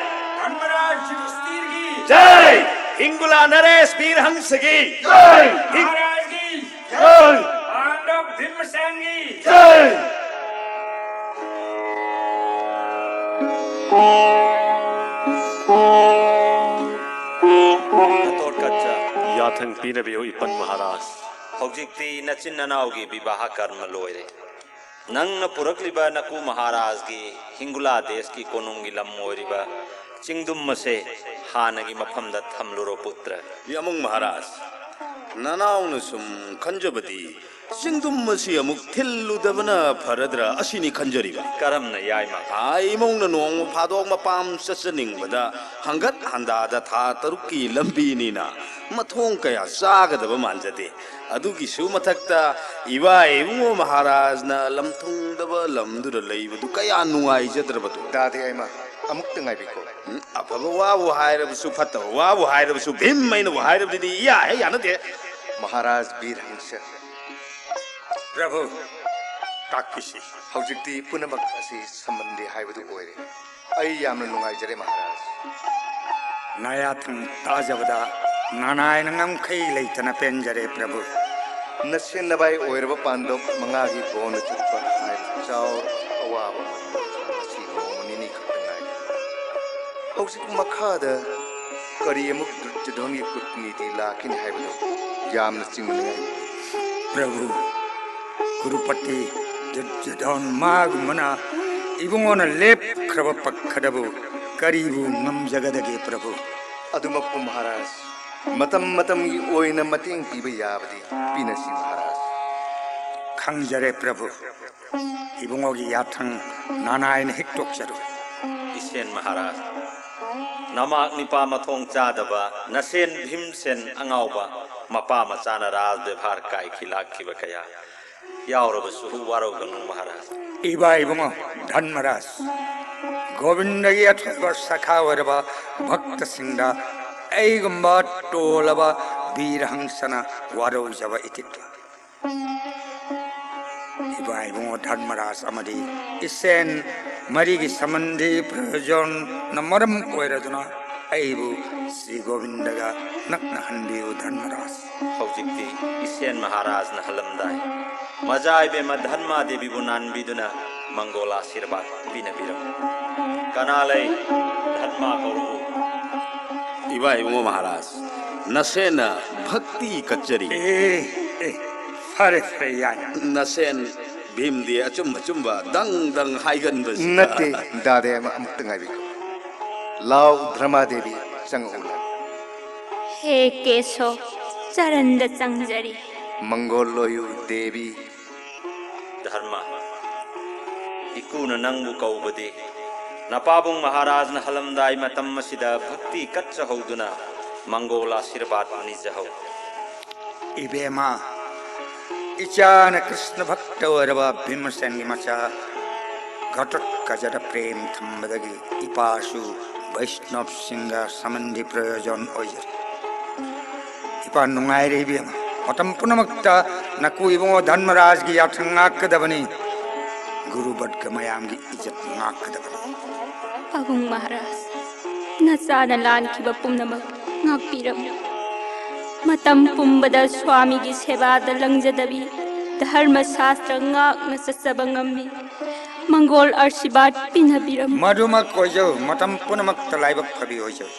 ꯙꯔꯃꯔꯥꯖ ꯌꯨꯙꯤꯁꯊꯤꯔꯒꯤ ꯖꯥꯏ! ꯍꯤꯡꯒꯨꯂꯥ ꯅꯔꯦꯁ ꯕꯤꯔ ꯍꯪꯁꯒꯤ ꯖꯥꯏ! ꯍꯤꯡ- ꯃꯍꯥꯔꯥꯖꯒꯤ ꯖꯥꯏ! ꯄꯥꯟꯗꯕ ꯚꯤꯝꯁꯦꯟꯒꯤ ꯖꯥꯏ! ꯌꯥꯊꯪ ꯄꯤꯅꯕꯤꯌꯨ, ꯏꯄꯟ ꯃꯍꯥꯔꯥꯖ꯫ ꯍꯧꯖꯤꯛꯇꯤ ꯅꯆꯤꯟ ꯅꯅꯥꯎꯒꯤ ꯕꯤꯕꯥꯍ ꯀꯔꯃ ꯂꯣꯏꯔꯦ꯫ ꯅꯪꯅ ꯄꯨꯔꯛꯂꯤꯕ ꯅꯀꯨ ꯃꯍꯥꯔꯥꯖꯒꯤ ꯍꯤꯡꯒꯨꯂꯥ ꯗꯦꯁꯀꯤ ꯀꯣꯅꯨꯡꯒꯤ ꯂꯝ ꯑꯣꯏꯔꯤꯕ ꯆꯤꯡꯗꯨꯝ ꯑꯁꯦ ꯍꯥꯟꯅꯒꯤ ꯃꯐꯝꯗ ꯊꯝꯂꯨꯔꯣ, ꯄꯨꯇ꯭ꯔ꯫ ꯌꯥꯃꯨꯡ ꯃꯍꯥꯔꯥꯖ, ꯅꯅꯥꯎꯅ ꯁꯨꯝ ꯈꯟꯖꯕꯗꯤ ꯆꯤꯡꯗꯨꯝ ꯑꯁꯤ ꯑꯃꯨꯛ ꯊꯤꯜꯂꯨꯗꯕꯅ ꯐꯔꯗ꯭ꯔꯥ ꯑꯁꯤꯅꯤ ꯈꯟꯖꯔꯤꯕ꯫ ꯀꯔꯝꯅ ꯌꯥꯏꯃ? ꯑꯥ, ꯏꯃꯧꯅ ꯅꯣꯡꯃ ꯐꯥꯗꯣꯛ ꯃꯄꯥꯝ ꯆꯠꯆꯅꯤꯡꯕꯗ ꯍꯪꯒꯠ ꯍꯟꯗꯥꯗ ꯊꯥ ꯇꯔꯨꯛꯀꯤ ꯂꯝꯕꯤꯅꯤꯅ ꯃꯊꯣꯡ ꯀꯌꯥ ꯆꯥꯒꯗꯕ ꯃꯥꯟꯖꯗꯦ꯫ ꯑꯗꯨꯒꯤꯁꯨ ꯃꯊꯛꯇ ꯏꯕꯥ ꯏꯕꯨꯡꯉꯣ ꯃꯍꯥꯔꯥꯖꯅ ꯂꯝ ꯊꯨꯡꯗꯕ ꯂꯝꯗꯨꯗ ꯂꯩꯕꯗꯨ ꯀꯌꯥ ꯅꯨꯡꯉꯥꯏꯖꯗ꯭ꯔꯕꯗꯨ꯫ ꯗꯥꯗꯤ ꯑꯩꯃ, ꯑꯃꯨꯛꯇ ꯉꯥꯏꯕꯤꯀꯣ꯫ ꯎꯝ, ꯑꯐꯕ ꯋꯥꯕꯨ ꯍꯥꯏꯔꯕꯁꯨ, ꯐꯠꯇꯕ ꯋꯥꯕꯨ ꯍꯥꯏꯔꯕꯁꯨ, ꯚꯤꯝ ꯑꯩꯅꯕꯨ ꯍꯥꯏꯔꯕꯗꯨꯗꯤ ꯏꯌꯥ ꯍꯦꯛ ꯌꯥꯅꯗꯦ꯫ ꯃꯍꯥꯔꯥꯖ ꯕꯤꯔ ꯍꯪꯁ꯫ ꯄ꯭ꯔꯚꯨ, ꯇꯥꯛꯄꯤꯁꯤ꯫ ꯍꯧꯖꯤꯛꯇꯤ ꯄꯨꯝꯅꯃꯛ ꯑꯁꯤ ꯁꯝꯕꯟꯗꯤ ꯍꯥꯏꯕꯗꯨ ꯑꯣꯏꯔꯦ꯫ ꯑꯩ ꯌꯥꯝꯅ ꯅꯨꯡꯉꯥꯏꯖꯔꯦ, ꯃꯍꯥꯔꯥꯖ꯫ ꯅꯌꯥꯊꯪ ꯇꯥꯖꯕꯗ ꯅꯅꯥꯏꯅ ꯉꯝꯈꯩ ꯂꯩꯇꯅ ꯄꯦꯟꯖꯔꯦ, ꯄ꯭ꯔꯚꯨ꯫ ꯅꯁꯦꯟꯅꯕꯥꯏ ꯑꯣꯏꯔꯕ ꯄꯥꯟꯗꯕ ꯃꯉꯥꯒꯤ ꯕꯣꯟꯗ ꯆꯠꯄ ꯍꯥꯏꯕ ꯆꯥꯎꯔꯕ ꯑꯋꯥꯕ ꯑꯃ ꯉꯁꯤ ꯅꯣꯡꯃ ꯅꯤꯅꯤ ꯈꯛꯇ ꯉꯥꯏꯔꯦ꯫ ꯍꯧꯖꯤꯛ ꯃꯈꯥꯗ ꯀꯔꯤ ꯑꯃꯨꯛ ꯗꯨꯔꯖꯣꯙꯟꯒꯤ ꯀꯨꯠꯅꯤꯇꯤ ꯂꯥꯛꯈꯤꯅꯤ ꯍꯥꯏꯕꯗꯨ ꯌꯥꯝꯅ ꯆꯤꯡꯅꯅꯤꯡꯉꯥꯏ ꯑꯣꯏ꯫ ꯄ꯭ꯔꯚꯨ, ꯀꯨꯔꯨꯄꯇꯤ ꯗꯨꯔꯖꯣꯙꯟ ꯃꯥꯒꯨꯝꯕꯅ ꯏꯕꯨꯡꯉꯣꯅ ꯂꯦꯞꯈ꯭ꯔꯕ ꯄꯛꯈꯗꯕꯨ ꯀꯔꯤꯕꯨ ꯉꯝꯖꯒꯗꯒꯦ, ꯄ꯭ꯔꯚꯨ? ꯑꯗꯨꯃꯛꯄꯨ ꯃꯍꯥꯔꯥꯖ, ꯃꯇꯝ ꯃꯇꯝꯒꯤ ꯑꯣꯏꯅ ꯃꯇꯦꯡ ꯄꯤꯕ ꯌꯥꯕꯗꯤ ꯄꯤꯅꯁꯤ, ꯃꯍꯥꯔꯥꯖ꯫ ꯈꯪꯖꯔꯦ, ꯄ꯭ꯔꯚꯨ꯫ ꯏꯕꯨꯡꯉꯣꯒꯤ ꯌꯥꯊꯪ ꯅꯅꯥꯏꯅ ꯍꯤꯛꯇꯣꯛꯆꯔꯨ꯫ ꯏꯁꯦꯟ ꯃꯍꯥꯔꯥꯖ꯫ ꯅꯃꯥꯛ ꯅꯤꯄꯥ ꯃꯊꯣꯡ ꯆꯥꯗꯕ, ꯅꯁꯦꯟ ꯚꯤꯝꯁꯦꯟ ꯑꯉꯥꯎꯕ, ꯃꯄꯥ ꯃꯆꯥꯅ ꯔꯥꯖ ꯕꯦꯚꯥꯔ ꯀꯥꯏꯈꯤ ꯂꯥꯛꯈꯤꯕ ꯀꯌꯥ ꯌꯥꯎꯔꯕꯁꯨ ꯋꯥꯔꯧꯒꯅꯨ ꯃꯍꯥꯔꯥꯖ꯫ ꯏꯕꯥ ꯏꯕꯨꯡꯉꯣ ꯙꯔꯃꯔꯥꯖ, ꯒꯣꯕꯤꯟꯗꯒꯤ ꯑꯊꯣꯏꯕ ꯁꯈꯥ ꯑꯣꯏꯔꯕ ꯚꯛꯇꯁꯤꯡꯗ ꯑꯩꯒꯨꯝꯕ ꯇꯣꯜꯂꯕ ꯕꯤꯔ ꯍꯪꯁꯅ ꯋꯥꯔꯧꯖꯕ ꯏꯊꯤꯛꯂ? ꯏꯕꯥ ꯏꯕꯨꯡꯉꯣ ꯙꯔꯃꯔꯥꯖ ꯑꯃꯗꯤ ꯏꯁꯦꯟ ꯃꯔꯤꯒꯤ ꯁꯃꯟꯗꯤ ꯄ꯭ꯔꯌꯣꯖꯟꯅ ꯃꯔꯝ ꯑꯣꯏꯔꯗꯨꯅ ꯑꯩꯕꯨ ꯁ꯭ꯔꯤ ꯒꯣꯕꯤꯟꯗꯒ ꯅꯛꯅꯍꯟꯕꯤꯌꯨ ꯙꯔꯃꯔꯥꯖ꯫ ꯍꯧꯖꯤꯛꯇꯤ ꯏꯁꯦꯟ ꯃꯍꯥꯔꯥꯖꯅ ꯍꯜꯂꯝꯗꯥꯏ꯫ ꯃꯖꯥ ꯏꯕꯦꯝꯃ ꯙꯔꯃꯥ ꯗꯦꯕꯤꯕꯨ ꯅꯥꯟꯕꯤꯗꯨꯅ ꯃꯪꯒꯣꯜ ꯑꯥꯁꯤꯔꯕꯥꯗ ꯄꯤꯅꯕꯤꯔꯝꯃꯨ꯫ ꯀꯅꯥ ꯂꯩ? ꯙꯔꯃꯥ ꯀꯧꯔꯛꯎ꯫ ꯏꯕꯥ ꯏꯕꯨꯡꯉꯣ ꯃꯍꯥꯔꯥꯖ, ꯅꯁꯦꯟꯅ ꯚꯛꯇꯤ ꯀꯠꯆꯔꯤ꯫ ꯑꯦ, ꯑꯦ, ꯐꯔꯦ, ꯐꯔꯦ, ꯌꯥꯏ꯫ ꯅꯁꯦꯟ ꯚꯤꯝꯗꯤ ꯑꯆꯨꯝ ꯑꯆꯨꯝꯕ ꯗꯪ ꯗꯪ ꯍꯥꯏꯒꯟꯕꯁꯤꯗ꯫ ꯅꯠꯇꯦ, ꯗꯥꯗꯦ, ꯑꯃ-, ꯑꯃꯨꯛꯇ ꯉꯥꯏꯕꯤꯌꯨ꯫ ꯂꯥꯎ, ꯙꯔꯃꯥ ꯗꯦꯕꯤ, ꯆꯪꯉꯛꯎ ꯂꯥꯎ꯫ ꯍꯦ ꯀꯦꯁꯣ, ꯆꯔꯟꯗ ꯆꯪꯖꯔꯤ꯫ ꯃꯪꯒꯣꯜ ꯑꯣꯏꯌꯨ ꯗꯦꯕꯤ꯫ ꯙꯔꯃ, ꯏꯀꯨꯅ ꯅꯪꯕꯨ ꯀꯧꯕꯗꯤ ꯅꯄꯥꯕꯨꯡ ꯃꯍꯥꯔꯥꯖꯅ ꯍꯜꯂꯝꯗꯥꯏ ꯃꯇꯝ ꯑꯁꯤꯗ ꯚꯛꯇꯤ ꯀꯠꯆꯍꯧꯗꯨꯅ ꯃꯪꯒꯣꯜ ꯑꯥꯁꯤꯔꯕꯥꯗ ꯅꯤꯖꯍꯧ꯫ ꯏꯕꯦꯝꯃ, ꯏꯆꯥꯅ ꯀ꯭ꯔꯤꯁꯅ ꯚꯛꯇ ꯑꯣꯏꯔꯕ ꯚꯤꯃꯁꯦꯟꯒꯤ ꯃꯆꯥ ꯘꯇꯣꯠꯀꯆꯗ ꯄ꯭ꯔꯦꯝ ꯊꯝꯕꯗꯒꯤ ꯏꯄꯥꯁꯨ ꯕꯩꯁꯅꯕꯁꯤꯡꯒ ꯁꯃꯟꯗꯤ ꯄ꯭ꯔꯌꯣꯖꯟ ꯑꯣꯏꯖꯔꯤ꯫ ꯏꯄꯥ ꯅꯨꯡꯉꯥꯏꯔꯦ ꯏꯕꯦꯝꯃ꯫ ꯃꯇꯝ ꯄꯨꯝꯅꯃꯛꯇ ꯅꯀꯨ ꯏꯕꯨꯡꯉꯣ ꯙꯔꯃꯔꯥꯖꯒꯤ ꯌꯥꯊꯪ ꯉꯥꯛꯀꯗꯕꯅꯤ꯫ ꯒꯨꯔꯨ ꯚꯠꯀ ꯃꯌꯥꯝꯒꯤ ꯏꯖꯠ ꯉꯥꯛꯀꯗꯕꯅꯤ꯫ ꯄꯥꯕꯨꯡ ꯃꯍꯥꯔꯥꯖ, ꯅꯆꯥꯅ ꯂꯥꯟꯈꯤꯕ ꯄꯨꯝꯅꯃꯛ ꯉꯥꯛꯄꯤꯔꯝꯃꯨ꯫ ꯃꯇꯝ ꯄꯨꯝꯕꯗ ꯁ꯭ꯋꯥꯃꯤꯒꯤ ꯁꯦꯕꯥꯗ ꯂꯪꯖꯗꯕꯤ, ꯙꯔꯃ ꯁꯥꯁꯇ꯭ꯔ ꯉꯥꯛꯅ ꯆꯠꯆꯕ ꯉꯝꯃꯤ꯫ ꯃꯪꯒꯣꯜ ꯑꯥꯁꯤꯔꯕꯥꯗ ꯄꯤꯅꯕꯤꯔꯝꯃꯨ꯫ ꯃꯗꯨꯃꯛ ꯑꯣꯏꯖꯧ, ꯃꯇꯝ ꯄꯨꯝꯅꯃꯛꯇ ꯂꯥꯏꯕꯛ ꯐꯕꯤ ꯑꯣꯏꯖꯧ꯫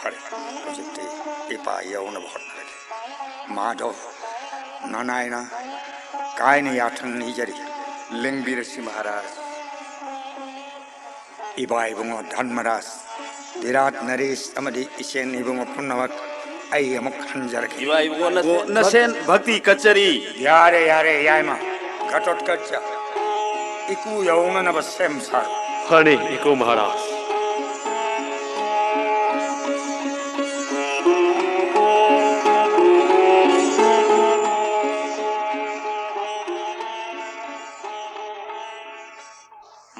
ꯐꯔꯦ, ꯍꯧꯖꯤꯛꯇꯤ ꯏꯄꯥ ꯌꯧꯅꯕ ꯍꯣꯠꯅꯔꯒꯦ꯫ ꯃꯥꯙꯣ, ꯅꯅꯥꯏꯅ ꯀꯥꯏꯅ ꯌꯥꯊꯪ ꯅꯤꯖꯔꯤ꯫ ꯂꯦꯡꯕꯤꯔꯁꯤ ꯃꯍꯥꯔꯥꯖ꯫ ꯏꯕꯥ ꯏꯕꯨꯡꯉꯣ ꯙꯔꯃꯔꯥꯖ, ꯚꯤꯔꯥꯠ ꯅꯔꯦꯁ ꯑꯃꯗꯤ ꯏꯆꯦꯟ ꯏꯕꯨꯡꯉꯣ ꯄꯨꯝꯅꯃꯛ ꯑꯩ ꯑꯃꯨꯛ ꯍꯟꯖꯔꯒꯦ꯫ ꯏꯕꯥ ꯏꯕꯨꯡꯉꯣ, ꯅꯁꯦꯟ, ꯅꯁꯦꯟ ꯚꯛꯇꯤ ꯀꯠꯆꯔꯤ꯫ ꯌꯥꯔꯦ, ꯌꯥꯔꯦ, ꯌꯥꯏꯃ꯫ ꯘꯇꯣꯠꯀꯆ, ꯏꯀꯨ ꯌꯧꯅꯅꯕ ꯁꯦꯝ ꯁꯥꯔꯣ꯫ ꯐꯅꯤ, ꯏꯀꯨ ꯃꯍꯥꯔꯥꯖ꯫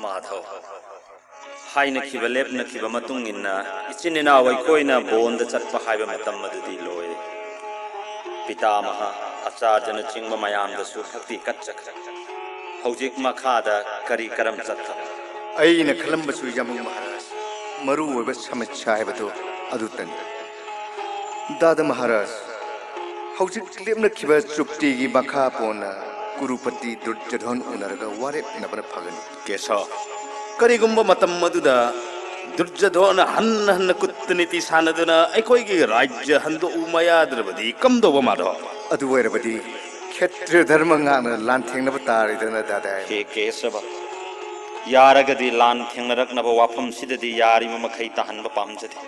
ꯃꯥꯙꯧ, ꯍꯥꯏꯅꯈꯤꯕ ꯂꯦꯞꯅꯈꯤꯕ ꯃꯇꯨꯡ ꯏꯟꯅ ꯏꯆꯤꯟ ꯏꯅꯥꯎ ꯑꯩꯈꯣꯏꯅ ꯕꯣꯟꯗ ꯆꯠꯄ ꯍꯥꯏꯕ ꯃꯇꯝ ꯑꯗꯨꯗꯤ ꯂꯣꯏꯔꯦ꯫ ꯄꯤꯇꯥꯃꯍ ꯑꯆꯥꯔꯌꯅꯆꯤꯡꯕ ꯃꯌꯥꯝꯗꯁꯨ ꯚꯛꯇꯤ ꯀꯠꯆꯈ꯭ꯔꯦ꯫ ꯍꯧꯖꯤꯛ ꯃꯈꯥꯗ ꯀꯔꯤ ꯀꯔꯝ ꯆꯠꯊꯕ? ꯑꯩꯅ ꯈꯜꯂꯝꯕꯁꯨ, ꯌꯥꯝꯕꯨꯡ ꯃꯍꯥꯔꯥꯖ, ꯃꯔꯨ ꯑꯣꯏꯕ ꯁꯃꯁ꯭ꯌꯥ ꯍꯥꯏꯕꯗꯨ ꯑꯗꯨꯇꯅꯤ꯫ ꯗꯥꯗꯥ ꯃꯍꯥꯔꯥꯖ, ꯍꯧꯖꯤꯛ ꯂꯦꯞꯅꯈꯤꯕ ꯆꯨꯛꯇꯤꯒꯤ ꯃꯈꯥ ꯄꯣꯟꯅ ꯀꯨꯔꯨꯄꯇꯤ ꯗꯨꯔꯖꯣꯙꯟ ꯎꯅꯔꯒ ꯋꯥꯔꯦꯞꯅꯕꯅ ꯐꯒꯅꯤ꯫ ꯀꯦꯁꯣ, ꯀꯔꯤꯒꯨꯝꯕ ꯃꯇꯝ ꯑꯗꯨꯗ ꯗꯨꯔꯖꯣꯙꯟ ꯍꯟꯅ ꯍꯟꯅ ꯀꯨꯠꯇꯅꯤꯇꯤ ꯁꯥꯟꯅꯗꯨꯅ ꯑꯩꯈꯣꯏꯒꯤ ꯔꯥꯖ꯭ꯌ ꯍꯟꯗꯣꯛꯎ ꯃꯌꯥꯗ꯭ꯔꯕꯗꯤ ꯀꯝꯗꯧꯕ, ꯃꯥꯙꯣ? ꯑꯗꯨ ꯑꯣꯏꯔꯕꯗꯤ ꯈꯦꯇ꯭ꯔꯤꯌ ꯙꯔꯃ ꯉꯥꯛꯅ ꯂꯥꯟꯊꯦꯡꯅꯕ ꯇꯥꯔꯦꯗꯅ, ꯗꯥꯗꯥ꯫ ꯍꯦ ꯀꯦꯁꯕ, ꯌꯥꯔꯒꯗꯤ ꯂꯥꯟ ꯊꯦꯡꯅꯔꯛꯅꯕ ꯋꯥꯐꯝꯁꯤꯗꯗꯤ ꯌꯥꯔꯤꯕ ꯃꯈꯩ ꯇꯥꯍꯟꯕ ꯄꯥꯝꯖꯗꯦ꯫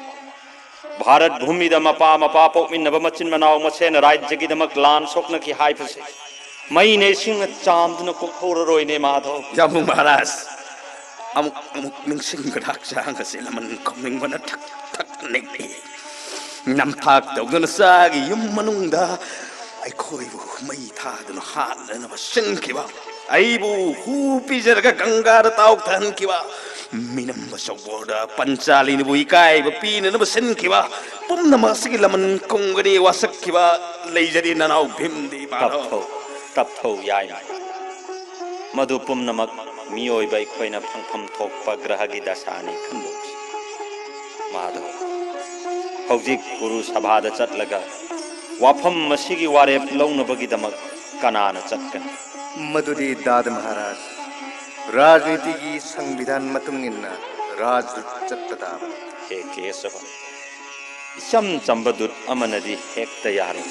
ꯚꯥꯔꯠ ꯚꯨꯃꯤꯗ ꯃꯄꯥ ꯃꯄꯥ ꯄꯣꯛꯃꯤꯟꯅꯕ ꯃꯆꯤꯟ ꯃꯅꯥꯎ ꯃꯁꯦꯟ ꯔꯥꯖ꯭ꯌꯒꯤꯗꯃꯛ ꯂꯥꯟ ꯁꯣꯛꯅꯈꯤ ꯍꯥꯏꯕꯁꯦ ꯃꯩꯅ ꯏꯁꯤꯡꯅ ꯆꯥꯝꯗꯨꯅ ꯀꯣꯛꯍꯧꯔꯔꯣꯏꯅꯦ, ꯃꯥꯙꯧ꯫ ꯌꯥꯝꯕꯨꯡ ꯃꯍꯥꯔꯥꯖ, ꯑꯃꯨꯛ ꯑꯃꯨꯛ ꯅꯤꯡꯁꯤꯡꯕꯗ ꯍꯛꯆꯥꯡ ꯑꯁꯤ ꯂꯃꯟ ꯈꯨꯝꯅꯤꯡꯕꯅ ꯊꯛ ꯊꯛ ꯅꯤꯛꯂꯤ꯫ ꯅꯝꯊꯥꯛ ꯇꯧꯗꯨꯅ ꯆꯥꯒꯤ ꯌꯨꯝ ꯃꯅꯨꯡꯗ ꯑꯩꯈꯣꯏꯕꯨ ꯃꯩ ꯊꯥꯗꯨꯅ ꯍꯥꯠꯅꯅꯕ ꯁꯤꯟꯈꯤꯕ, ꯑꯩꯕꯨ ꯍꯨ ꯄꯤꯖꯔꯒ ꯒꯪꯒꯥꯗ ꯇꯥꯎꯊꯍꯟꯈꯤꯕ, ꯃꯤꯅꯝꯕ ꯆꯧꯕꯣꯔꯗ ꯄꯟꯆꯥꯂꯤꯅꯕꯨ ꯏꯀꯥꯏꯕ ꯄꯤꯅꯅꯕ ꯁꯤꯟꯈꯤꯕ ꯄꯨꯝꯅꯃꯛ ꯑꯁꯤꯒꯤ ꯂꯃꯟ ꯈꯨꯝꯒꯅꯤ ꯋꯥꯁꯛꯈꯤꯕ ꯂꯩꯖꯔꯤ ꯅꯅꯥꯎ ꯚꯤꯝꯗꯤ, ꯃꯥꯙꯧ꯫ ꯇꯞꯊꯧ, ꯇꯞꯊꯧ ꯌꯥꯏꯃ꯫ ꯃꯗꯨ ꯄꯨꯝꯅꯃꯛ ꯃꯤꯑꯣꯏꯕ ꯑꯩꯈꯣꯏꯅ ꯐꯪꯐꯝ ꯊꯣꯛꯄ ꯒ꯭ꯔꯍꯒꯤ ꯗꯁꯥꯅꯤ ꯈꯟꯗꯣꯛꯁꯤ꯫ ꯃꯥꯙꯧ, ꯍꯧꯖꯤꯛ ꯀꯨꯔꯨ ꯁꯚꯥꯗ ꯆꯠꯂꯒ ꯋꯥꯐꯝ ꯑꯁꯤꯒꯤ ꯋꯥꯔꯦꯞ ꯂꯧꯅꯕꯒꯤꯗꯃꯛ ꯀꯅꯥꯅ ꯆꯠꯀꯅꯤ? ꯃꯗꯨꯗꯤ ꯗꯥꯗꯥ ꯃꯍꯥꯔꯥꯖ, ꯔꯥꯖꯅꯤꯇꯤꯒꯤ ꯁꯪꯕꯤꯙꯥꯟ ꯃꯇꯨꯡ ꯏꯟꯅ ꯔꯥꯖꯗꯨꯠ ꯆꯠꯄ ꯇꯥꯕꯅꯤ꯫ ꯍꯦ ꯀꯦꯁꯕ, ꯏꯆꯝ ꯆꯝꯕ ꯗꯨꯠ ꯑꯃꯅꯗꯤ ꯍꯦꯛꯇ ꯌꯥꯔꯣꯏ꯫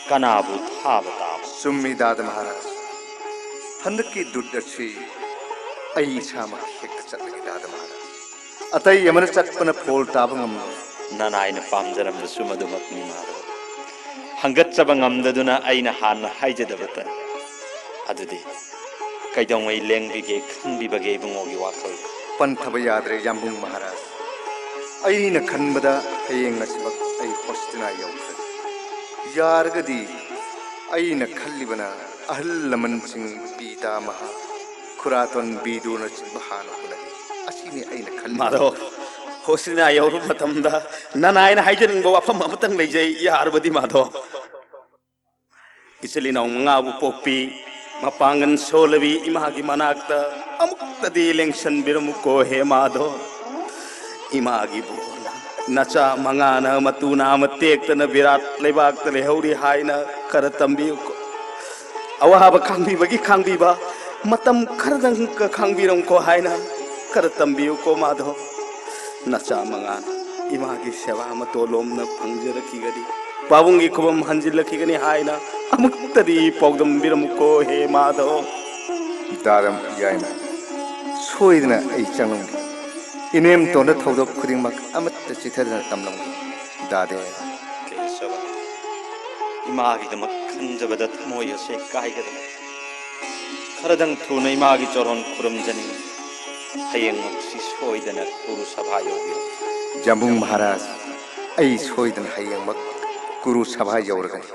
ꯀꯅꯥꯕꯨ ꯊꯥꯕ ꯇꯥꯕ? ꯆꯨꯝꯃꯤ, ꯗꯥꯗꯥ ꯃꯍꯥꯔꯥꯖ꯫ ꯍꯟꯗꯛꯀꯤ ꯗꯨꯠ ꯑꯁꯤ ꯑꯩ ꯏꯁꯥꯃꯛ ꯍꯦꯛꯇ ꯆꯠꯂꯒꯦ, ꯗꯥꯗꯥ ꯃꯍꯥꯔꯥꯖ꯫ ꯑꯇꯩ ꯑꯃꯅ ꯆꯠꯄꯅ ꯐꯣꯜ ꯇꯥꯕ ꯉꯝꯂꯣꯏ꯫ ꯅꯅꯥꯏꯅ ꯄꯥꯝꯖꯔꯝꯕꯁꯨ ꯃꯗꯨꯃꯛꯅꯤ, ꯃꯥꯙꯧ꯫ ꯍꯪꯒꯠꯆꯕ ꯉꯝꯗꯗꯨꯅ ꯑꯩꯅ ꯍꯥꯟꯅ ꯍꯥꯏꯖꯗꯕꯇꯅꯤ꯫ ꯑꯗꯨꯗꯤ ꯀꯩꯗꯧꯉꯩ ꯂꯦꯡꯕꯤꯒꯦ ꯈꯟꯕꯤꯕꯒꯦ ꯏꯕꯨꯡꯉꯣꯒꯤ ꯋꯥꯈꯜ? ꯄꯟꯊꯕ ꯌꯥꯗ꯭ꯔꯦ, ꯌꯥꯝꯕꯨꯡ ꯃꯍꯥꯔꯥꯖ꯫ ꯑꯩꯅ ꯈꯟꯕꯗ ꯍꯌꯦꯡ ꯑꯁꯤꯃꯛ ꯑꯩ ꯍꯣꯁꯇꯤꯅꯥ ꯌꯧꯈ꯭ꯔꯅꯤ꯫ ꯌꯥꯔꯒꯗꯤ ꯑꯩꯅ ꯈꯜꯂꯤꯕꯅ ꯑꯍꯜ ꯂꯃꯟꯁꯤꯡ, ꯄꯤꯇꯥꯃꯍ, ꯈꯨꯔꯥꯇꯣꯟ ꯕꯤꯗꯨꯅꯆꯤꯡꯕ ꯍꯥꯟꯅ ꯍꯣꯠꯅꯔꯤ꯫ ꯑꯁꯤꯅꯤ ꯑꯩꯅ ꯈꯜꯂꯤ꯫ ꯃꯥꯙꯣ, ꯍꯣꯁꯅꯤꯅ ꯌꯧꯔꯕ ꯃꯇꯝꯗ ꯅꯅꯥꯏꯅ ꯍꯥꯏꯖꯅꯤꯡꯕ ꯋꯥꯐꯝ ꯑꯃꯇꯪ ꯂꯩꯖꯩ, ꯌꯥꯔꯕꯗꯤ ꯃꯥꯙꯣ꯫ ꯏꯆꯤꯜ ꯏꯅꯥꯎ ꯃꯉꯥꯕꯨ ꯄꯣꯛꯄꯤ, ꯃꯄꯥꯡꯒꯜ ꯁꯣꯜꯂꯕꯤ ꯏꯃꯥꯒꯤ ꯃꯅꯥꯛꯇ ꯑꯃꯨꯛꯇꯗꯤ ꯂꯦꯡꯁꯟꯕꯤꯔꯝꯃꯨꯀꯣ ꯍꯦ ꯃꯥꯙꯣ꯫ ꯏꯃꯥꯒꯤ ꯕꯣꯔꯅ ꯅꯆꯥ ꯃꯉꯥꯅ ꯃꯇꯨ ꯅꯥꯝꯃ ꯇꯦꯛꯇꯅ ꯕꯤꯔꯥꯠ ꯂꯩꯕꯥꯛꯇ ꯂꯩꯍꯧꯔꯤ ꯍꯥꯏꯅ ꯈꯔ ꯇꯝꯕꯤꯌꯨꯀꯣ꯫ ꯑꯋꯥꯕ ꯈꯥꯡꯕꯤꯕꯒꯤ ꯈꯥꯡꯕꯤꯕ, ꯃꯇꯝ ꯈꯔꯗꯪꯒ ꯈꯥꯡꯕꯤꯔꯝꯀꯣ ꯍꯥꯏꯅ ꯈꯔ ꯇꯝꯕꯤꯌꯨꯀꯣ ꯃꯥꯙꯣ꯫ ꯅꯆꯥ ꯃꯉꯥꯅ ꯏꯃꯥꯒꯤ ꯁꯦꯕꯥ ꯃꯇꯣꯂꯣꯝꯅ ꯐꯪꯖꯔꯛꯈꯤꯒꯅꯤ, ꯄꯥꯕꯨꯡꯒꯤ ꯈꯨꯕꯝ ꯍꯟꯖꯤꯜꯂꯛꯈꯤꯒꯅꯤ ꯍꯥꯏꯅ ꯑꯃꯨꯛꯇꯗꯤ ꯄꯥꯎꯗꯝꯕꯤꯔꯝꯃꯨꯀꯣ ꯍꯦ ꯃꯥꯙꯣ꯫ ꯗꯥꯔꯝ ꯌꯥꯏꯃ, ꯁꯣꯏꯗꯅ ꯑꯩ ꯆꯪꯂꯝꯒꯦ꯫ ꯏꯅꯦꯝꯇꯣꯟꯗ ꯊꯧꯗꯣꯛ ꯈꯨꯗꯤꯡꯃꯛ ꯑꯃꯠꯇ ꯆꯤꯊꯗꯅ ꯇꯝꯂꯝꯒꯦ꯫ ꯗꯥꯗꯦ꯫ ꯀꯦꯁꯕ, ꯏꯃꯥꯒꯤꯗꯃꯛ ꯈꯟꯖꯕꯗ ꯊꯃꯣꯏ ꯑꯁꯦ ꯀꯥꯏꯒꯗꯕ꯫ ꯈꯔꯗꯪ ꯊꯨꯅ ꯏꯃꯥꯒꯤ ꯆꯣꯔꯣꯟ ꯈꯨꯔꯨꯝꯖꯅꯤꯡꯏ꯫ ꯍꯌꯦꯡꯃꯛꯁꯤ ꯁꯣꯏꯗꯅ ꯒꯨꯔꯨ ꯁꯚꯥ ꯌꯧꯕꯤꯔꯛꯎ꯫ ꯖꯝꯕꯨꯡ ꯃꯍꯥꯔꯥꯖ, ꯑꯩ ꯁꯣꯏꯗꯅ ꯍꯌꯦꯡꯃꯛ ꯒꯨꯔꯨ ꯁꯚꯥ ꯌꯧꯔꯒꯅꯤ꯫